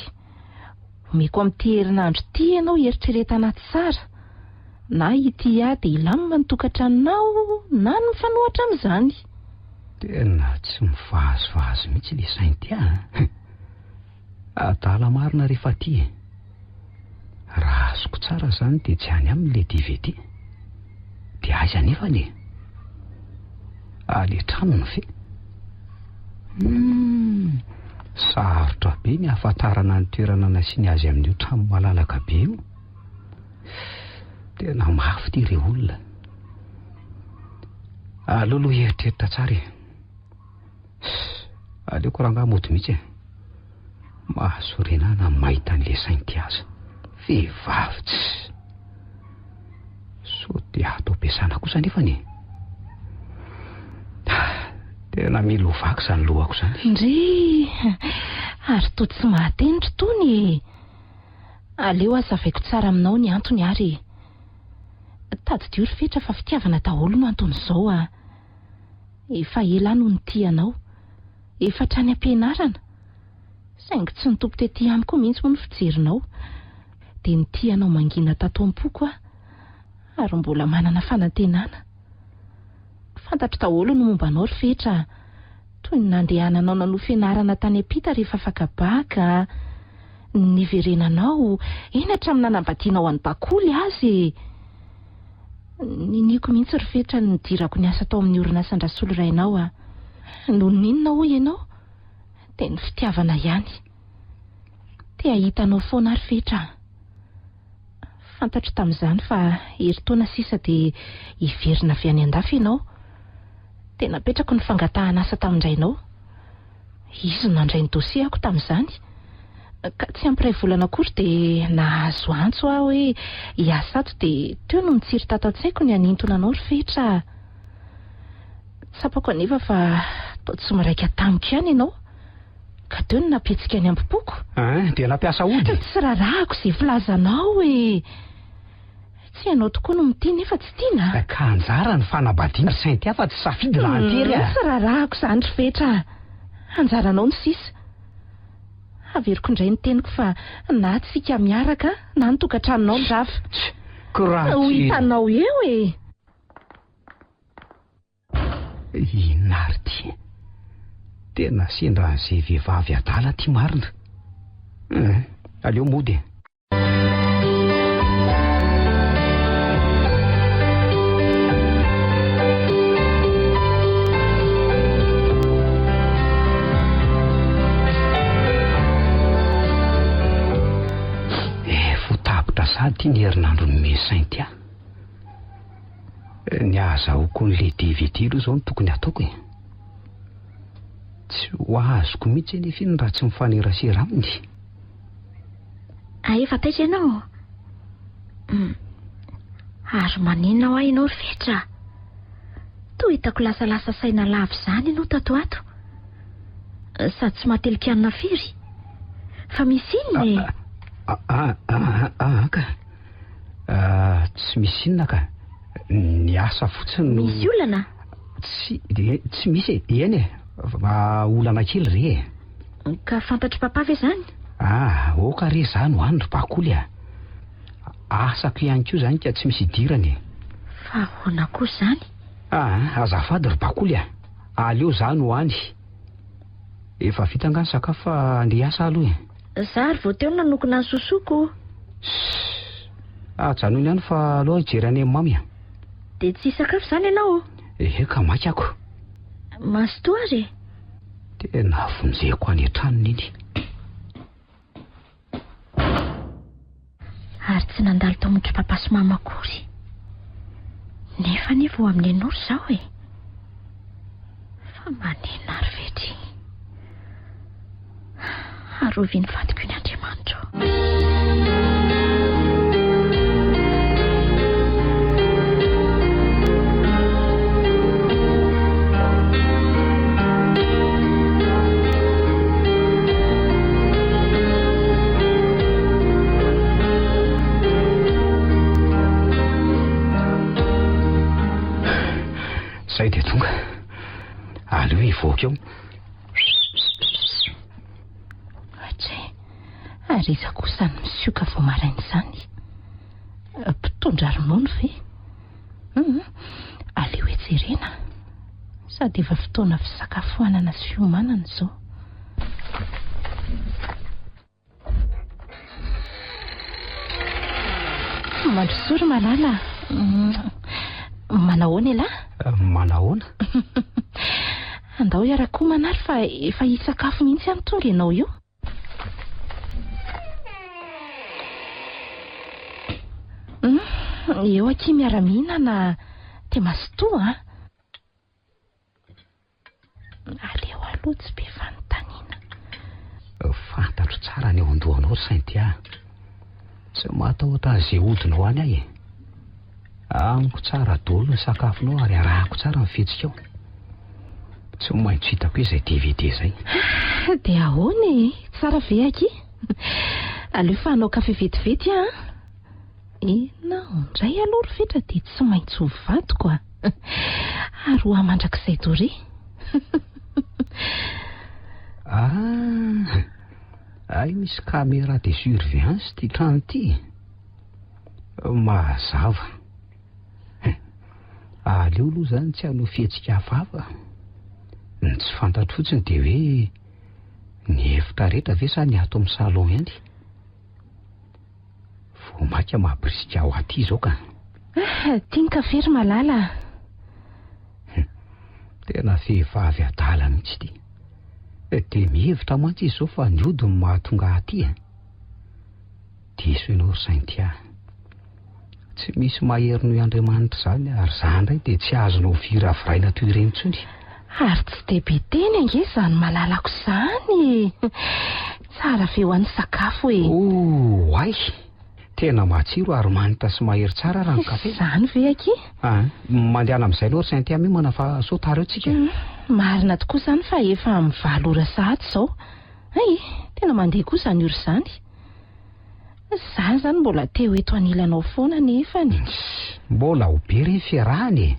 Omeko amin'ity herinandro ity ianao hieritreretana tsara. Na hitia ahy dia hilamina ny tokantranonao na ny mifanohitra amin'izany. Tena tsy mivazivazy mihitsy ilay Cynthia a. Adala marina rehefa aty e. Raha azoko tsara izany dia tsy any aminy ilay dvd. Dia aiza anefany e? Any an-tranony ve? Humm, sarotra be ny hahafantarana ny toerana nasiany azy amin'io trano malalaka be io. Tena mafy ity re olona. Aleo aloha hieritreritra tsara e. Aleoko rangahy mody mihitsy e. Mahasorena ahy na mahita an'ilay Sainty aza. Vehivavy tsy. Sao dia ato am-piasana kosa anefany e. Tena mila ho vaky izany lohako izany. Ndry! Ary toa tsy mahateny ry Tony e! Aleo hazavaiko tsara aminao ny antony ary e! Tadidio ry Fetra fa fitiavana daholo no anton'izao a! Efa ela aho no nitia anao. Efa hatrany am-pianarana. Saingy tsy nitopy tety amiko mihitsy moa ny fijerinao. Dia nitia anao mangina tato am-poko aho. Ary mbola manana fanantenana. Fantatro daholo ny momba anao ry Fetra a! Toy ny nandehananao nanohy fianarana tany am-pita rehefa afaka bacc a! Ny niverenanao, eny hatramin'ny nanambadianao an'i Bakoly aza e! Niniako mihitsy ry Fetra ny nidirako niasa tao amin'ny orinasan-dRasolo rainao a! Noho ny inona hoy ianao? Dia ny fitiavana ihany. Te hahita anao foana aho ry Fetra a! Fantatro tamin'izany fa herintaona sisa dia hiverina avy any an-dafy ianao. Dia napetrako ny fangatahana asa tamin-drainao. Izy no nandray ny dossier-ko tamin'izany. Ka tsy ampy iray volana akory dia nahazo antso aho hoe hiasa ato dia teo no nitsiry tato an-tsaiko ny hanintona anao ry Fetra a! Tsapako anefa fa toa tsy miraika tamiko ihany ianao. Ka teo no nampihetsika ny hambom-poko. Hein, dia nampiasa ody? Tsy rarahako izay filazanao e! Tsy ianao tokoa no mitia nefa tsy tiana a! Ka anjara ny fanambadiana ry Cynthia fa tsy safidy raha an-tery a! Tsy rarahako izany ry Fetra a! Anjaranao ny sisa. Averiko indray ny teniko fa na tsika miaraka na ny tokantranonao no rava. Ko raha Ho tsy. hitanao eo e! Inona ary ity? Tena sendra an'izay vehivavy adala ity marina. Hum, aleo mody e. Efa ho tapitra sahady ity ny herinandro nomen'i Cynthia. Ny ahazahoako an'ilay DVD aloha izao no tokony hataoko e. Tsy ho azoko mihitsy anefa iny raha tsy mifanerasera aminy. Ah, efa taitra ianao? Hum. Ary maninona hoa ianao ry Fetra? Toa hitako lasalasa saina lava izany ianao tato ato. Sady tsy mahatelin-kanina firy. Fa misy inona e? Aa ka. Tsy misy inona ka. Ny asa fotsiny no. Misy olana? Tsy, tsy misy e. Eny e. Olana kely re e. Ka fantatr'i papa ve izany? Ah, aoka re izaho no any ry Bakoly a. Asako ihany koa izany ka tsy misy idirany e. Fa ahoana koa izany? Ah, azafady ry Bakoly a. Aleo izaho no any. Efa vita angaha ny sakafo fa andeha hiasa aloha e. Za ary vao teo no nanokona ny sosoko. Sss. Ajanony ihany fa aleo hijery an'i Mamy a. Dia tsy hisakafo izany ianao? Ehe ka maika ako. Mazotoa ary e. Tena vonjeko any an-tranony iny. Ary tsy nandalo tao amin-dry papa sy mama akory. Nefa anie vao amin'ny enina ora izao e. Fa manenina ary ve dry? Arovy iny vadiko iny Andriamanitra ô. Zay dia tonga. Aleo hivoaka eo. Atray, ary iza kosa no misioka vao maraina izany? Mpitondra ronono ve? Hum, aleo hejerena. Sady efa fotoana fisakafoanana sy fiomanana izao. Mandrosoa ry Malala a. Manahoana ialahy? Manahoana? Andao hiara-komana ary fa efa hisakafo mihitsy aho no tonga ianao io. Eo akia miara-mihinana dia mazotoa a. Aleo aloha tsy be fanontaniana. Fantatro tsara ny ao an-dohanao ry Cynthia. Tsy matahotra an'izay hodinao any aho e. Amiko tsara daholo ny sakafonao ary arahako tsara ny fihetsikao. Tsy maintsy hitako hoe izay DVD izay. Dia ahoana e? Tsara ve akia? Aleo fa hanao kafe vetivety aho an. Ianao indray aloha ry Fetra dia tsy maintsy ho vadiko a! Ary ho ahy mandrakizay doria. Ah! Hay misy caméra de surveillance ity trano ity. Mazava. Aleo aloha izany tsy hanao fihetsika hafahafa. Ny tsy fantatro fotsiny dia hoe ny efitra rehetra ve sa ny ato amin'ny salon ihany? Vao maika mahabirisika aho aty izao ka. Ah, tia ny kafe ry Malala a. Tena vehivavy adala mihitsy ity. Dia mihevitra mantsy izy izao fa ny ody no mahatonga ahy aty e. Diso ianao ry Cynthia. Tsy misy mahery noho i Andriamanitra izany ary izaho indray dia tsy azonao viraviraina toy ireny intsony. Ary tsy dia be teny ange izany malalako izany e! Tsara ve ho an'ny sakafo e! Oh, hay! Tena matsiro ary manitra sy mahery tsara raha ny kafe. Izany ve akia? Ah, mandehana amin'izay aloha ry Cynthia miomana fa sao tara eo tsika. Marina tokoa izany fa efa amin'ny valo ora sahady izao. Hay, tena mandeha koa izany ora izany. Za izany mbola te ho eto anilanao foana nefany. Mbola ho be re ny fiarahana e!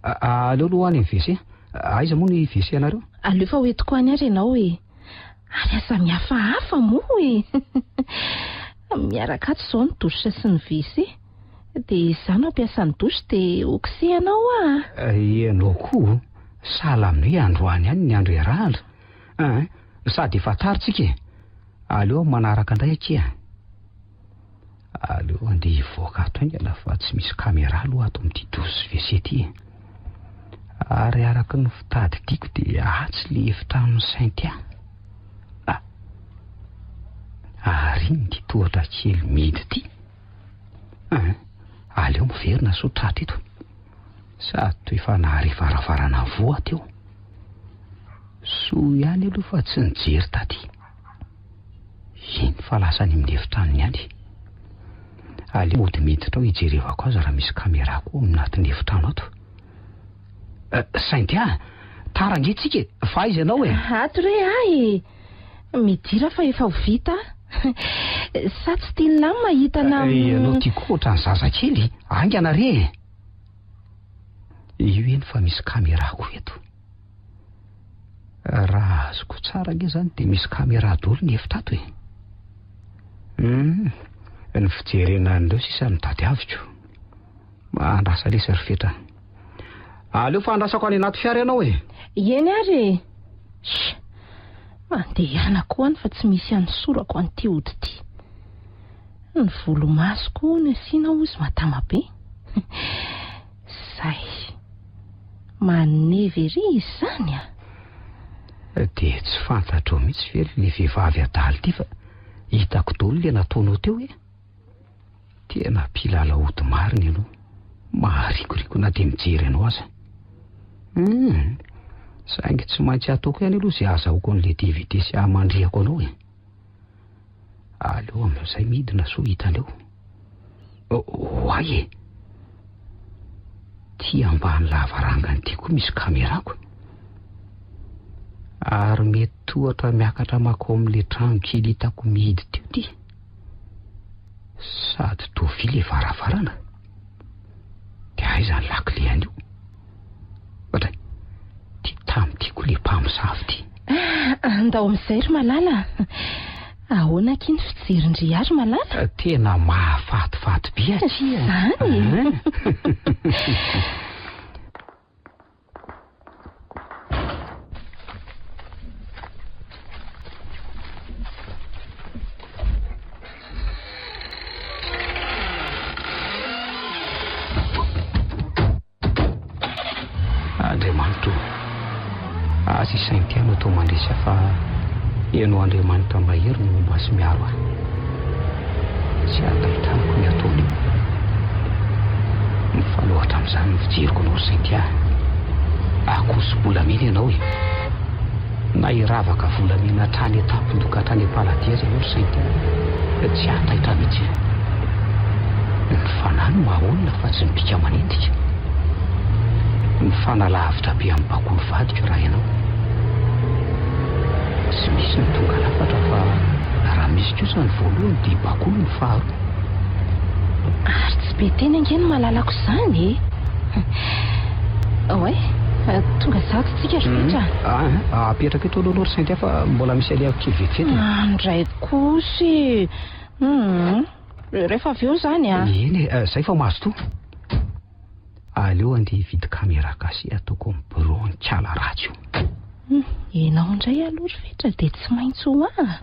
Aleo aloha any amin'ny WC. Aiza moa ny WC anareo? Aleo fa ho entiko any ary ianao e! Ary aza mihafahafa moa e! Miaraka ato izao ny douche sy ny WC. Dia izaho no hampiasa ny douche dia hokosehana ao aho. Ianao koa sahala amin'ny hoe androany ihany ny andro iarahana. Ein, sady efa tara tsika e! Aleo manaraka indray akia. Aleo andeha hivoaka ato haingana fa tsy misy caméra aloha ato amin'ity douche WC ity e. Ary araka ny fitadidiako dia atsy le efitranon'i Cynthia. Ah! Ary iny ity tohatra kely mihidy ity. Ein, aleo miverina sao tratra eto. Sady toa efa nahare varavarana voa teo. Soa ihany aloha fa tsy nijery taty. Iny fa lasa any amin'ny efitranony ihany. Aleo mody miditra ao hijerevako azy raha misy caméra koa ao anatin'ny efitrano ato. Eh, Cynthia, tara ange tsika e, fa aiza ianao e? Ato re ahy e! Midira fa efa ho vita. Sa tsy tian'i lahy ny mahita ana Eh, Ianao ty koa ohatran'ny zazakely. Haingana re e. Io eny fa misy caméra koa eto. Raha azoko tsara ange izany dia misy caméra daholo ny efitra ato e. Hum, ny fijerena an'ireo sisa no tadiaviko. Mahandrasa lesy ry Fetra. Aleo fa andrasako any anaty fiara ianao e. Eny ary e. Sh! Mandehana koa any fa tsy misy hanosorako an'ity ody ity. Ny volomasoko hono asiana hozy madama be. Zay. Manevy ery izy izany a! Dia tsy fantatrao mihitsy ve ry le vehivavy adala ity fa hitako daholo le nataonao teo e! Tena mpilalao ody marina ianao. Maharikoriko na dia mijery anao aza. Hum, saingy tsy maintsy ataoko ihany aloha izay ahazahoako an'ilay DVD sy hahamandrihako anao e. Aleo amin'izay midina soa hitany eo. Oay e! Ty ambany lavarangana ity koa misy caméra-ko. Ary mety tohatra miakatra makao amin'ilay trano kely hitako mihidy teo ty. Sady toa vy le varavarana. Dia aiza ny lakile an'io? Ohatray, ty tamy ty koa le mpamosavy ty. Ah, andao amin'izay ry Malala. Ahoana akia ny fijerin-dry ahy ry Malala? Tena mahafatifaty be akia. Izany e! Andriamanitra o, aza i Cynthia no atao mandresy ahy fa Ianao Andriamanitra mahery no momba sy miaro ahy. Tsy hataitra amiko ny ataon'io. Mifanohitra amin'izany ny fijeriko anao ry Cynthia a. Akoso-bolamena ianao e. Na hiravaka volamena hatrany an-tampon-doha ka hatrany am-paladia aza ianao ry Cynthia, tsy hataitra mihitsy. Ny fanahy no maha olona fa tsy ny bika aman'endrika. Mifanalavitra be amin'ny bakoly vadiko raha ianao. Tsy misy ny tonga lafatra fa raha misy kosa ny voalohany dia bakoly ny faharoa. Ary tsy be teny ange ny malalako izany e! Oay, tonga zato tsika ry Fetra a! Ah, apetrako eto aloha aloha ry Cynthia fa mbola misy alehako kely vetivety e. Andray kosa e! Hum, rehefa avy eo izany a! Eny e, zay fa mazotoa. Aleo andeha hividy caméra cachée ataoko amin'ny bureau an'i Kala ratsy io. Hum, ianao indray aloha ry Fetra dia tsy maintsy ho ahy.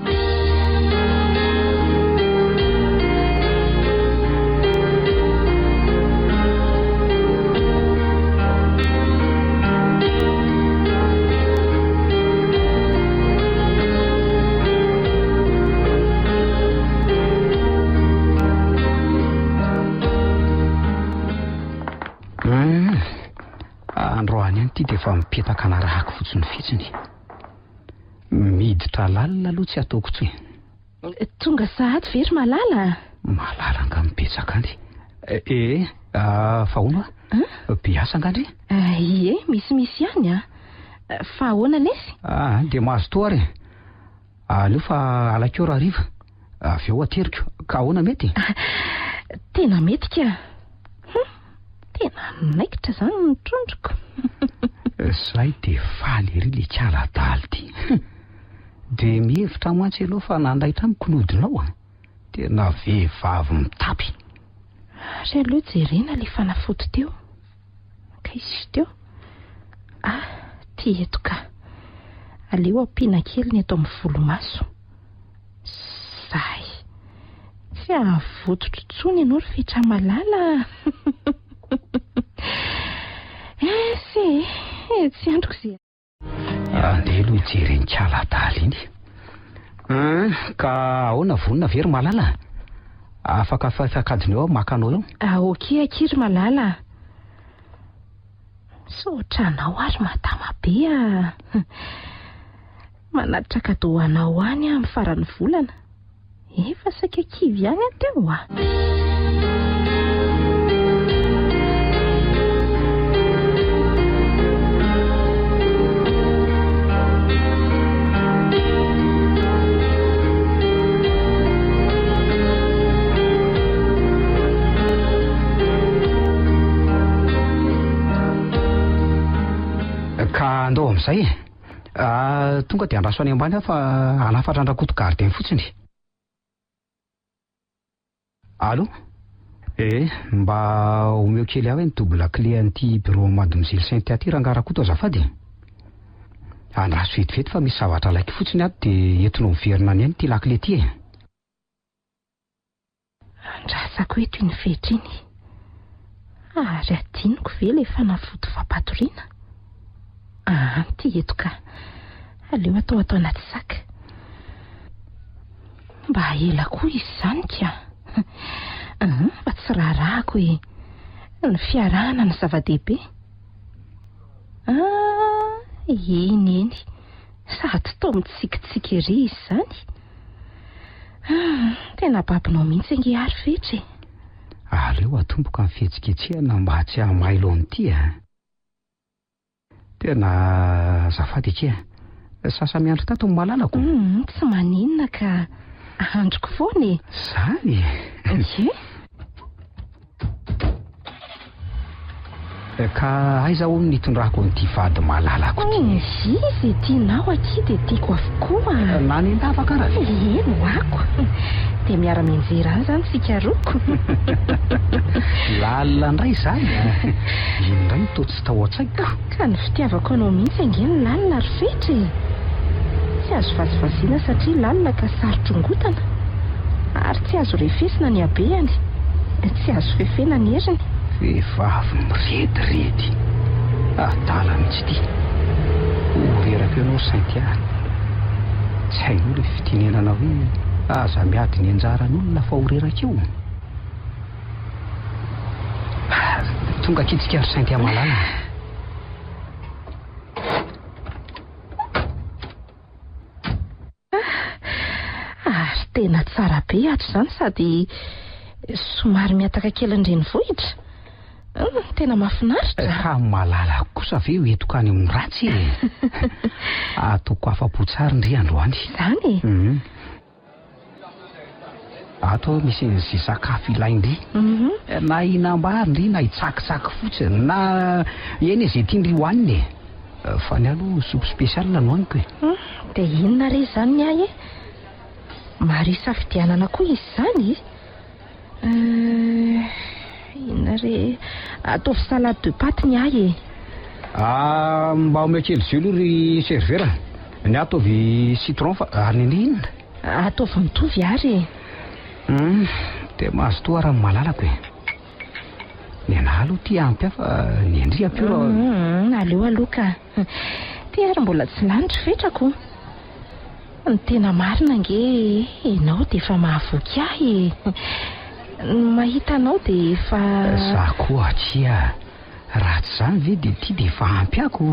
Hum, androany ihany ity dia efa mipetaka anarahako fotsiny fitsiny. Miditra lalina aloha tsy ataoko intsony. Tonga sahady ve ry Malala? Malala angaha mipetsaka any? Eh, fa ahoana hoa? Be asa angaha ndry? Ie, misimisy ihany an. Fa ahoana lesy? Ah, dia mazotoa ary e. Aleo fa alakeo raha hariva, avy eo ateriko. Ka ahoana mety? Tena mety ka. Hum, tena naikitra izany ny trondroko. Zay dia faly ery le kala adala ity. Dia mihevitra mantsy ianao fa nandaitra amiko ny odinao a. Tena vehivavy mitapy. Ary aleo jerena le fanafody teo. Ka izy teo. Ah, ty eto ka. Aleo ampiana kely ny eto amin'ny volomaso. Zay. Tsy hahavototra intsony ianao ry Fetra malala a. Ese e, tsy andriko izay. Andeha aloha hijery an'i Kala adala iny. Hum, ka ahoana vonona ve ry Malala? Afaka fahefankadiny eo aho maka anao eo. Ah ok akia ry Malala a. Misaotra anao ary madama be a. Manatitra cadeau ho anao any aho amin'ny faran'ny volana. Efa saika kivy ihany aho teo a. amin'izay e. Ah, tonga dia andraso any ambany aho fa hanafatra an-dRakoto gardien fotsiny. Allô? Eh, mba omeo kely ahy hoe ny double clé an'ity bureau an'i Mademoiselle Cynthia ity rangahy Rakoto azafady e. Andraso vetivety fa misy zavatra alaiko fotsiny ato dia entinao miverina any ihany ity lakile ity e. Andrasako eto iny fetra iny. Ary adinoko ve ilay fanafody fampatoriana? Aa, ity eto ka. Aleo atao ato anaty sac. Mba ela koa izy izany ka. Aa, fa tsy raharahako e. Ny fiarahana no zava-dehibe. Aa, eny eny. Sady toa mitsikitsiky ery izy izany. Ah, tena babonao mihitsy ange ary Fetra e. Aleo atomboka ny fihetsiketsehana mba tsy hahamailo an'ity a. Tena azafady akia. Sasa miandry tato ny malalako. Hum, tsy maninona ka. Andriko foana e. Zany e. Ie. Ka aiza hono ny hitondrako an'ity vady malalako ity? Izy izay tianao akia dia tiako avokoa. Na any an-davaka ara ve? Eny ho ako. Dia miara-mianjera any izany isika roa. Lalina indray izany a! Iny indray no toa tsy tao an-tsaiko. Ka ny fitiavako anao mihitsy ange no lalina ry Fetra e! Tsy azo vazivaziana satria lalina ka saro-drongotana. Ary tsy azo refesina ny habehany. Tsy azo fefena ny heriny. Vehivavy mirediredy. Adala mihitsy ity. Ho reraka eo ianao ry Cynthia. Tsy hainao ilay fitenenana hoe aza miady ny anjaran'olona fa ho reraka eo. Tonga akia tsika ry Cynthia malala. Ary tena tsara be ato izany sady somary mihataka kely ny renivohitra. Hum, tena mahafinaritra. Ka malala kosa ve ho entiko any amin'ny ratsy e? Ataoko afa-po tsara ndry androany. Izany e? Hum. Ato misy an'izay sakafo ilain-dry. Mhm. Na hihinam-bary ndry na hitsakitsaky fotsiny na eny e izay tian-dry hohanina e. Fa ny ahy aloha soupe spéciale no haniko e. Hum, dia inona re izany ny ahy e? Maro isafidianana koa izy izany e. Euh, inona re? Ataovy salade de pâtes ny ahy e. Ah, mba omeo kely jus aloha ry serveur. Ny ahy ataovy citron fa ary ny an'i inona? Ataovy mitovy ary e. Hum, dia mazotoa ary amin'ny malalako e. Ny anà aloha ity ampy ahy fa ny an-dry ampio raha. Hum, aleo aloha ka. Ty ary mbola tsy lany ry fetrako. Ny tena marina ange ianao dia efa mahavoky ahy e. Ny mahita anao dia efa. Za koa akia. Raha tsy izany ve dia ity dia efa ampy ahy ko.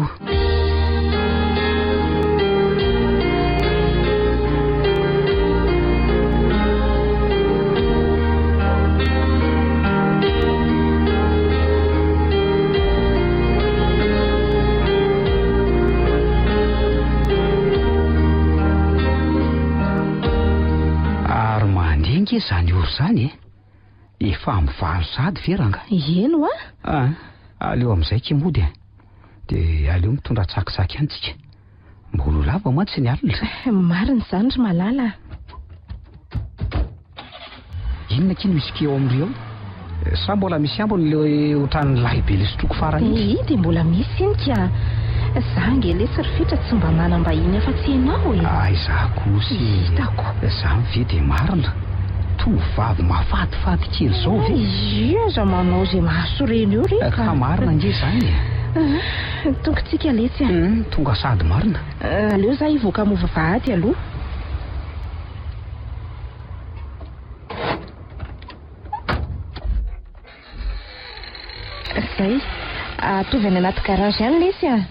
Ary mandeha ange izany ora izany e. Efa amin'ny valo sahady ve rangahy? Eny hoa. Ah, aleo amin'izay ki mody e. Dia aleo mitondra tsakitsaky ihany tsika. Mbola ho lava mantsy ny alina. Marina izany ry Malala a. Inona akia no whisky ao amin'ry ao? Sa mbola misy ambiny le ohatran'ny lahy be le sotroiko farany iny? Ii dia mbola misy iny ka. Za ange lesy ry Fetra tsy mba manam-bahiny afa-tsy ianao e. Aiza kosa e. Hitako. Zany ve dia marina? Tovovavy mahafatifaty kely zao ve? Ii aza manao izay mahasorena eo re ka. Ka marina ange izany e. Tonga tsika letsy a. Tonga sahady marina. Aleo za hivoaka hamoha vavahady aloha. Zay. Ataovy any anaty garage any lesy a.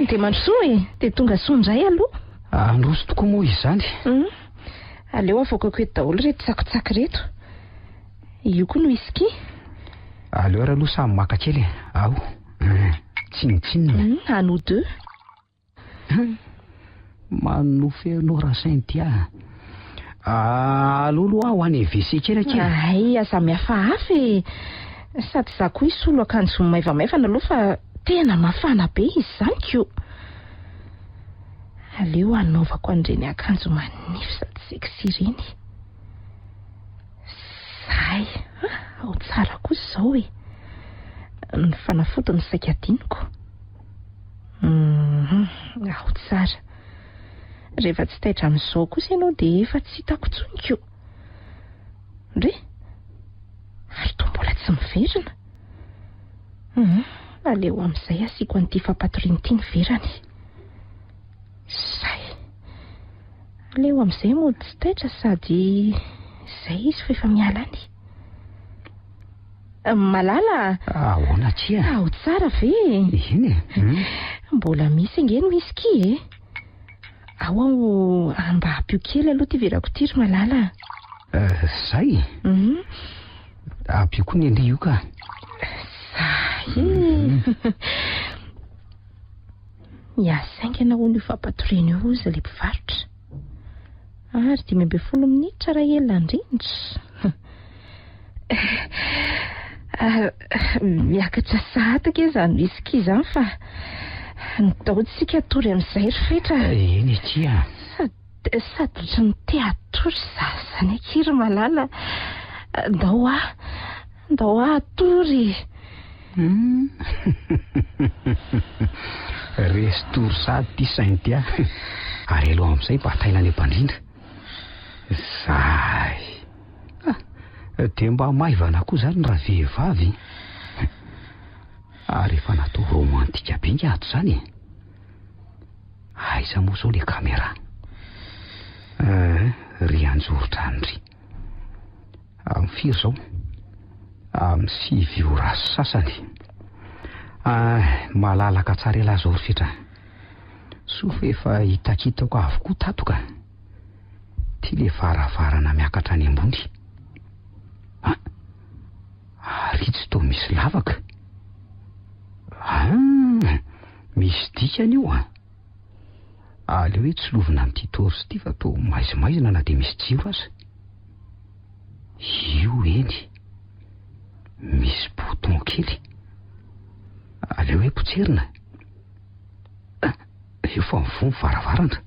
Dia mandrosoa e. Dia tonga soa indray aloha. Handroso tokoa moa izany. Hum. Aleo avoakako eto daholo ireto tsakotsako ireto. Io koa ny whisky. Aleo ary aloha samy maka kely e. Ao. Tsinontsinona. Hum, à nous deux. Manofy anao Ra-Cynthia. Aleo aloha aho any WC kely akia. Hay, aza mihafahafa e. Sady izaho koa hisolo akanjo maivamaivana aloha fa tena mafana be izy izany ko. Aleo hanaovako an'ireny akanjo manify sady sexy ireny. Zay, ao tsara kosa izao e. Ny fanafody no saika adinoko. Hum, ao tsara. Rehefa tsy taitra amin'izao kosa ianao dia efa tsy hitako intsony ko. Ndry, ary toa mbola tsy miverina. Hum, aleo amin'izay asiako an'ity fampatoriana ity ny verany. Zay. Aleo amin'izay mody tsy taitra sady izay izy fa efa miala any. Malala! Ahoana akia? Ao tsara ve? Eny e. Hmm. Mbola misy ange ny whisky e. Ao aho mba ampio kely aloha ity verako ity ry Malala. Eh, zay? Mhm. Ampio koa ny an-dry io ka. Zay. Mhm. Miasa haingana hono io fampatoriana io hozy ilay mpivarotra. Ary 15 minitra raha ela indrindra. Miakatra sahady ange izany whisky izany fa ndao tsika hatory amin'izay ry Fetra. Eny akia. Sady sady ohatry ny te hatory za izany akia ry Malala. Ndao aho, ndao aho hatory. Hum. Resy tory sahady ity Cynthia. Ary aleo amin'izay bataina any am-pandriana. Zay. Ah, dia mba maivana koa izany ravehivavy. Ary efa natao romantika be nga ato izany e. Aiza moa izao le caméra? Eh, ry anjorotrano ry. Amin'ny firy izao? Amin'ny 9 ora sy sasany. Ah, malalaka tsara elah izao ry Fetra. Soa fa efa hitakitako avokoa tato ka. Ty le varavarana miakatra any ambony. Ah, ary itsy toa misy lavaka. Ah, misy dikany io an. Aleo hoe tsilovina amin'ity torche ity fa toa maizimaizina na dia misy jiro aza. Io eny. Misy bouton kely. Aleo hoe potserina. Ah, efa mivoha ny varavarana.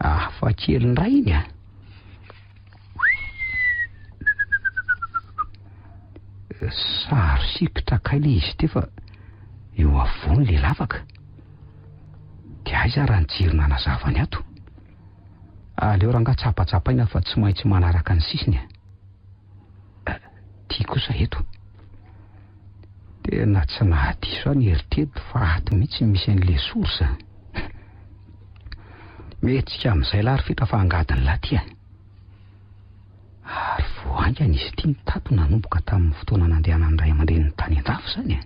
Hafa kely indray iny a. Sary sikotra kay le izy ity fa eo afovoany le lavaka. Dia aiza raha ny jiro nanazava ny ato? Aleo rangaha tsapatsapaina fa tsy maintsy manaraka ny sisiny a. Ty kosa eto. Tena tsy nahadiso ahy ny eritreritro fa ato mihitsy misy an'ilay source. Mihetsika amin'izay lahy ry Fetra fa angadin'lah ty a. Ary vao haingana izy ity no tato nanomboka tamin'ny fotoana nandehanan'ny ray aman-dreniny tany an-dafy izany e.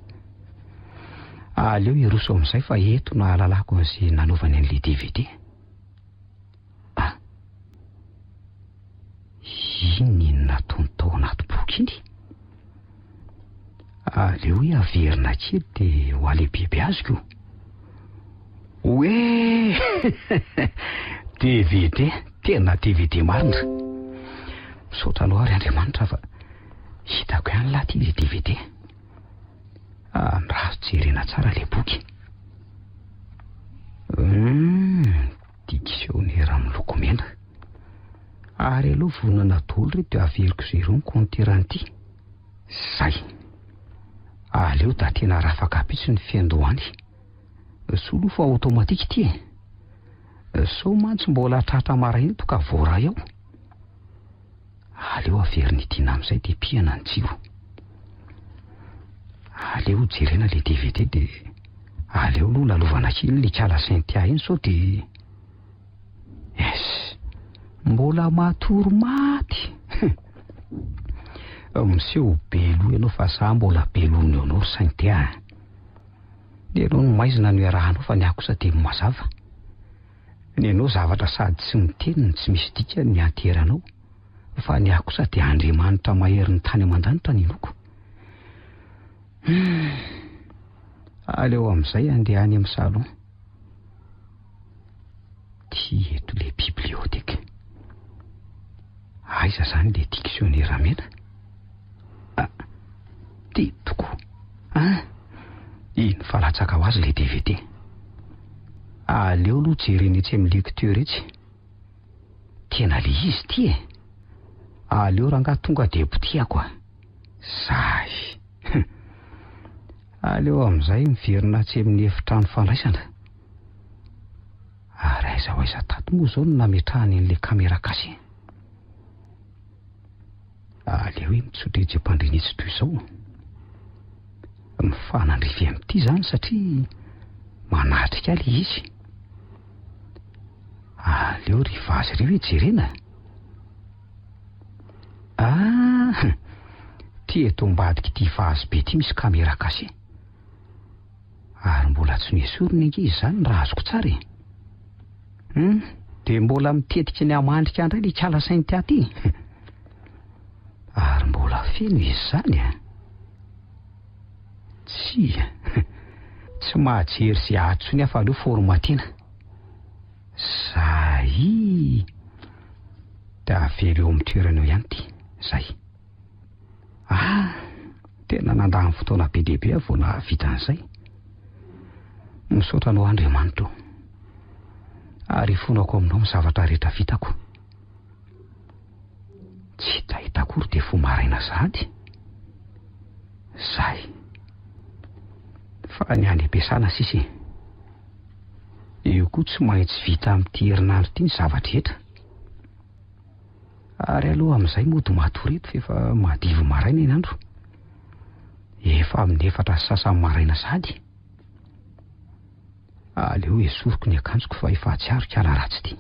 Aleo hiroso amin'izay fa eto no ahalalako an'izay nanaovany an'ilay DVD. Ah! Inona iny nataony tao anaty boky iny? Aleo hoe averina kely dia ho alehibebeaziko. Oe! DVD, tena DVD marina. Misaotra anao ary Andriamanitra fa hitako ihany lahy ity ilay DVD. Andraso jerena tsara ilay boky. Hum, diksionera miloko mena. Ary aloha vonona daholo ry dia averiko zéro ny compteur-n'ity. Zay. Aleo da tena rafakapitso ny fiandohany. Soa aloha fa automatique ity e. Sao mantsy mbola tratra maraina eto ka voaray ao. Aleo averina idina amin'izay dia pihana ny jiro. Aleo jerena le DVD dia aleo aloha lalovana kely le kala Cynthia iny sao dia Es! Mbola matory maty! Miseho be loha ianao fa za mbola be loha noho ianao ry Cynthia a! Ny anao no maizina no iarahanao fa ny ahy kosa dia mazava. Ny anao zavatra sady tsy miteny no tsy misy dikany ny anteranao fa ny ahy kosa dia Andriamanitra mahery ny tany aman-danitra no inoako. Hum! Aleo amin'izay andeha any amin'ny salon. Ty eto le bibliothèque. Iny fa latsaka ho azy ilay DVD. Aleo aloha jerena etsy amin'ny lecteur etsy. Tena le izy ity e! Aleo rangahy tonga dia potehako a! Zay! Hum! Aleo amin'izay miverina atsy amin'ny efitrano fandraisana. Ary aiza ho aiza tato moa izao no nametrahany an'ilay caméra cachée? Aleo hoe mitsotra etsy am-pandriana etsy toy izao. Mifanandrify amin'ity izany satria manatrika ahy ilay izy. Aleo ry vazy ireo hoe jerena. Ah! Ty eto ambadik'ity vazy be ity misy caméra cachée. Ary mbola tsy nesorina ange izany raha azoko tsara e. Hum, dia mbola mitetika ny hamandrika indray ilay kala Cynthia ty. Ary mbola feno izy izany a. Tsia, tsy mahajery izay ato intsony aho fa aleo formater-na. Zay! Dia avela eo amin'ny toerana eo ihany ity. Zay. Ah! Tena nandany fotoana be dia be aho vao nahavita an'izay. Misaotra anao Andriamanitra o. Ary ifonako aminao ny zavatra rehetra vitako. Tsy hitahita akory dia fo maraina sahady. Zay. Fa ny any am-piasana sisa e. Io koa tsy maintsy vita amin'ity herinandro ity ny zava-drehetra. Ary aloha amin'izay mody matory eto fa efa madivo maraina ny andro. Efa amin'ny 4:30 maraina sahady. Aleo esoriko ny akanjoko fa efa hatsiaro kala ratsy ity.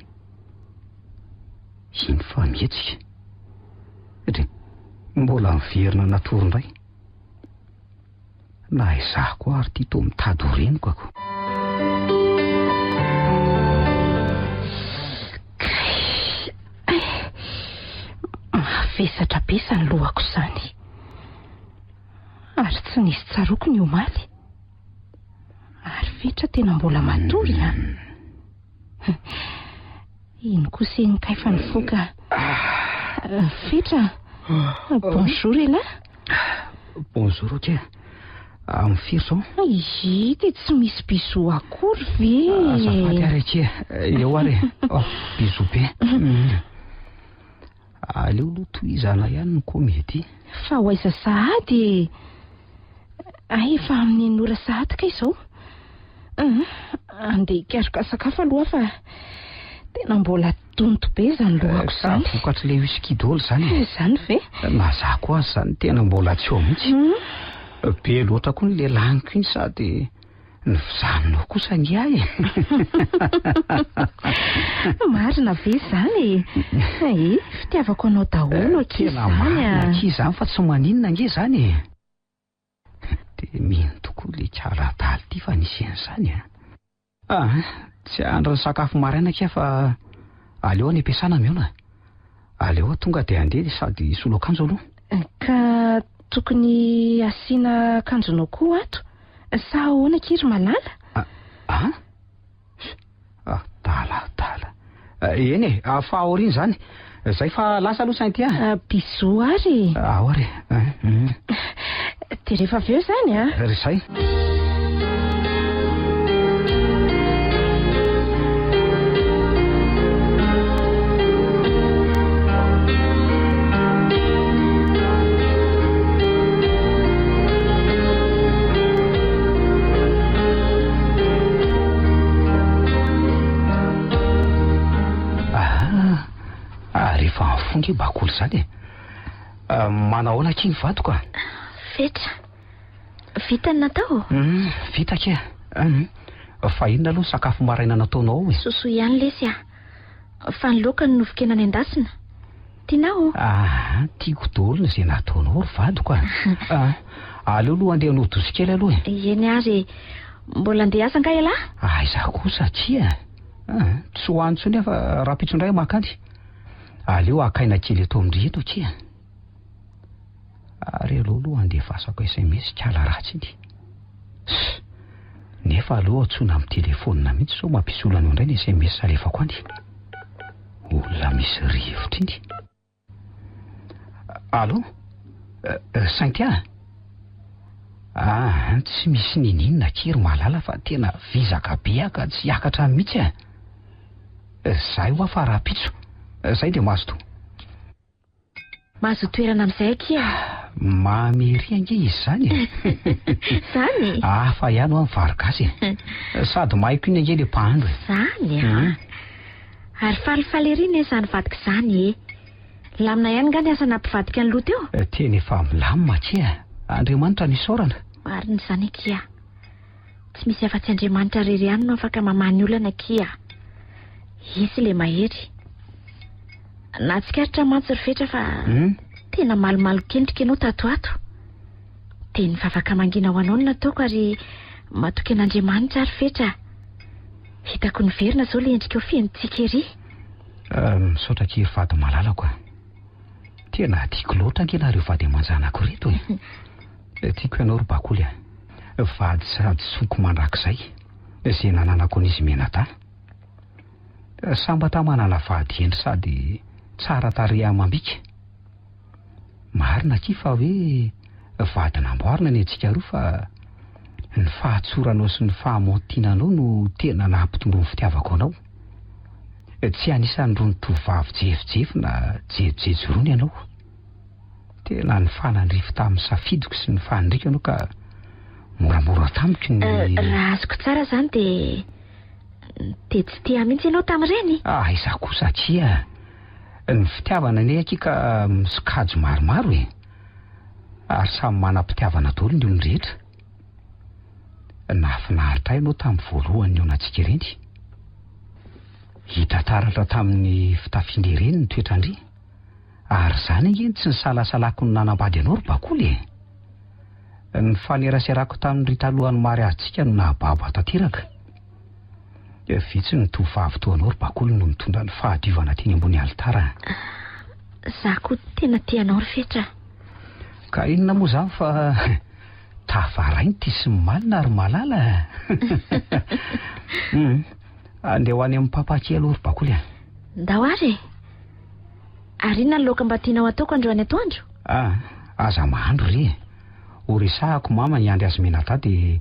Iny fa mihetsika. Dry, mbola miverina natory indray. Na izaho koa ary ity toa mitady ho reniko ako. Kay! Mavesatra be izany lohako izany. Ary tsy nisy tsaroako ny omaly. Ary Fetra tena mbola matory an! Iny kosa iny kay fa nifoka. Fetra, bonjour elah. Bonjour ok. Amin'ny firy izao? Ii, dia tsy misy bisous akory ve? Azafady ary akia. Eo ary e. Oh, bisous be. Aleo aloha tohizana ihany ny comédie. Fa ho aiza sahady e? Hay efa amin'ny enina ora sahady kay izao. Hum, andeha hikaroka sakafo aloha aho fa tena mbola donto be izany lohako izany. Ka vokatr'ilay whisky daholo izany e. Izany ve? Na za koa aza izany tena mbola tsy ao mihitsy. Be loatra koa ny lelaniko iny sady Ny fizahanao kosa ange ahy e! Marina ve izany e? Eh, fitiavako anao daholo akia Tena izany a! marina akia izany fa tsy maninona ange izany e! Dia mino tokoa ilay kala adala ity fa nisy an'izany a! Ah, tsy hahandro ny sakafo maraina akia fa aleo any am-piasana mihaona. Aleo aho tonga dia handeha sady hisolo akanjo aloha. Ka tokony asiana akanjonao koa ato sa ahoana akia ry Malala? Ah? Adala, adala. Eny e, fa aoriana izany. Zay fa lasa aloha Cynthia. Bisous ary e. Ao ary e. Dia rehefa avy eo izany a. Ry zay. Ah, ary efa mifoha nge bakoly izany e. Manao ahoana akia ny vadiko a? Fetra. Vita ny natao? Hum, vita akia. Hum. Fa inona aloha ny sakafo maraina nataonao ao e? Sosoa ihany lesy a. Fa ny laoka no nofon-kena nendasina. Tianao? Ah, tiako daholo izay nataonao ry vadiko a. Ah, aleo aloha andeha hanao douche kely aloha e. Eny ary e. Mbola andeha hiasa angaha ialahy? Aiza kosa akia. Ah, tsy ho any intsony aho fa rahampitso indray mankany. Aleo haka aina kely eto amin-dry eto akia. Ary aleo aloha handefasako sms kala ratsy iny. Ss! Nefa aleo antsoina amin'ny telefaonina mihitsy sao mampisy olana eo indray ny sms alefako any. Olona misy rivotra iny. Allô? Cynthia? Ah, tsy misy niniana akia ry Malala fa tena vizaka be aho ka tsy hiakatra mihitsy e. Zay hoa fa rahampitso. Zay dia mazotoa. Mahazo toerana amin'izay akia. Mamy ery ange izy izany e. Zany? Hafa ihany hoa ny vary gasy e. Sady mahay koa iny ange ilay mpahandro e. Zany a. Ary falifaly ery ne izany vadiko izany e. Lamina ihany nga ny asa nampivadika ny loha teo? Tena efa milamina akia. Andriamanitra no isaorana. Marina izany akia. Tsy misy afa-tsy Andriamanitra irery ihany no afaka mamaha ny olana akia. Izy ilay mahery. Nahatsikaritra mantsy ry Fetra fa tena malomalo-kendrika ianao tato ato. Dia nivavaka mangina ho anao no nataoko ary matoky an'Andriamanitra aho ry Fetra. Hitako niverina izao ilay endrikao feno tsiky ery. Misaotra akia ry vady malalako a. Tena tiako loatra ange nareo vady aman-janako ireto e. Tiako ianao ry Bakoly a. Vady sady zoky mandrakizay izay nananako an'izy mianadahy. Sambatra manana vady hendry sady tsara tarehy amam-bika. Marina akia fa hoe vady namboarina ny antsika roa fa ny fahatsoranao sy ny fahamontinanao no tena nampitombo ny fitiavako anao. Tsy anisan'irony tovovavy jefijefy na jejojejo irony ianao. Tena nifanandrify tamin'ny safidiko sy ny faniriako ianao ka moramora tamiko ny. Raha azoko tsara izany dia dia tsy tia mihitsy ianao tamin'ireny? Aiza kosa akia. Ny fitiavana anie akia ka misokajy maromaro e. Ary samy manam-pitiavana daholo ny olon-drehetra. Nahafinaritra ahy ianao tamin'ny voalohany nihaonantsika ireny. Hita taratra tamin'ny fitafiana ireny ny toetran-dry. Ary izany ange no tsy nisalasalako ny nanambady anao ry Bakoly e! Ny faneraserako tamin'i ry talohan'ny mariazintsika no nahababo ahy tanteraka. Vitsy ny tovovavy toa anao ry Bakoly no nitondra ny fahadiovana teny ambony alitara. Za koa tena tia anao ry Fetra a! Ka inona moa izany fa tafarainy ity sy ny malina ry Malala a! Andeha ho any amin'ny Papa kely aloha ry Bakoly a! Ndao ary e! Ary inona ny laoka mba tianao hataoko androany atoandro? Ah, aza mahandro re e! Ho resahako mama hiandry azy mianadahy dia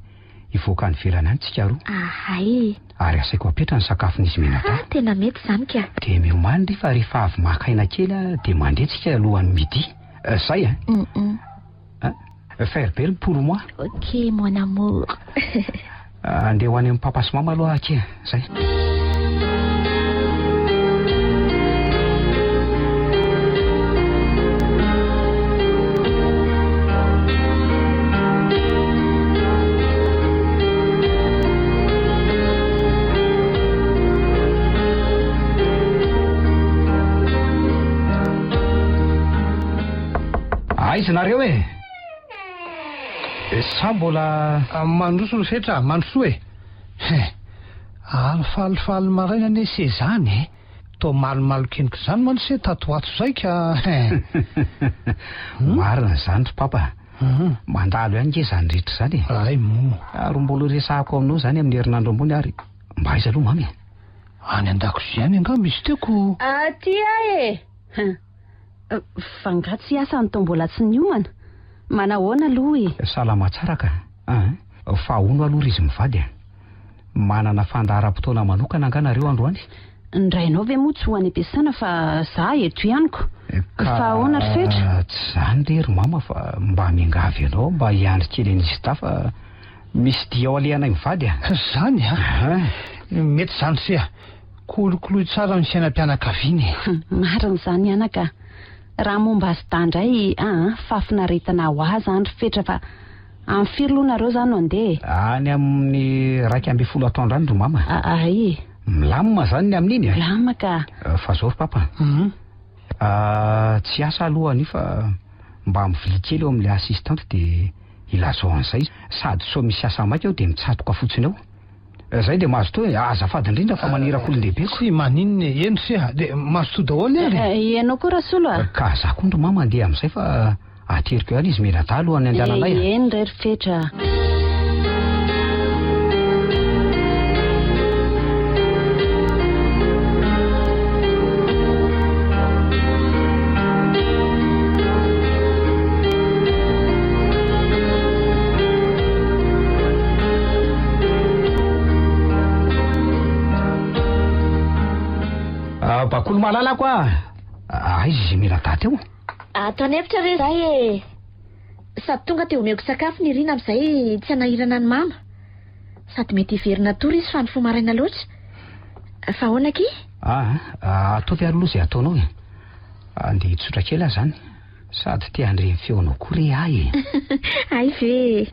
hivoaka any ivelany any tsika roa. Ahay! Ary asaiko apetra ny sakafon'izy mianadahy. Ah, tena mety izany ka! Dia miomany ry fa rehefa avy maka aina kely dia mandeha tsika alohan'ny midi. Zay a! Mm-mm. Ah, faire belle pour moi. Ok, mon amour. Andeha ho any amin'ny papa sy mama aloha akia, zay. Aiza nareo e? Sa mbola. Mandroso ry Fetra, mandrosoa e! He! Ary falifaly maraina anie se zany e! Toa malomalokeniko izany mantsy se tato ho ato izay ka he! Marina izany ry Papa a! Mandalo ihany nge izany rehetra izany e! Ray moa! Ary mbola ho resahako aminao izany amin'ny herinandro ambony ary mba aiza aloha Mamy e? Any an-dakozia any angaha misy teo ko! Aty aho e! Fa nga tsy hiasa ny tao mbola tsy niomana? Manahoana aloha e? Salama tsara ka an! Fa hono aloha ry izy mivady a! Manana fandaharam-potoana manokana angaha nareo androany? Ny rainao ve moa tsy ho any am-piasana fa za eto ihany ko! Fa ahoana ry Fetra? Tsy izany re ry mama fa mba miangavy anao mba hiandry kely an'izy dahy fa misy dia ao alehanay mivady a! Zany a! Mety izany se a! Kolokoloy tsara ny fiainam-pianakaviana e! Marina izany anaka a! Raha momba azy dahy indray aa fahafinaretana ho ahy izany ry Fetra fa amin'ny firy aloha nareo izany no handeha e? Any amin'ny 11 atoandro any ry mama. Ahay e! Milamina izany ny amin'iny e? Milamina ka! Fa izao ry papa a! Tsy hiasa aloha anio fa mba mivilia kely eo amin'ilay assistante dia ilazao an'izay sady sao misy asa maika ao dia mitsatoka fotsiny eo. Zay dia mazotoa e, azafady indrindra fa maniraka olon-dehibe ko. Tsy maninona e, eny se a, dia mazotoa daholo ary e. Ianao koa Rasolo a. Ka za koa ndry mama andeha amin'izay fa ateriko ihany izy mianadahy alohan'ny andehananay a. Eny re ry Fetra a. Saribakoly malalako a! Aiza izy mianadahy teo? Ato an'efitra re izahay e! Sady tonga dia omeko sakafo Nirina amin'izay tsy hanahirana an'i mama. Sady mety hiverina hatory izy fa nifoha maraina loatra. Fa ahoana akia? Aa, ataovy ary aloha izay ataonao e. Andeha hitsotra kely aho izany. Sady te handre ny feonao koa re aho e. Hay ve e.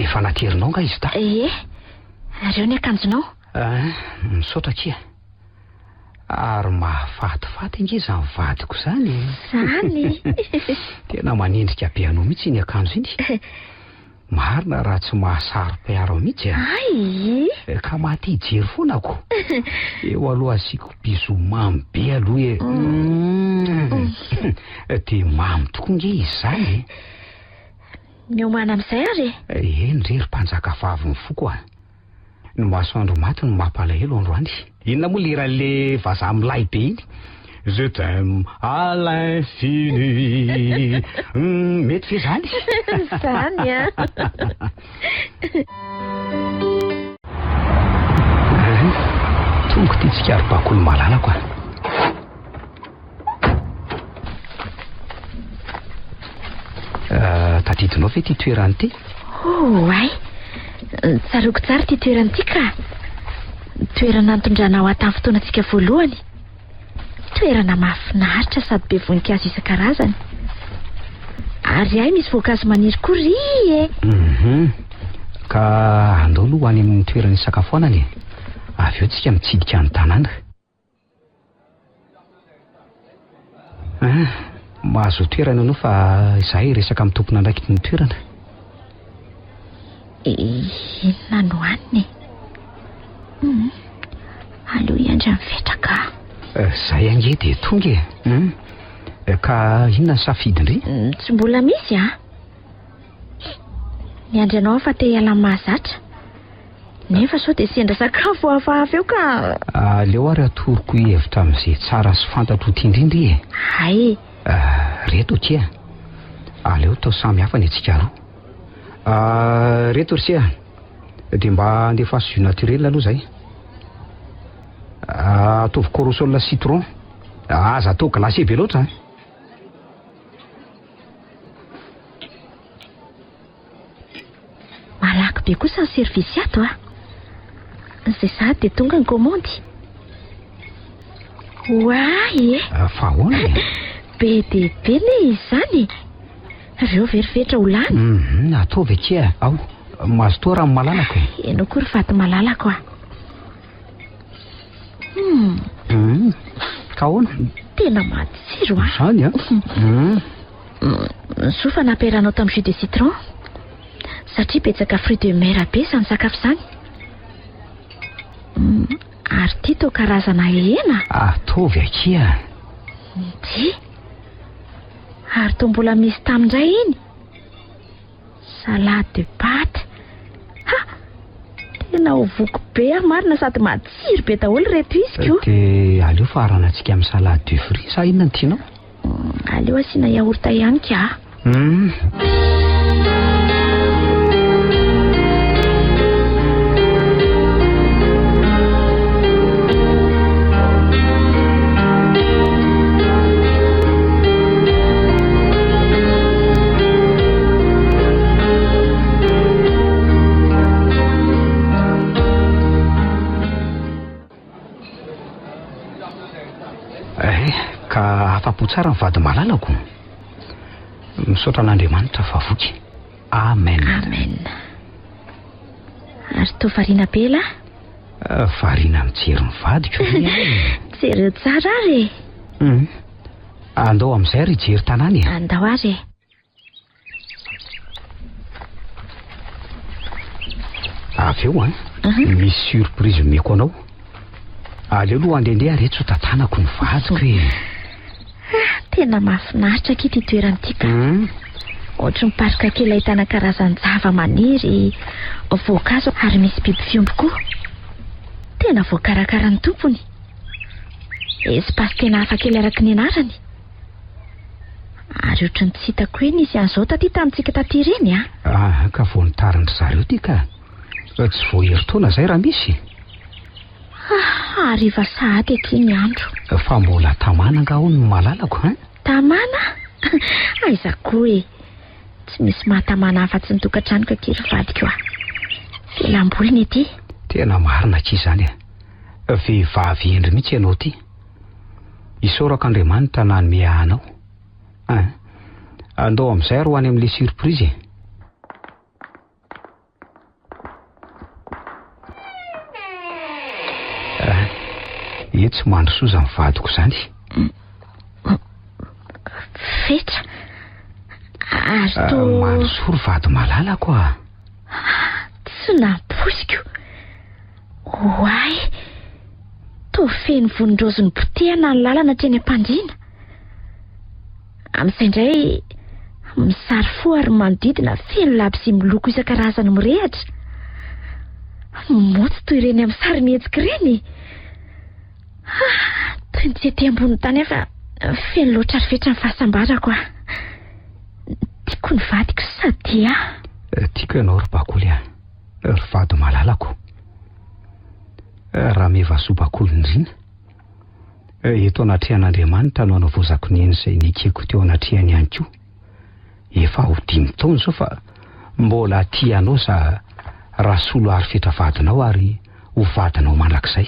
Efa naterinao nga izy dahy? Ie. Reo ny akanjonao. Ah, misaotra akia. Ary mahafatifaty ange izany vadiko izany e. Izany. Tena manendrika be anao mihitsy iny akanjo iny. Marina raha tsy mahasaro-piaro mihitsy a. Hay! Ka maha te hijery foana ko. Eo aloha asiako bisou mamy be aloha e. Dia mamy tokoa nge izy izany e. Miomàna amin'izay ary e. Eny re ry mpanjakavavin'ny foko a. Ny masoandro maty no mampalahelo androany. Inona moa le hiran'le vazaha milay be iny? Je t'aime à l'infini. Hum, mety ve zany? Zany an. Tonga ity tsikaribakoly malalako a. Eh, tadidinao ve ity toerana ity? Oh, ay. Tsaroako tsara ity toerana ity ka. Toerana nitondranao ahy tamin'ny fotoanantsika voalohany. Toerana mahafinaritra sady be voninkazo isan-karazany. Ary hay misy voankazo maniry koa ry e. Mhm. Ka andao aloha ho any amin'ny toerana isakafoanana e. Avy eo tsika mitsidika ny tanàna. Ah, mahazo toerana ianao fa izahay hiresaka amin'ny tompon'andraikitry ny toerana. Inona no hanina e? Hmm, aleo hiandry an'i Fetra ka. Eh, Zay ange dia tonga e. Hmm. Eh, Ka inona ny safidin-dry? Hmm, Tsy mbola misy a. Miandry anao aho fa te hiala amin'ny mahazatra. Nefa sao dia sendra sakafo hafahafa eo ka. Aleo ary atoroko hevitra amin'izay tsara sy fantatro ho tia indrindra e. Hay. Reto akia. Aleo atao samy hafa ny antsika roa. Reto ry se a. Dia mba andefaso jus naturel aloha izay. Ataovy corosol citron. Aza atao glacé be loatra an. Malaky be kosa ny service ato a! Izay sahady dia tonga ny kaomandy. Oay e! Fa ahoana e? Be dia be ne izany e! Reo ve ry Fetra ho lany? Hum, ataovy akia ao. Mazotoa raha malalako e. Ianao koa ry vady malalako a! Hum. Hum, ka ahoana? Tena matsiro a! Izany a? Hum. Soa fa nampiarahanao tamin'ny jus de citron satria betsaka fruits de mer be izany sakafo izany. Ary ity toa karazana hena. Ataovy akia. Ity. Ary toa mbola misy tam indray iny. Salade de pâtes. Ha! Tena ho voky be aho marina sady matsiro be daholo ireto izy ko. Dia aleo faranantsika amin'ny salade de fruits sa inona no tianao? Aleo asiana yaourt ihany ka. Hum. Eh, ka afa-po tsara ny vady malalako. Misaotra an'Andriamanitra fa voky. Amen. Amen. Ary toa variana be lah. Eh, variana mijery ny vadiko ve aho e? Jereo tsara ary e. Hum. Andao amin'izay ary hijery tanàna e. Andao ary e. Avy eo an, misy surprise omeko anao. Aleo aloha handehandeha ary tsy ho tantanako ny vadiko e. Ah, tena mahafinaritra akia ity toerana ity ka. Hum. Ohatry ny parc kely ahitana karazan-java-maniry, voankazo ary misy biby fiompy koa. Tena voakarakara ny tompony. Espace tena hafa kely araka ny anarany. Ary ohatry ny tsy hitako hoe nisy an'izao taty tamintsika taty ireny an! Ah, ka vao nitarin-dry zareo ity ka. Tsy vao herintaona izay raha misy. Ah, hariva sahady aty ny andro. Fa mbola tamana angaha hono ny malalako hein? Tamana? Aiza koa e! Tsy misy mahatamana afa-tsy ny tokantranoko akia ry vadiko a! Fialam-boly ny ety. Tena marina akia izany e! Vehivavy hendry mihitsy ianao ity. Isaorako Andriamanitra nanome ahy anao. Hein! Andao amin'izay ary ho any amin'ilay surprise e! Ah, etsy mandrosoa izany vadiko izany. Fetra. Ary ah, toa... Mandrosoa ry vady malalako ah. Tsy nampoiziko. Oay! Toa feno vonin-draozy nipotehana ny lalana hatreny am-pandriana. Amin'izay indray, misary fo ary manodidina feno labozia miloko isan-karazany mirehitra. Moa tsy toy ireny amin'ny sarimihetsika ireny? Ah, toy ny tsy ety ambonin'ny tany aho fa feno loatra ary fetra ny fahasambarako ah. Tiako ny vadiko sady tia ahy. Eh, tiako ianao ry Bakoly ah. Ry vady malalako. Eh, Ramevasoa Bakoly Nirina. Eto anatrehan'Andriamanitra no anavaozako ny eny izay nekeko teo anatrehany ihany koa. Efa ho dimy taona izao fa mbola tia anao za Rasolo Arifetra vadinao ary ho vadinao mandrakizay.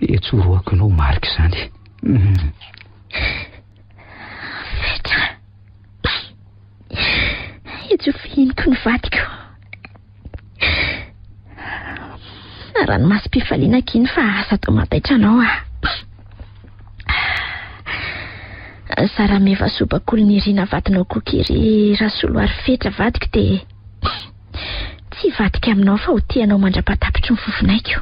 Etsorohako ianao marika izany. Fetra. Etsy ho fihiniko ny vadiko. Ranomasom-pifaliana akia iny fa asa atao mandaitra anao ah. Zarameva Sobakolinirina vadinao koa k'ery Rasoloarifetra vadiko dia tsy hivadika aminao fa ho tia anao mandra-pahatapitry ny fofonaiko.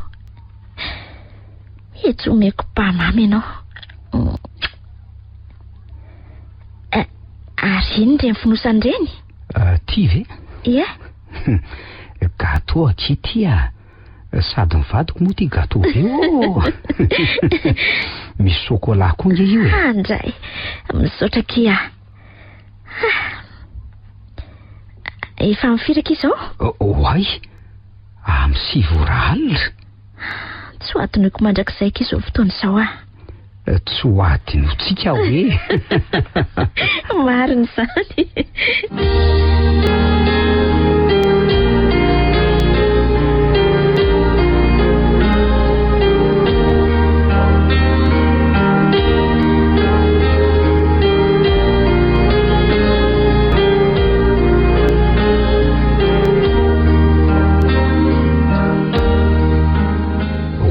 Etsy omeko ba mamy ianao. Eh, ary inona ireny fonosana ireny? Ty ve? Ie. Gâteau akia ty a! Sady ny vadiko moa tia gâteau be ô! Misy chocolat koa nge io e! Andray! Misaotra akia a! Efa amin'ny firy akia izao? Oay! Amin'ny 9 ora alina. Tsy ho adinoiko mandrakizay akia izao fotoana izao a! Tsy ho adinontsika hoe. Marina izany.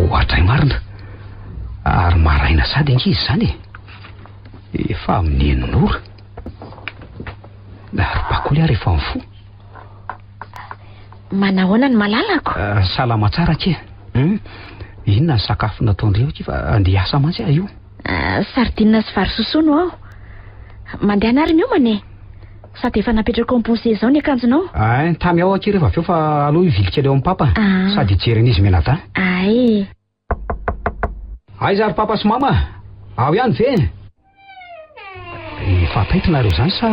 Ohatray marina. Ary maraina sady ange izy izany e. Efa amin'ny enina ora. Ary bakoly ary efa mifoha. Manahoana ny malalako? Ah, salama tsara akia. Hmm? Inona ny sakafo nataondreo akia fa andeha hiasa mantsy aho io. Ah, sardine sy vary sosoa no ao. Mandehana ary miomana e. Sady efa napetrako ao am-pose izao ny akanjonao. Ay, tamy ao akia rehefa avy eo fa aleo hivily kely ao amin'ny papa. Ah. Sady hijery an'izy mianadahy. Ay. Aiza ry papa sy mama? Ao ihany ve? Efa taitra nareo izany sa?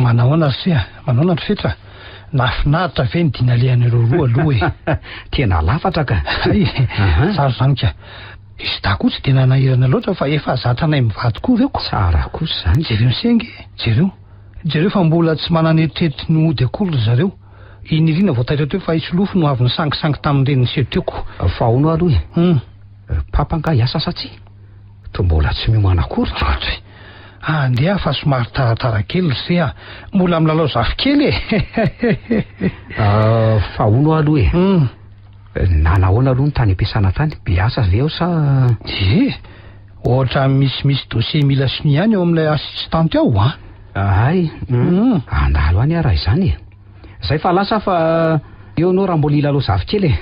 Manahoana ry se a? Manahoana ry Fetra? Nahafinaritra ve ny dia nalehanareo roa aloha e? Tena lafatra ka! Hay, tsara izany ka! Izy dahy koa tsy dia nanahirana loatra fa efa zatra anay mivady koa ireo ko! Tsara kosa izany. Jereo ny se ange e! Jereo! Jereo fa mbola tsy manana eritreritry ny hody akory ry zareo. I Nirina vao taitra teo fa i Solofo no avy nisangisangy tamin'ireny niseho teo ko. Fa ahoana aloha e? Hum. Papa angaha hiasa sa tsia? Toa mbola tsy miomana akory. Ohatry. Andeha fa somary taratara kely ry se a. Mbola milalao zafikely e. Fa ahoana aloha e? Hum. Nanahoana aloha ny tany am-piasana tany? Be asa ve ao sa? Ie. Ohatran'ny misimisy dossier mila sonia ihany ao amin'ilay assistante ao an. Hay, hum. Handalo any aho raha izany e. Zay fa lasa fa eo anao raha mbola hilalao zafikely e.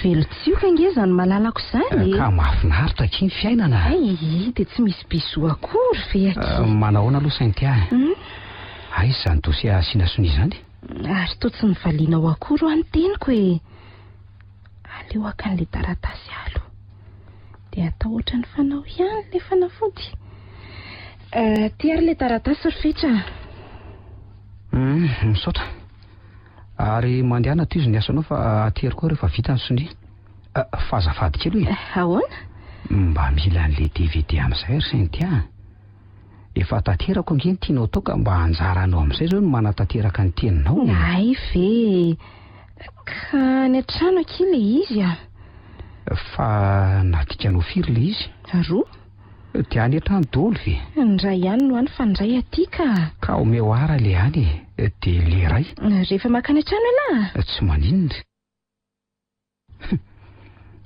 Velon-tsioka ange izany malalako izany e. Ka mahafinaritra akia ny fiainana. Hay, dia tsy misy bisou akory ve akia? Manahoana aloha Cynthia e? Aiza izany dossier asiana sonia izany? Ary toa tsy nivalianao akory hoa ny teniko e. Aleo haka an'ilay taratasy aloha. Dia atao ohatran'ny fanao ihany ilay fanafody. Ty ary ilay taratasy ry Fetra a. Misaotra. Ary mandehana tohizo ny asanao fa atero koa rehefa vita ny sonia. Fa azafady kely hoy e. Ahoana? Mba mila an'ilay DVD amin'izay ry Cynthia a. Efa tanterako ange ny tianao atao ka mba anjaranao amin'izay izao no manatanteraka ny teninao e. Hay ve e. Ka any an-trano akia ilay izy a. Fa nadikanao firy ilay izy? Roa. Dia any an-trano daholo ve? Ny iray ihany no any fa ny iray aty ka. Ka omeo ara ilay any e, dia ilay iray. Rehefa mankany an-trano ialahy? Tsy maninona.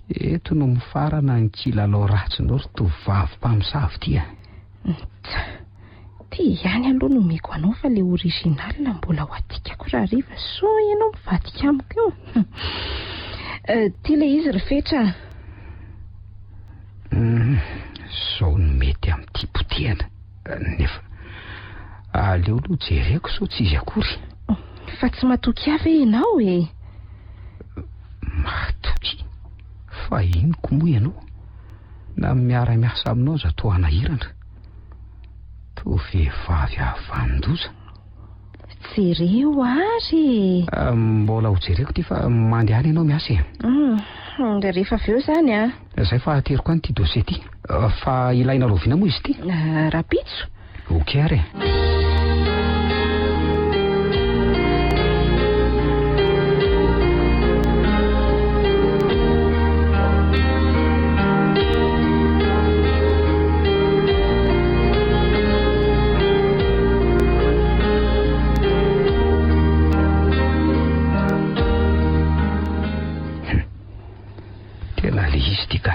Eto no mifarana ny kilalao ratsinao ry tovovavy mpamosavy ity a. Tsa, ity ihany aloha no omeko anao fa ilay original mbola ho adikako rahariva sao ianao mivadika amiko eo. Ity ilay izy ry Fetra a. Hum, zao no mety amin'ity potehana. Nefa aleo aloha jereko sao tsy izy akory. Fa tsy matoky ahy ve ianao e? Matoky? Fa inoko moa ianao? Na miara-miasa aminao aza toa hanahirana. Toa vehivavy havanon-doza. Jereo ary e! Ah, mbola ho jereko ity fa mandehana ianao miasa e. Hum, rehefa avy eo izany an. Zay fa ateriko any ity dossier ity. Fa ilaina rahoviana moa izy ity? Rahampitso. Ok ary e. Tena le izy ity ka.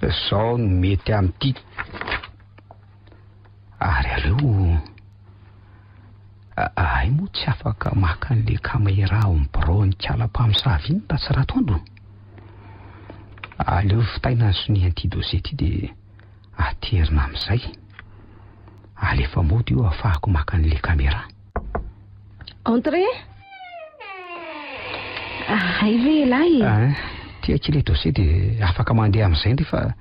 Zao no mety amin'ity. Ary aleo ahay moa tsy afaka maka an'le caméra ao amin'ny birao an'i Kala mpamosavy iny raha tsy ratoandro. Aleo vitaina ny sonia an'ity dossier ity dia aterina amin'izay. Alefa mody io ahafahako maka an'le caméra. Entrez. Hay ve ialahy e? Ah, ty akia le dossier dia afaka mandeha amin'izay ndry fa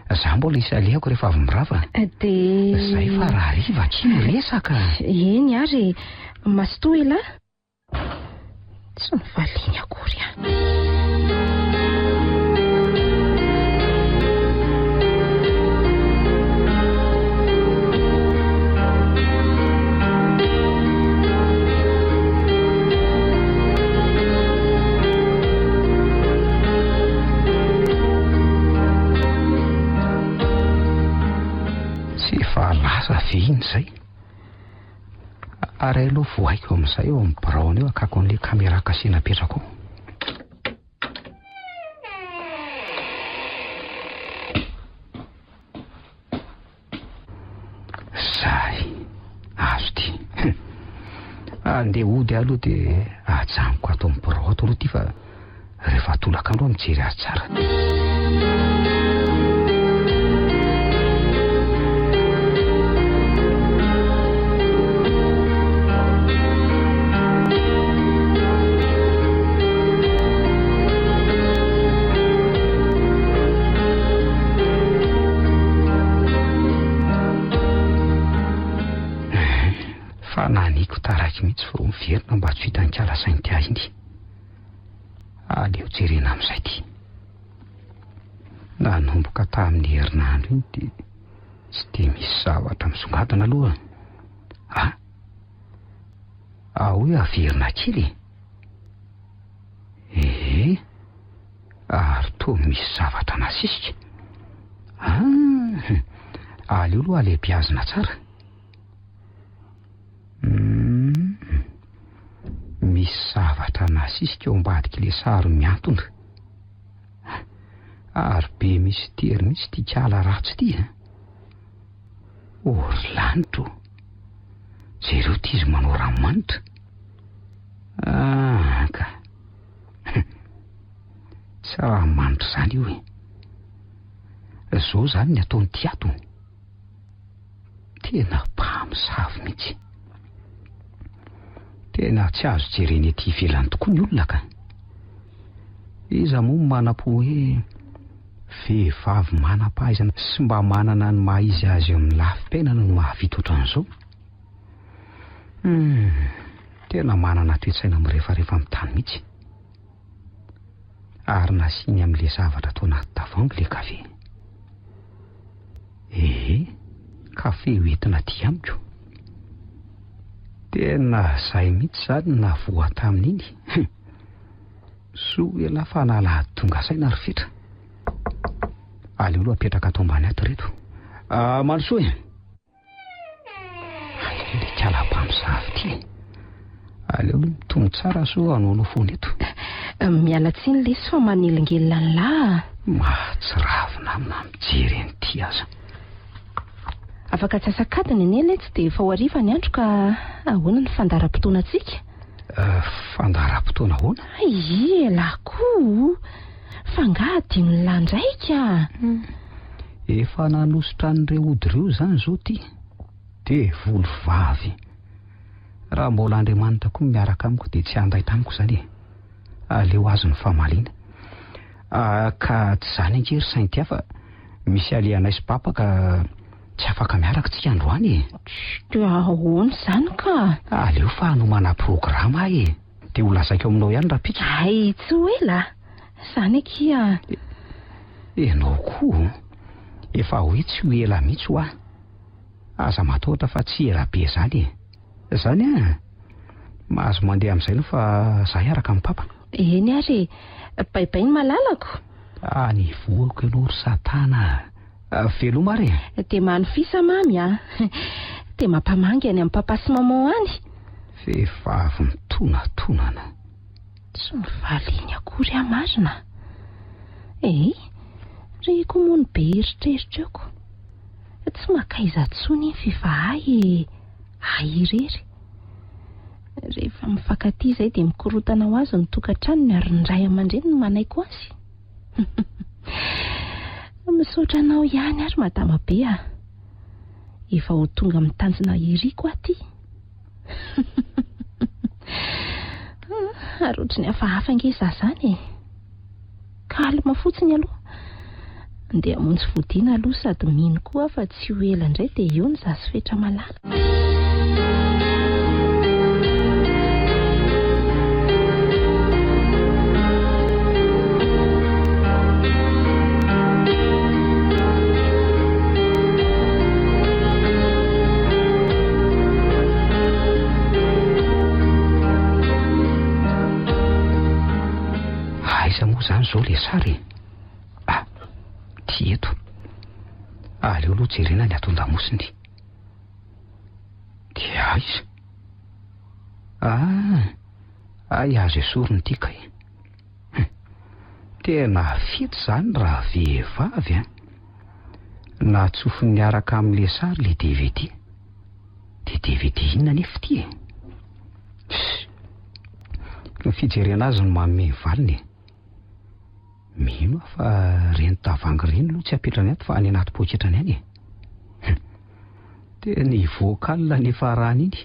za mbola hisy alehako rehefa avy mirava. Dia. Zay fa rahariva akia no resaka. Eny ary e. Mazotoa elah. Tsy novaliany akory aho. Tsy efa lasa ve iny izay? Ary aloha vohaiko amin'izay eo amin'ny biraony eo akako an'ilay caméra cachée napetrako ao. Zay, azo ity. Andeha hody aho aloha dia ajanoko ato amin'ny birao ato aloha ity fa rehefa tolakandro aho mijery azy tsara. Fa naniko taraiky mihitsy vao miverina mba tsy ho hitan'i Kala Cynthia iny. Aleo jerena amin'izay ity. Nanomboka tamin'ny herinandro iny dia tsy dia misy zavatra misongadina aloha. Ah! Ao hoe averina kely e. Ee, ary toa misy zavatra nasisika. Ah! Aleo aloha alehibiazina tsara. Hum, misy zavatra nasisika ao ambadik'ilay sary mihantona. Ary be mistery mihitsy ity kala ratsy ity a. Oh ry lanitra ô! Jereo ity izy manao ranomanitra. Ah ka. Tsy raha manitra izany io e. Zao izany ny ataon'ity ato. Tena mpamosavy mihitsy. Tena tsy azo jerena ety ivelany tokoa ny olona ka. Iza moa no manam-po hoe vehivavy manam-pahaizana sy mba manana ny maha izy azy eo amin'ny lafim-piainana no mahavita ohatran'izao? Hum, tena manana toe-tsaina mirefarefa amin'ny tany mihitsy. Ary nasiany amin'ilay zavatra ato anaty tavoahangy ilay kafe. Ee, kafe ho entina aty amiko. Tena zay mihitsy izany no nahavoa tamin'iny. Soa elah fa nalahady tonga saina ry Fetra. Aleo aloha apetraka ato ambany ato ireto. Ah, Mandrosoa e! Aleo ilay kala mpamosavy ity e. Aleo aloha mitony tsara soa hanaonao foana eto. Miala tsiny lesy fa manelingelina an'lah a. Mahatsiravina aho na mijery an'ity aza. Afaka antsasak'adiny anie letsy dia efa ho hariva ny andro ka ahoana ny fandaharam-potoanantsika? Fandaharam-potoana ahoana? Hay elah koa o! Fa angaha adinon'lah indray ka? Efa nanosotra an'ireo ody ireo izany izao ity. Devoly vavy! Raha mbola Andriamanitra koa miaraka amiko dia tsy handaitra amiko izany e. Aleo azy ny famaliana. Ah, ka tsy izany ange ry Cynthia fa misy alehanay sy papa ka tsy afaka miaraka tsika androany e. Dia ahoana izany ka? Aleo fa hanomana programa aho e. Dia ho lazaiko aminao ihany rahampitso. Hay, tsy ho ela. Izany akia. Ianao koa efa hoe tsy ho ela mihitsy hoa. Aza matahotra fa tsy ela be izany e. Izany an! Mahazo mandeha amin'izay aloha fa za hiaraka amin'i Papa. Eny ary e. Bye bye ny malalako. Any ivohako ianao ry satana a. Veloma ary e. Dia manofisa mamy a. Dia mampamangy any amin'i Papa sy Maman any. Vehivavy mitonatonana. Tsy novaliany akory aho marina. Eh, ry koa moa no be eritreritra eo ko. Tsy mankaiza intsony iny f'efa ahy e, ahy irery. Rehefa mifankatia izay dia mikorontana ho azy ny tokantranony ary ny ray aman-dreny no manaiky ho azy. Misaotra anao ihany ary madama be a. Efa ho tonga amin'ny tanjona iriko aho ty. Ary ohatry ny hafahafa ange izaho izany e. Calme fotsiny aloha. Andeha hamonjy fodiana aloha sady mino koa aho fa tsy ho ela indray dia eo ny zaza Fetra malala. Aiza moa izany izao ilay sary e? Ah, ty eto. Aleo aloha jerena ny ato an-damosiny. Dia aiza? Ah, hay azo esorina ity kay. Hum, tena fety izany raha vehivavy an! Natsofiny niaraka amin'ilay sary ilay DVD. Dia DVD inona anefa ity e? Tss! Ny fijerena azy no manome ny valiny e. Mino aho fa ireny tavoahangy ireny aloha tsy apetrany ato fa any anaty poketrany any e. Hum! Dia ny vocal nifarany iny.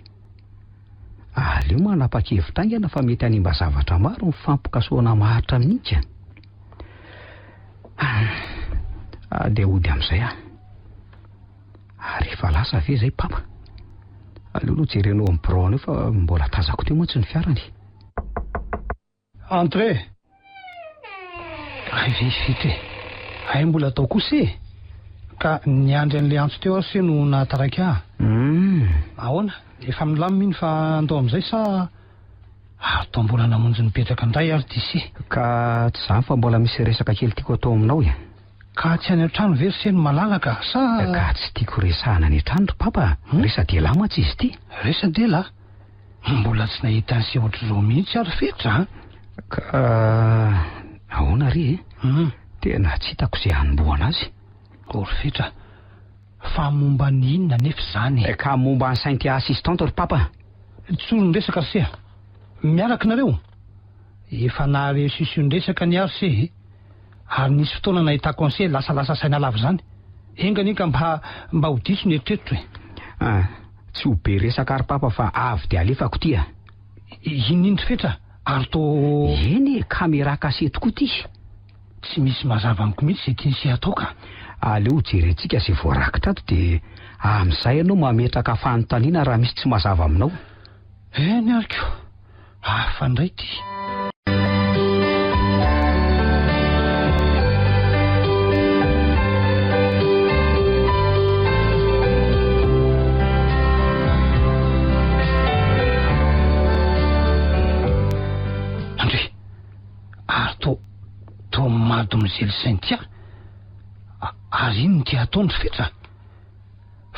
Aleo manapa-kevitra haingana fa mety hanimba zavatra maro ny fampikasohana maharitra amin'iny ka. Ah, dia hody amin'izay aho. Ary efa lasa ve izay Papa? Aleo aloha jerenao amin'ny birao any eo fa mbola tazako teo mantsy ny fiarany. Entrez! Hay ve fito e! Hay mbola tao kosa e! Ka niandry an'ilay antso teo aho se no nahataraiky ahy. Ahoana? Efa milamina iny fa andao amin'izay sa ary toa mbola namonjy nipetraka indray ary ity se? Ka tsy izany fa mbola misy resaka kely tiako atao aminao e! Ka tsy any an-trano ve ry se no malalaka sa? Ka tsy tiako resahana any an-trano ry papa a! Resa-dehilahy mantsy izy ity. Resa-dehilahy? Mbola tsy nahita an'i se ohatr'izao mihitsy aho ry Fetra a! Ka ahoana re e? Tena tsy hitako izay hanombohana azy. O ry Fetra, fa momba ny inona anefa izany e? Ka momba an'i Cynthia assistante ry papa a! Tsory ny resaka ry se a! Miaraka nareo? Efa nahare sision-dresaka anie aho ry se e! Ary nisy fotoana nahitako an'se lasalasa saina lava izany. Enga anie ka mba mba ho diso ny eritreritro e. Ah, tsy ho be resaka ry papa fa avy dia alefako ity a. Inona iny ry Fetra? Ary toa. Eny e, caméra cachée tokoa ity. Tsy misy mazava amiko mihitsy izay tian'i se atao ka. Aleo ho jerentsika izay voarakitra ato dia amin'izay ianao mametraka fanontaniana raha misy tsy mazava aminao. Eny ary ko! Hafa indray ity. Andre, ary toa toa mademoiselle Cynthia? Ary inona ity ataony ry Fetra?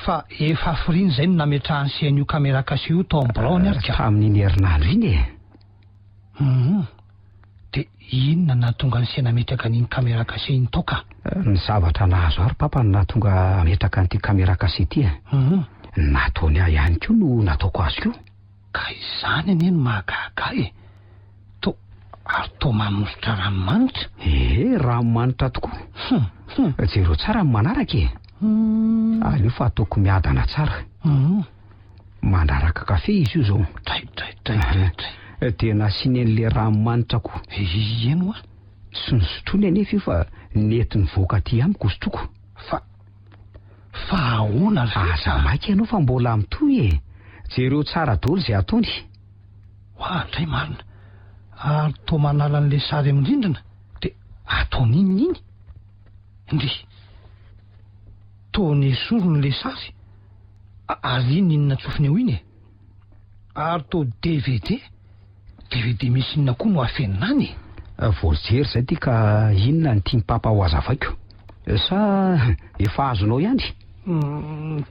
Fa efa hafiriana izay no nametrahan'i se an'io caméra cachée io tao amin'ny biraony ary ka. Tamin'iny herinandro iny e. Hum. Dia inona no nahatonga an'i se nametraka an'iny caméra cachée iny tao ka? Ny zavatra nahazo ahy ry papa no nahatonga hametraka an'ity caméra cachée ity e. Hum. Ny nataony ahy ihany koa no nataoko azy koa. Ka izany anie no mahagaga ahy e! To, ary toa manosotra ranomanitra? Ee, ranomanitra tokoa. Hum, hum. Jereo tsara ny manaraka e! Hum. Aleo fa ataoko miadana tsara. Hum. Mandraraka kafe izy io izao. Dray, dray, dray, dray, dray. Dia nasiany an'ilay ranomanitra koa. Eny hoa. Tsy nosotroiny anefa io fa nety nivoaka aty amiko hosotroiko. Fa. Fa ahoana ry Aza maika ianao fa mbola mitohy e! Jereo tsara daholo izay ataony. Hoa ndray marina. Ary toa manala an'ilay sary amin'ny rindrina dia ataony inona iny? Ndry. Toa nesoriny ilay sary. Ary iny inona tsofiny eo iny e? Ary toa DVD? DVD misy inona koa no afenina any e? Voajery izay ity ka inona no tian'i Papa ho hazavaiko? Sa efa azonao ihany?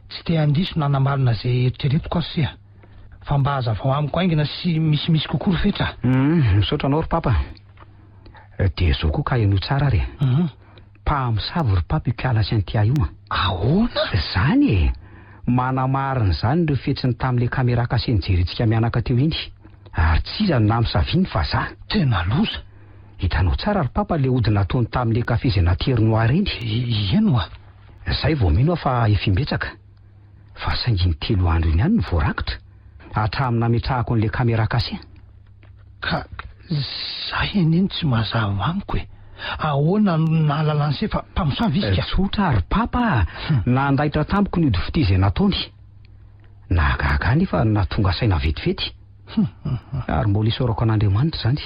Tsy te handiso na hanamarina izay eritreretiko aho sia. Fa mba hazavao amiko haingana sy misimisy kokoa ry Fetra a! Misaotra anao ry Papa. Dia izao koa ka henoy tsara ary e. Mpamosavy ry Papa io kiala Cynthia io a! Ahoana? Izany e! Manamarina izany ireo fihetsiny tamin'ilay caméra cachée nijerentsika mianaka teo iny. Ary tsy iza no namosaviany fa za. Tena loza! Hitanao tsara ry Papa ilay ody nataony tamin'ilay kafe izay nateriny ho ahy ireny? Eny oa! Izay vao mino aho fa efa imbetsaka. Fa saingy iny telo andro iny ihany no voarakitra. Hatramin'ny nametrahako an'ilay caméra cachée. Ka zay anie no tsy mazava amiko e! Ahoana no nahalalan'i se fa mpamosavy izy ka? Tsotra ry papa a! Nandaitra tamiko ny ody fitia izay nataony. Nahagaga ahy nefa nahatonga saina vetivety. Ary mbola isaorako an'Andriamanitra izany.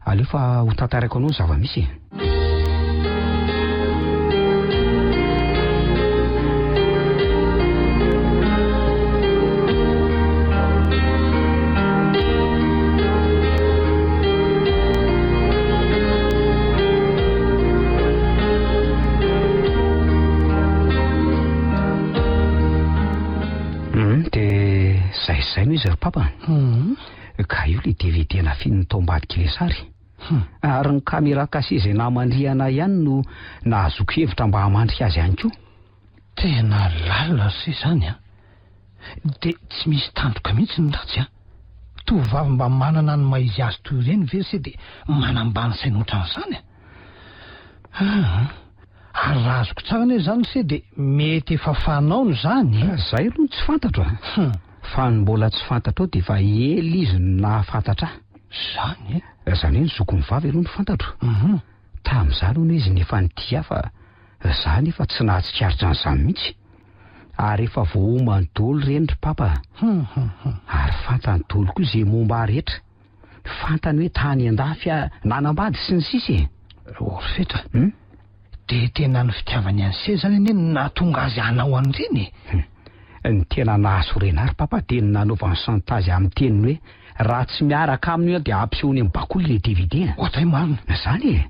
Aleo fa ho tantaraiko anao ny zava-misy e. Hum, dia zay zay no izy ry papa. Hum. Ka io le DVD nafininy tao ambadik'ilay sary. Hum. Ary ny caméra cachée izay namandrihana ihany no nahazoako hevitra mba hamandrika azy ihany koa. Tena lalina ry se izany an! Dia tsy misy tandroka mihitsy ny ratsy an! Tovovavy mba manana ny maha izy azy toy ireny ve ry se dia manambany saina ohatran'izany an! Aa! Ary raha azoko tsara anie izany ry se dia mety efa fanaony izany e! Izay aloha no tsy fantatro a! Hum! Fa ny mbola tsy fantatrao dia efa ela izy no nahafantatra ahy. Izany e? Izany hoe ny zokiny vavy aloha no fantatro. Hum! Tamin'izany hono izy no efa nitia ahy fa za nefa tsy nahatsikaritra an'izany mihitsy. Ary efa voaomany daholo ireny ry papa a! Hum hum hum. Ary fantany daholo koa izay momba ahy rehetra. Fantany hoe tany an-dafy aho nanambady sy ny sisa e! Ô ry Fetra, Hum? dia tena ny fitiavany an'i Se izany anie no nahatonga azy hanao an'ireny e! Hum. Ny tena nahasorena ahy ry papa dia ny nanaovany chantage amin'ny teniny hoe raha tsy miaraka aminy aho dia hampisehoany amin'ny bakoly ilay DVD a! Ohatray marina. Izany e!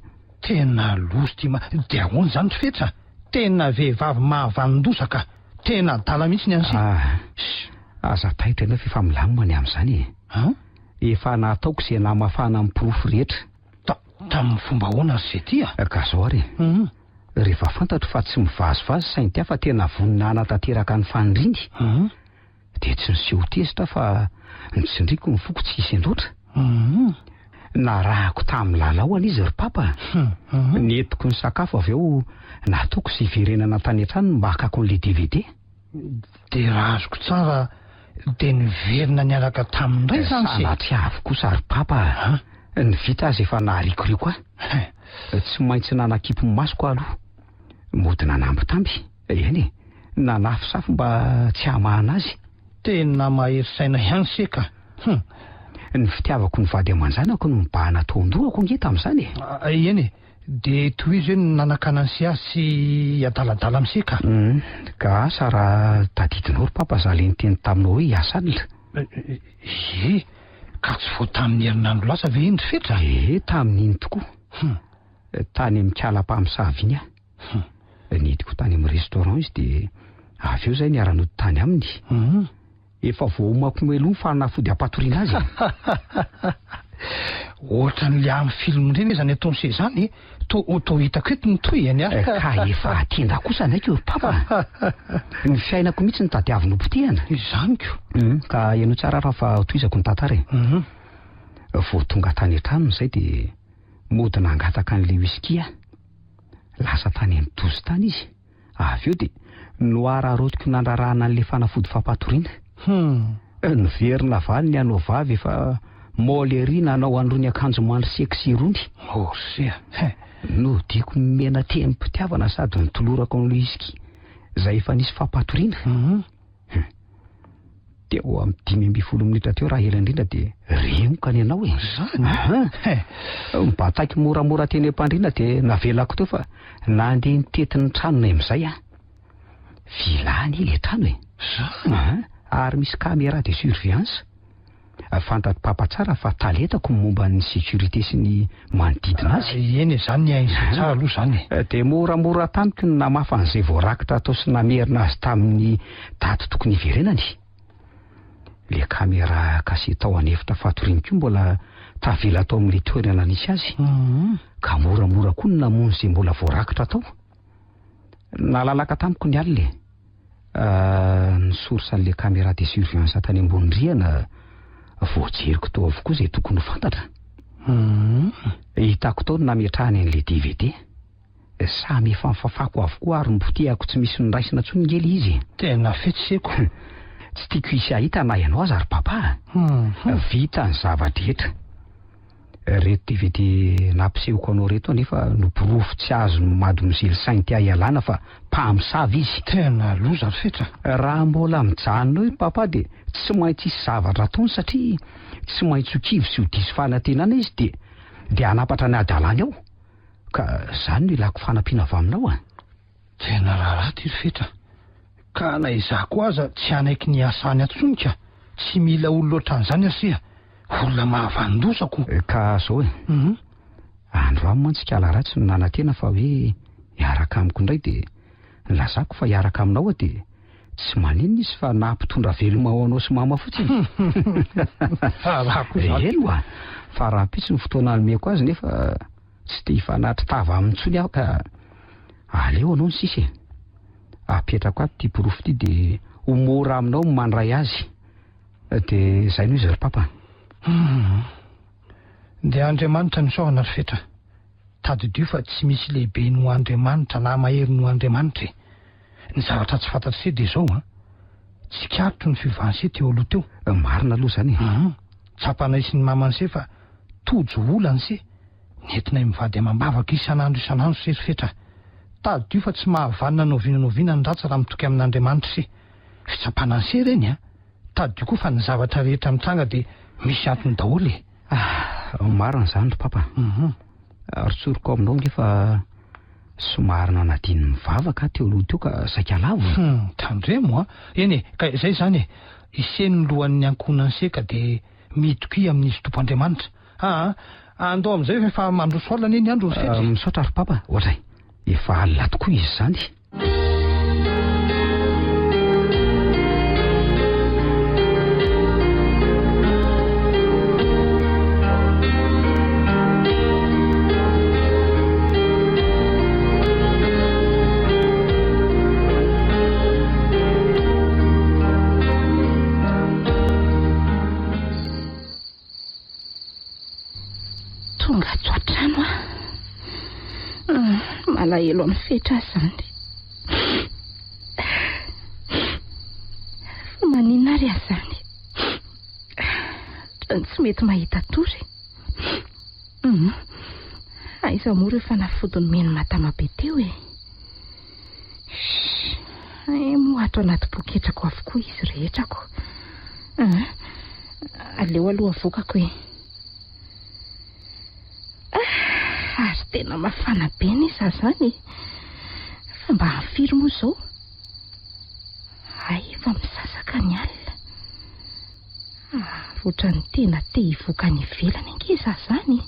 Tena loza ity ma. Dia ahoana izany ry Fetra? Tena vehivavy mahavanon-doza ka! Tena adala mihitsy ny an'i Se. Ah, aza taitra ianao fa efa milamina ny amin'izany e! An? Efa nataoko izay namafana ny porofo rehetra. Ta, tamin'ny fomba ahoana ry Se ty a? Ka zao ary e! Hum. Rehefa fantatro fa tsy mivazivazy Cynthia fa tena vonona hanatanteraka ny faniriany, Hum. dia tsy niseho tezitra fa notsindriako ny foko tsy hisendoatra. Hum. Narahako tamin'ny lalao anie izy ry papa. Nentiko nisakafo avy eo nataoko izay hiverenana tany an-tranony mba hakako an'ilay DVD. Dia raha azoko tsara dia niverina niaraka taminy indray izany se? Sanatria avy kosa ry papa a! Ny vita aza efa naharikoriko ahy. Tsy maintsy nanakipy ny masoko aho aloha. Mody nanambitamby, eny e, nanafosafo mba tsy hamahana azy. Tena mahery saina ihany se ka! Hum! Ny fitiavako ny vady aman-janako no nibahana tao an-dohako ange tamin'izany e! Eny e, dia tohizo hoe ny nanakanan'i se azy tsy hiadaladala amin'i se ka! Hum, ka asa raha tadidinao ry papa za le niteny taminao hoe hiasa alina? Ie, ka tsy vao tamin'ny herinandro lasa ve iny ry Fetra? Ie, tamin'iny tokoa. Hum. Tany amin'ny kala-mpamosavy iny aho. Hum. Nidiko tany amin'ny restaurant izy dia avy eo izay niara-nody tany aminy. Hum. Efa voaomako mialoha ny fanafody hampatoriana azy e! Ohatran'ilay amin'ny film ireny izany ataon'i se izany e! Toa toa hitako eto ny tohiny a! Ka efa atenda kosa naiko ry papa a! Ny fiainako mihitsy no tadiaviny ho potehana. Izany ko! Hum, ka henoy tsara ary fa tohizako ny tantara e! Hum. Vao tonga tany an-tranony izay dia mody nangataka an'ilay whisky aho. Lasa tany amin'ny dozy tany izy. Avy eo dia noararaotiko nandrarahana an'ilay fanafody fampatoriana. Hum. Niverina avy any ny anao vavy efa môly ery nanao an'irony akanjo mandry sexy irony. Orse a! He! Nodiako mena tehim-pitiavana sady notolorako an'ilay whisky izay efa nisy fampatoriana. Hum. Hum. Teo amin'ny 15 minitra teo raha ela indrindra dia remoka ny anao e. Zany? Aha. He. Nibataiky moramora teny am-pandriana dia navelako teo fa nandeha nitety ny tranonay amin'izay aho. Villa anie ilay trano e. Zany? Aha. Ary misy caméra de surveillance. Fantatr'i Papa tsara fa talentako ny momba ny sécurité sy ny manodidina azy. Eny e, zany ny hain'i tsara aloha zany e. Dia moramora tamiko ny namafa an'izay voarakitra tao sy namerina azy tamin'ny daty tokony hiverenany. Ilay caméra cachée tao an'efitra fatoriany koa mbola tavela tao amin'ilay toerana nisy azy. Ka moramora koa ny namono izay mbola voarakitra tao. Nalalaka tamiko ny alina e. Ny source an'ilay caméra de surveillance tany ambony rihana voajeriko tao avokoa izay tokony ho fantatra. Hitako tao ny nametrahany an'ilay DVD. Samy efa nifafako avokoa ary nopotehako tsy misy noraisina intsony nge ilay izy e. Tena fetsy seko. Tsy tiako hisy hahita na ianao aza ry papa a. Vita ny zava-drehetra. Ireto DVD nampisehoko anao ireto anefa no porofo tsy azon'i Mademoiselle Cynthia ialana fa mpamosavy izy. Tena loza ry Fetra. Raha mbola mijanona eo i Papa dia tsy maintsy hisy zavatra ataony satria tsy maintsy ho kivy sy ho diso fanantenana izy dia dia hanapatra ny hadalany ao. Ka izany no ilako fanampiana avy aminao a. Tena raharaha ity ry Fetra. Ka na izaho koa aza tsy hanaiky ny hiasa any intsony ka. Tsy mila olona ohatran'izany ry se a. Olona mahavanon-doza ko. Ka zao e. Androany mantsy kala ratsy no nanantena fa hoe hiaraka amiko indray dia nilazako fa hiaraka aminao aho dia tsy maninona izy fa nampitondra veloma ho anao sy mama fotsiny. Raharaha koa izany. Eny oa, fa rahampitso ny fotoana hanomeko azy nefa tsy te hifanatri tava aminy intsony aho ka aleo anao ny sisa e. Apetrako ato ity porofo ity dia ho mora aminao ny mandray azy. Dia izay no izy ry papa. Hum. Dia Andriamanitra no isaorana ry Fetra. Tadidio fa tsy misy lehibe noho Andriamanitra na mahery noho Andriamanitra e. Ny zavatra tsy fantatr'i se dia izao an. Tsikaritro ny fiovan'i se teo aloha teo. Marina aloha izany e. Hum. Tsapanay sy ny maman'i se fa tojo olana se. Nentinay mivady amam-bavaka isan'andro isan'andro se ry Fetra. Tadidio fa tsy mahavanona na oviana na oviana ny ratsy raha mitoky amin'Andriamanitra se. Fitsapana an'se ireny an! Tadidio koa fa ny zavatra rehetra mitranga dia misy antony daholo e! Ah, marina izany ry papa. Ary tsoriko aminao ange fa somary nanadino mivavaka aho teo aloha teo ka saika lavo. Hum, tandremo an! Eny e, ka izay izany e! Ise no lohan'ny ankohonan'se ka dia mitokia amin'Izy Tompo Andriamanitra. Aa, andao amin'izay fa efa mandroso alina anie ny andro ry Fetra e! Misaotra ry papa, ohatray efa alina tokoa izy izany. Malahelo an'i Fetra aho izany. Fa maninona ary aho izany? Ohatran'ny tsy mety mahita tory. Hum. Aiza moa ireo fanafody nomen'i Madama be teo e? Shh. Hay moa ato anaty poketrako avokoa izy rehetra ko. Hum. Aleo aloha avoakako e. Ah, ary tena mafana be anie za zany e. Fa mba amin'ny firy moa izao? Hay efa misasaka ny alina. Ary ohatran'ny tena te hivoaka any ivelany ange za zany e.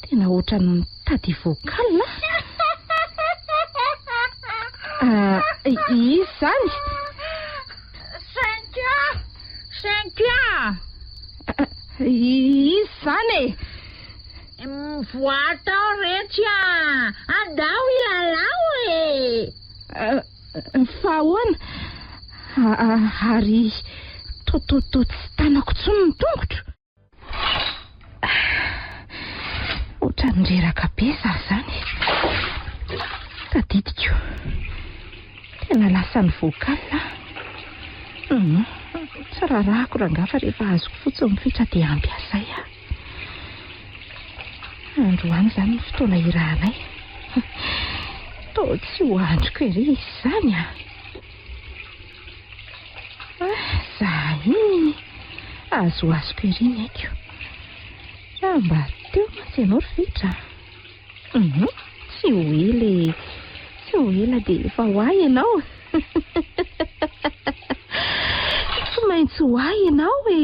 Tena ohatran'ny mitady hivoaka alina aho. Ah, iza izany? Cynthia! Cynthia! Iza izany e? Mivoaha tao retsy a! Andao hilalao e! Fa ahoana? Ary to to to tsy tanako intsony ny tongotro. Ohatran'ny reraka be za zany. Tadidiko. Tena lasa ny vocal aho. Hum, tsy raharahako rangahy fa rehefa azoko fotsiny ny fetra dia ampy ahy izay aho. Androany izany ny fotoana irahanay. Toa tsy ho andriko ery izy izany ah. Ah, za iny azoazoko ery ny aiko. Ah, mba teo mantsy ianao ry Fetra. Hum, tsy ho ela e. Tsy ho ela dia efa ho ahy ianao. Tsy maintsy ho ahy ianao e.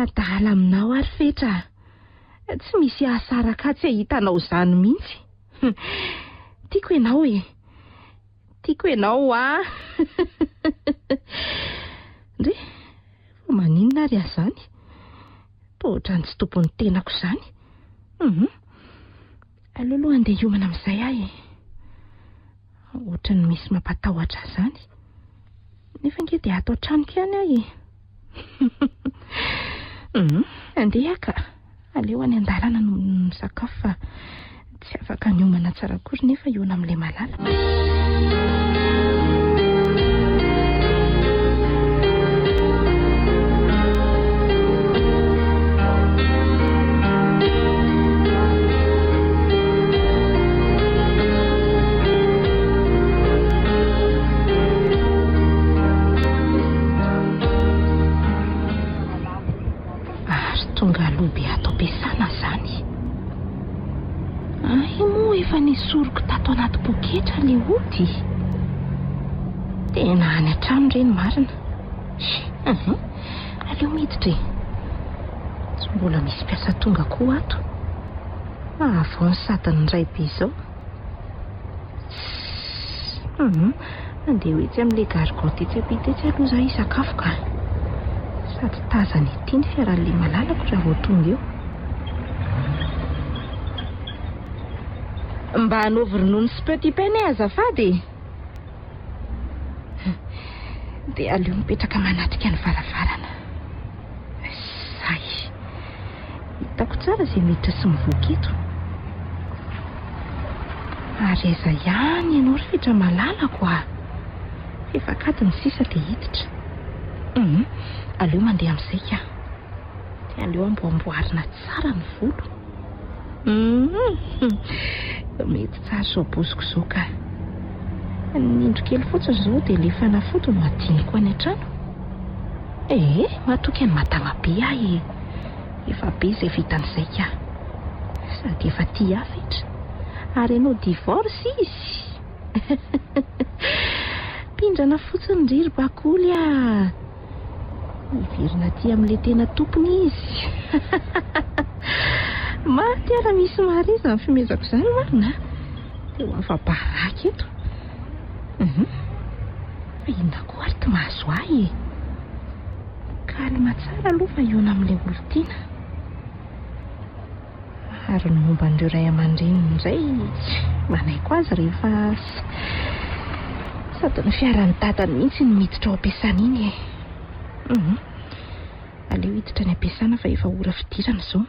Adala aminao aho ry Fetra. Tsy misy hahasaraka ahy tsy hahita anao izany mihitsy. Tiako ianao e. Tiako ianao hoa. Ndry, fa maninona ary aho izany? Toa ohatran'ny tsy tompon'ny tenako izany. Hum. Aleo aloha handeha hiomana amin'izay aho e. Ohatran'ny misy mampatahotra ahy izany. Nefa ange dia ato an-tranoko ihany aho e. Hum, andeha aho ka. Aleo any an-dalana no misakafo fa tsy afaka niomana tsara akory nefa hihaona amin'ilay malala. Ary tonga aloha be ato am-piasana izany. Hay moa efa nesoriko tato anaty poketra ilay ody. Tena any an-trano re ny marina. Hum, aleo miditra e. Tsy mbola misy mpiasa tonga koa ato. Avao ny sady ny iray be izao. Hum, andeha ho etsy amin'ilay gargotte etsy ampita etsy aloha izaho hisakafo ka. Sady tazana ety ny fiaran'ilay malalako raha vao tonga eo. Mba anaovy ronono sy petit pain e azafady e. Dia aleo mipetraka manatrika ny varavarana. Zay. Hitako tsara izay miditra sy mivoaka eto. Ary aiza ihany ianao ry Fetra malalako a! F'efa akadiny sisa dia hiditra. Hum, aleo mandeha amin'izay ka. Dia aleo amboamboarina tsara ny volo. Hum, mety tsara izao boziko izao ka. Ny indro kely fotsiny izao dia ilay fanafody no adinoko any an-trano. Ee, matoky an'i Madama be aho e. Efa be izay vitan'izay ka. Sady efa tia ahy Fetra. Ary hanao divorce izy. Mpindrana fotsiny ry ry Bakoly a. Hiverina aty amin'ilay tena tompony izy. Maty aho raha misy mahare izany fihomezako izany marina a. Dia ho afa-baraka eto. Hum. Fa inona koa ary ty mahazo ahy e? Calme tsara aloha fa hihaona amin'ilay olon-tiana. Ary ny momba an'ireo ray aman-dreniny indray, manaiky ho azy rehefa sady ny fiaran'ny dadany mihitsy no miditra ao am-piasana iny e. Hum. Aleo hiditra any am-piasana fa efa ora fidirana izao.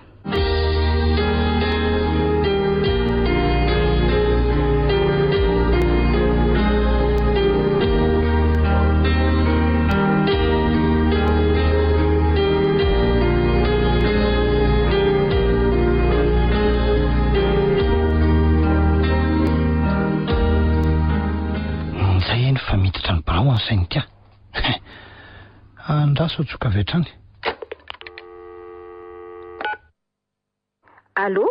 miditra ny birao any Cynthia. Andraso atsoka avy hatrany. Allô?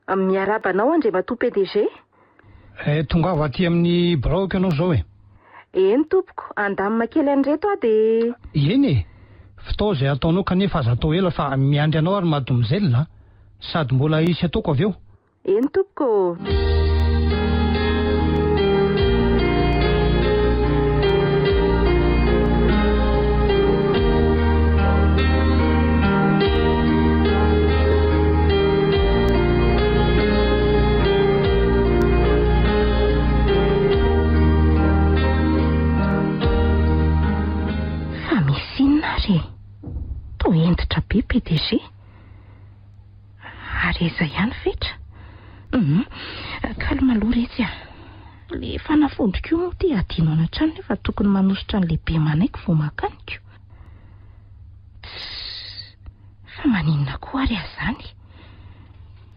Miarahaba anao Andriamatoa PDG. Eh, tongava aty amin'ny biraoko ianao izao e. Eny tompoko, handamina kely an'ireto aho dia. Eny e! Vitao izay ataonao kanefa aza atao ela fa miandry anao ary mademoiselle a! Sady mbola hisy ataoko avy eo. Eny tompoko ô! Fa misy inona ary e? Toa hentitra be PDG. Ary aiza ihany Fetra? Hum, calme aloha retsy a. Le fanafody koa moa ty adino any an-trano nefa tokony manosotra an'le be manaiky vao makaniko. Tssss, fa maninona koa ary aho zany?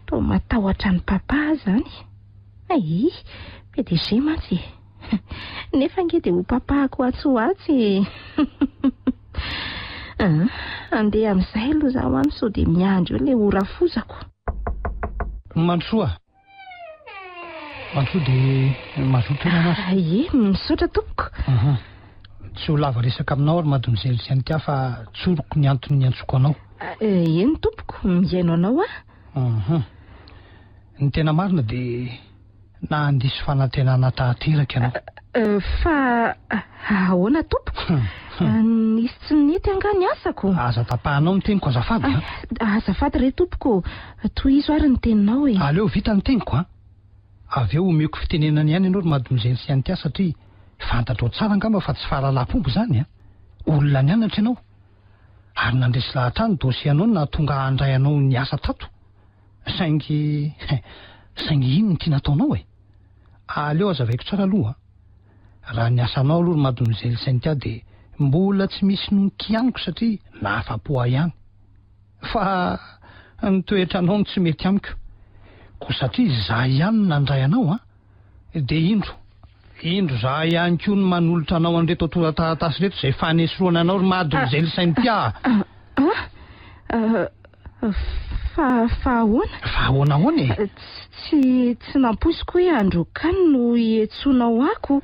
Toa matahotra an'i papa aho zany. Ay, PDG mantsy e. Nefa ange dia ho papahako atsy ho atsy e. Ah, andeha amin'izay aloha zaho any sao dia miandry eo ilay ho rafozako. Mandrosoa. Mandrosoa dia mazoto ianao. Ah, ie, misaotra tompoko. Mhm. Tsy ho lava resaka aminao ry mademoiselle Cynthia fa tsoriko ny antony niantsoko anao. Ah, eh, eny tompoko, mihaino anao aho. Mhm. Ny tena marina dia na handiso fanantenana tanteraka ianao. Eh, fa ahoana tompoko? Nisy tsy nety angaha ny asako? Aza tapahanao ny teniko azafady a. Ah, azafady re tompoko, tohizo ary ny teninao e. Aleo vita ny teniko a. Avy eo omeko fitenenana ihany ianao ry mademoiselle Cynthia satria fantatrao tsara angamba fa tsy fahalalam-pomba izany a. Olona nianatra ianao. Ary nandresy lahatra ahy ny dossier anao no nahatonga ahy handray anao niasa tato. Saingy, saingy inona ity nataonao e? Aleo azavaiko tsara aloha a. Raha ny asanao aloha ry mademoiselle Cynthia dia mbola tsy misy nonkianiko satria nahafa-po ahy ihany. Fa ny toetranao no tsy mety amiko. Koa satria izaho ihany no nandray anao an, dia indro, indro izaho ihany koa no manolotra anao an'ireto antontan-taratasy ireto izay fanesoroana anao ry mademoiselle Cynthia a. Ah, fa, fa ahoana? Fa ahoana ahoana e? Tsy, tsy nampoiziko hoe androkany no hiantsoanao ako.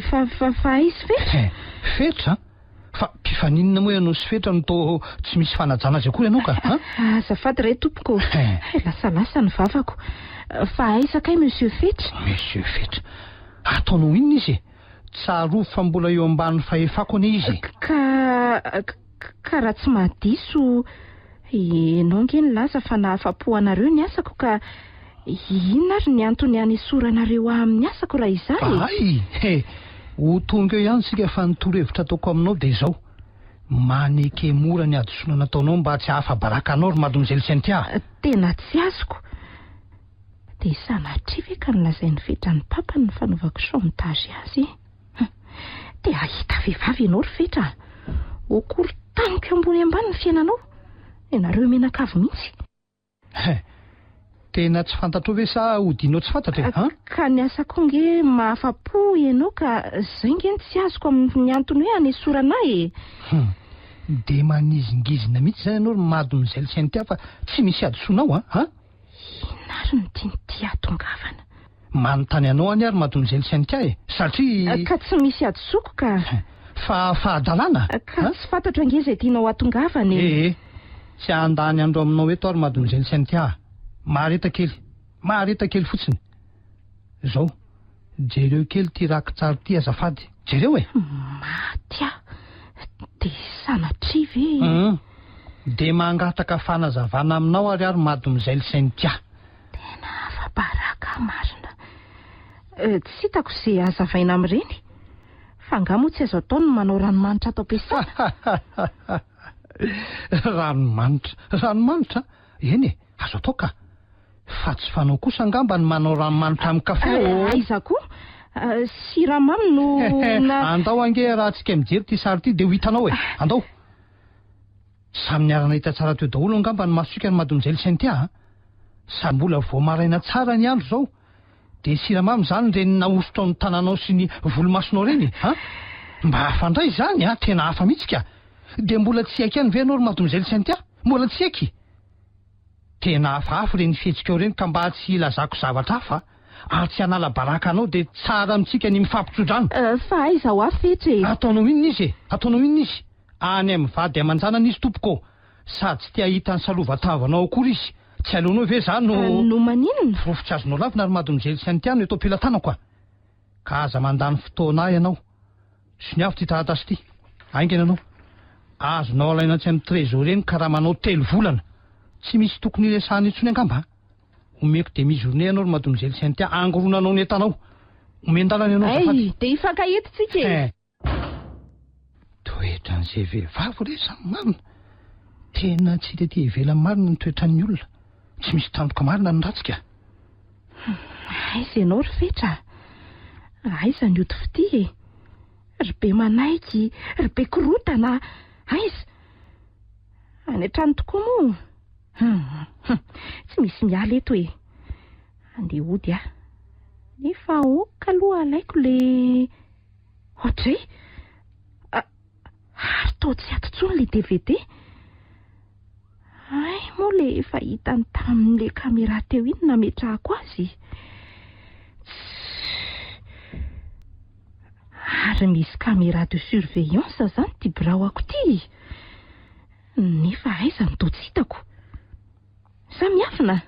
Fa, fa, fa aiza Fetra? Fetra? Fa mpifaninona moa ianao sy Fetra no toa tsy misy fanajana azy akory ianao ka, an? Azafady re tompoko, lasalasa ny vavako. Fa aiza kay Monsieur Fetra? Monsieur Fetra? Ataonao inona izy e? Tsarovy fa mbola eo ambany fahefako anie izy e! Ka, ka raha tsy mahadiso, ianao ange nilaza fa nahafa-po anareo ny asako ka inona ary ny antony hanesoranareo ahy amin'ny asako raha izaho e? Hay! He! Ho tonga eo ihany isika fa ny torohevitra ataoko aminao dia izao, maneke mora ny hadisoana nataonao mba tsy hahafa-baraka anao ry Mademoiselle Cynthia a! Tena tsy azoko. Dia sanatria ve ka nolazain'i Fetra ny papany ny fanaovako chantage azy e? Hum! Te hahita vehivavy ianao ry Fetra a! Ho korontaniko ambony ambany ny fiainanao! Ianareo mianakavy mihitsy! He! Tena tsy fantatrao ve sa odianao tsy fantatra e? An? Ka ny asako ange mahafa-po ianao ka zay nge no tsy azoko amin'ny antony hoe hanesorana ahy e! Hum! Dia manizingizina mihitsy izany ianao ry Mademoiselle Cynthia fa tsy misy hadisoanao an! An? Inona ary no tian'ity hahatongavana? Manontany anao anie ary Mademoiselle Cynthia e! Satria. Ka tsy misy hadisoako ka. Fa fahadalana? Ka tsy fantatro ange izay tianao hahatongavana e! Ee, tsy handany andro aminao eto aho ry Mademoiselle Cynthia a! Mahareta kely, mahareta kely fotsiny. Izao, jereo kely ity rakitsary ity azafady, jereo e! Maty aho, dia sanatria ve e? Hum, dia mangataka fanazavana aminao ary aho ry Mademoiselle Cynthia. Tena afa-baraka aho marina. Tsy hitako izay hazavaina amin'ireny. Fa angaha moa tsy azo atao ny manao ranomanitra ato am-piasana? Ranomanitra, ranomanitra? Eny e, azo atao ka. Fa tsy fanao kosa angamba ny manao ranomanitra amin'ny kafe ô! Aiza koa? Siramamy no na. Andao ange raha tsika mijery ity sary ity dia ho hitanao e! Andao! Samy niara-nahita tsara teo daholo angamba ny masontsika ry Mademoiselle Cynthia a! Sady mbola vao maraina tsara ny andro izao. Dia siramamy izany ireny nahosotrao ny tananao sy ny volomasonao ireny e? An? Mba hafa indray izany an! Tena hafa mihitsy ka! Dia mbola tsy hiaiky ihany ve ianao ry Mademoiselle Cynthia? Mbola tsy hiaiky? Tena hafahafa ireny fihetsikao ireny ka mba tsy hilazako zavatra hafa ary tsy hanala baraka anao dia tsara amintsika ny mifampitsodrano. Fa aiza ho aho Fetra e? Ataonao inona izy e? Ataonao inona izy? Any amin'ny vady aman-janany izy tompoko ô! Sady tsy te hahita ny salova-tavanao akory izy. Tsy aleonao ve za no. No maninona? Porofo tsy azonao lavina ry Mademoiselle Cynthia no eto am-pelatanako a! Ka aza mandany fotoana ahy ianao. Soniavo ity taratasy ity. Haingana ianao. Azonao alaina atsy amin'ny trésorier ny karamanao telo volana. Tsy misy tokony hiresahana intsony angamba a! Omeko demi journée ianao ry Mademoiselle Cynthia hangoronanao ny entanao. Omen-dalana ianao azafady. Hay, dia hifankahita tsika e! Toetran'izay vehivavy re zany marina. Tena tsy hita ety ivelany marina ny toetran'ny olona. Tsy misy tandroka marina ny ratsy ka. Aiza ianao ry Fetra a? Aiza ny ody fitia e? Ry be manaiky, ry be korotana, aiza? Any an-trano tokoa moa? Hum, hum, tsy misy miala eto e. Andeha hody aho. Nefa ok aloha alaiko le... Ohatray! Ary toa tsy ato intsony ilay DVD. Hay moa ilay efa hitany tamin'ilay caméra teo iny nametrahako azy. Ary misy caméra de surveillance izany ity biraoako ity. Nefa aiza no toa tsy hitako. Sa miafina?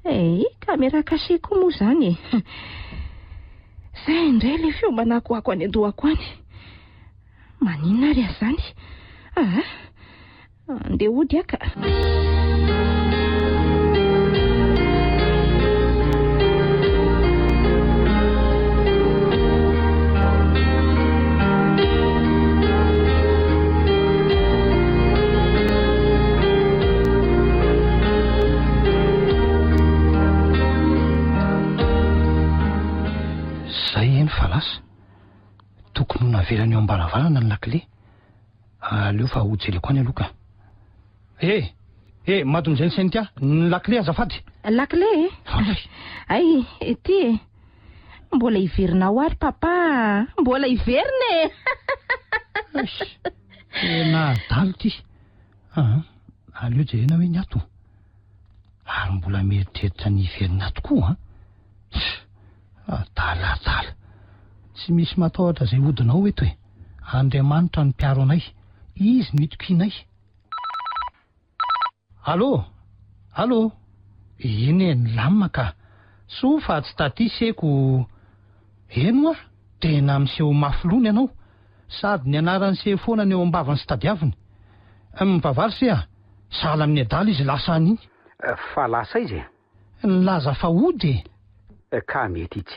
Ei, caméra cachée koa moa izany e. Izay indray ilay feo manakoako any an-dohako any. Maninona ary aho izany? Aa, andeha hody aho ka. Zay eny fa lasa. Tokony ho navelany eo am-baravarana ny lakile. Aleo fa ho jereko any aloha ka. Eh! Eh! Mademoiselle Cynthia, ny lakile azafady. Lakile e? Ay, ity e. Mbola hiverina ao ary papa a! Mbola hiverina e! Tena adala ity. Aa, aleo jerena hoe ny ato. Ary mbola mieritreritra ny hiverina ato koa an! Adala adala. Tsy misy matahotra izay hodinao eto e. Andriamanitra no mpiaro anay. Izy no itokianay. Allô! Allô! Eny e, milamina ka. Soa fa tsy taty seko. Eny hoa, tena miseho mafy loha ny anao. Sady ny anaran'i se foana ny eo am-bavany sy tadiaviny. Mivavaha ry se a! Sahala amin'ny adala izy lasa any iny. Fa lasa aiza e? Nilaza fa hody e! Ka mety tsy.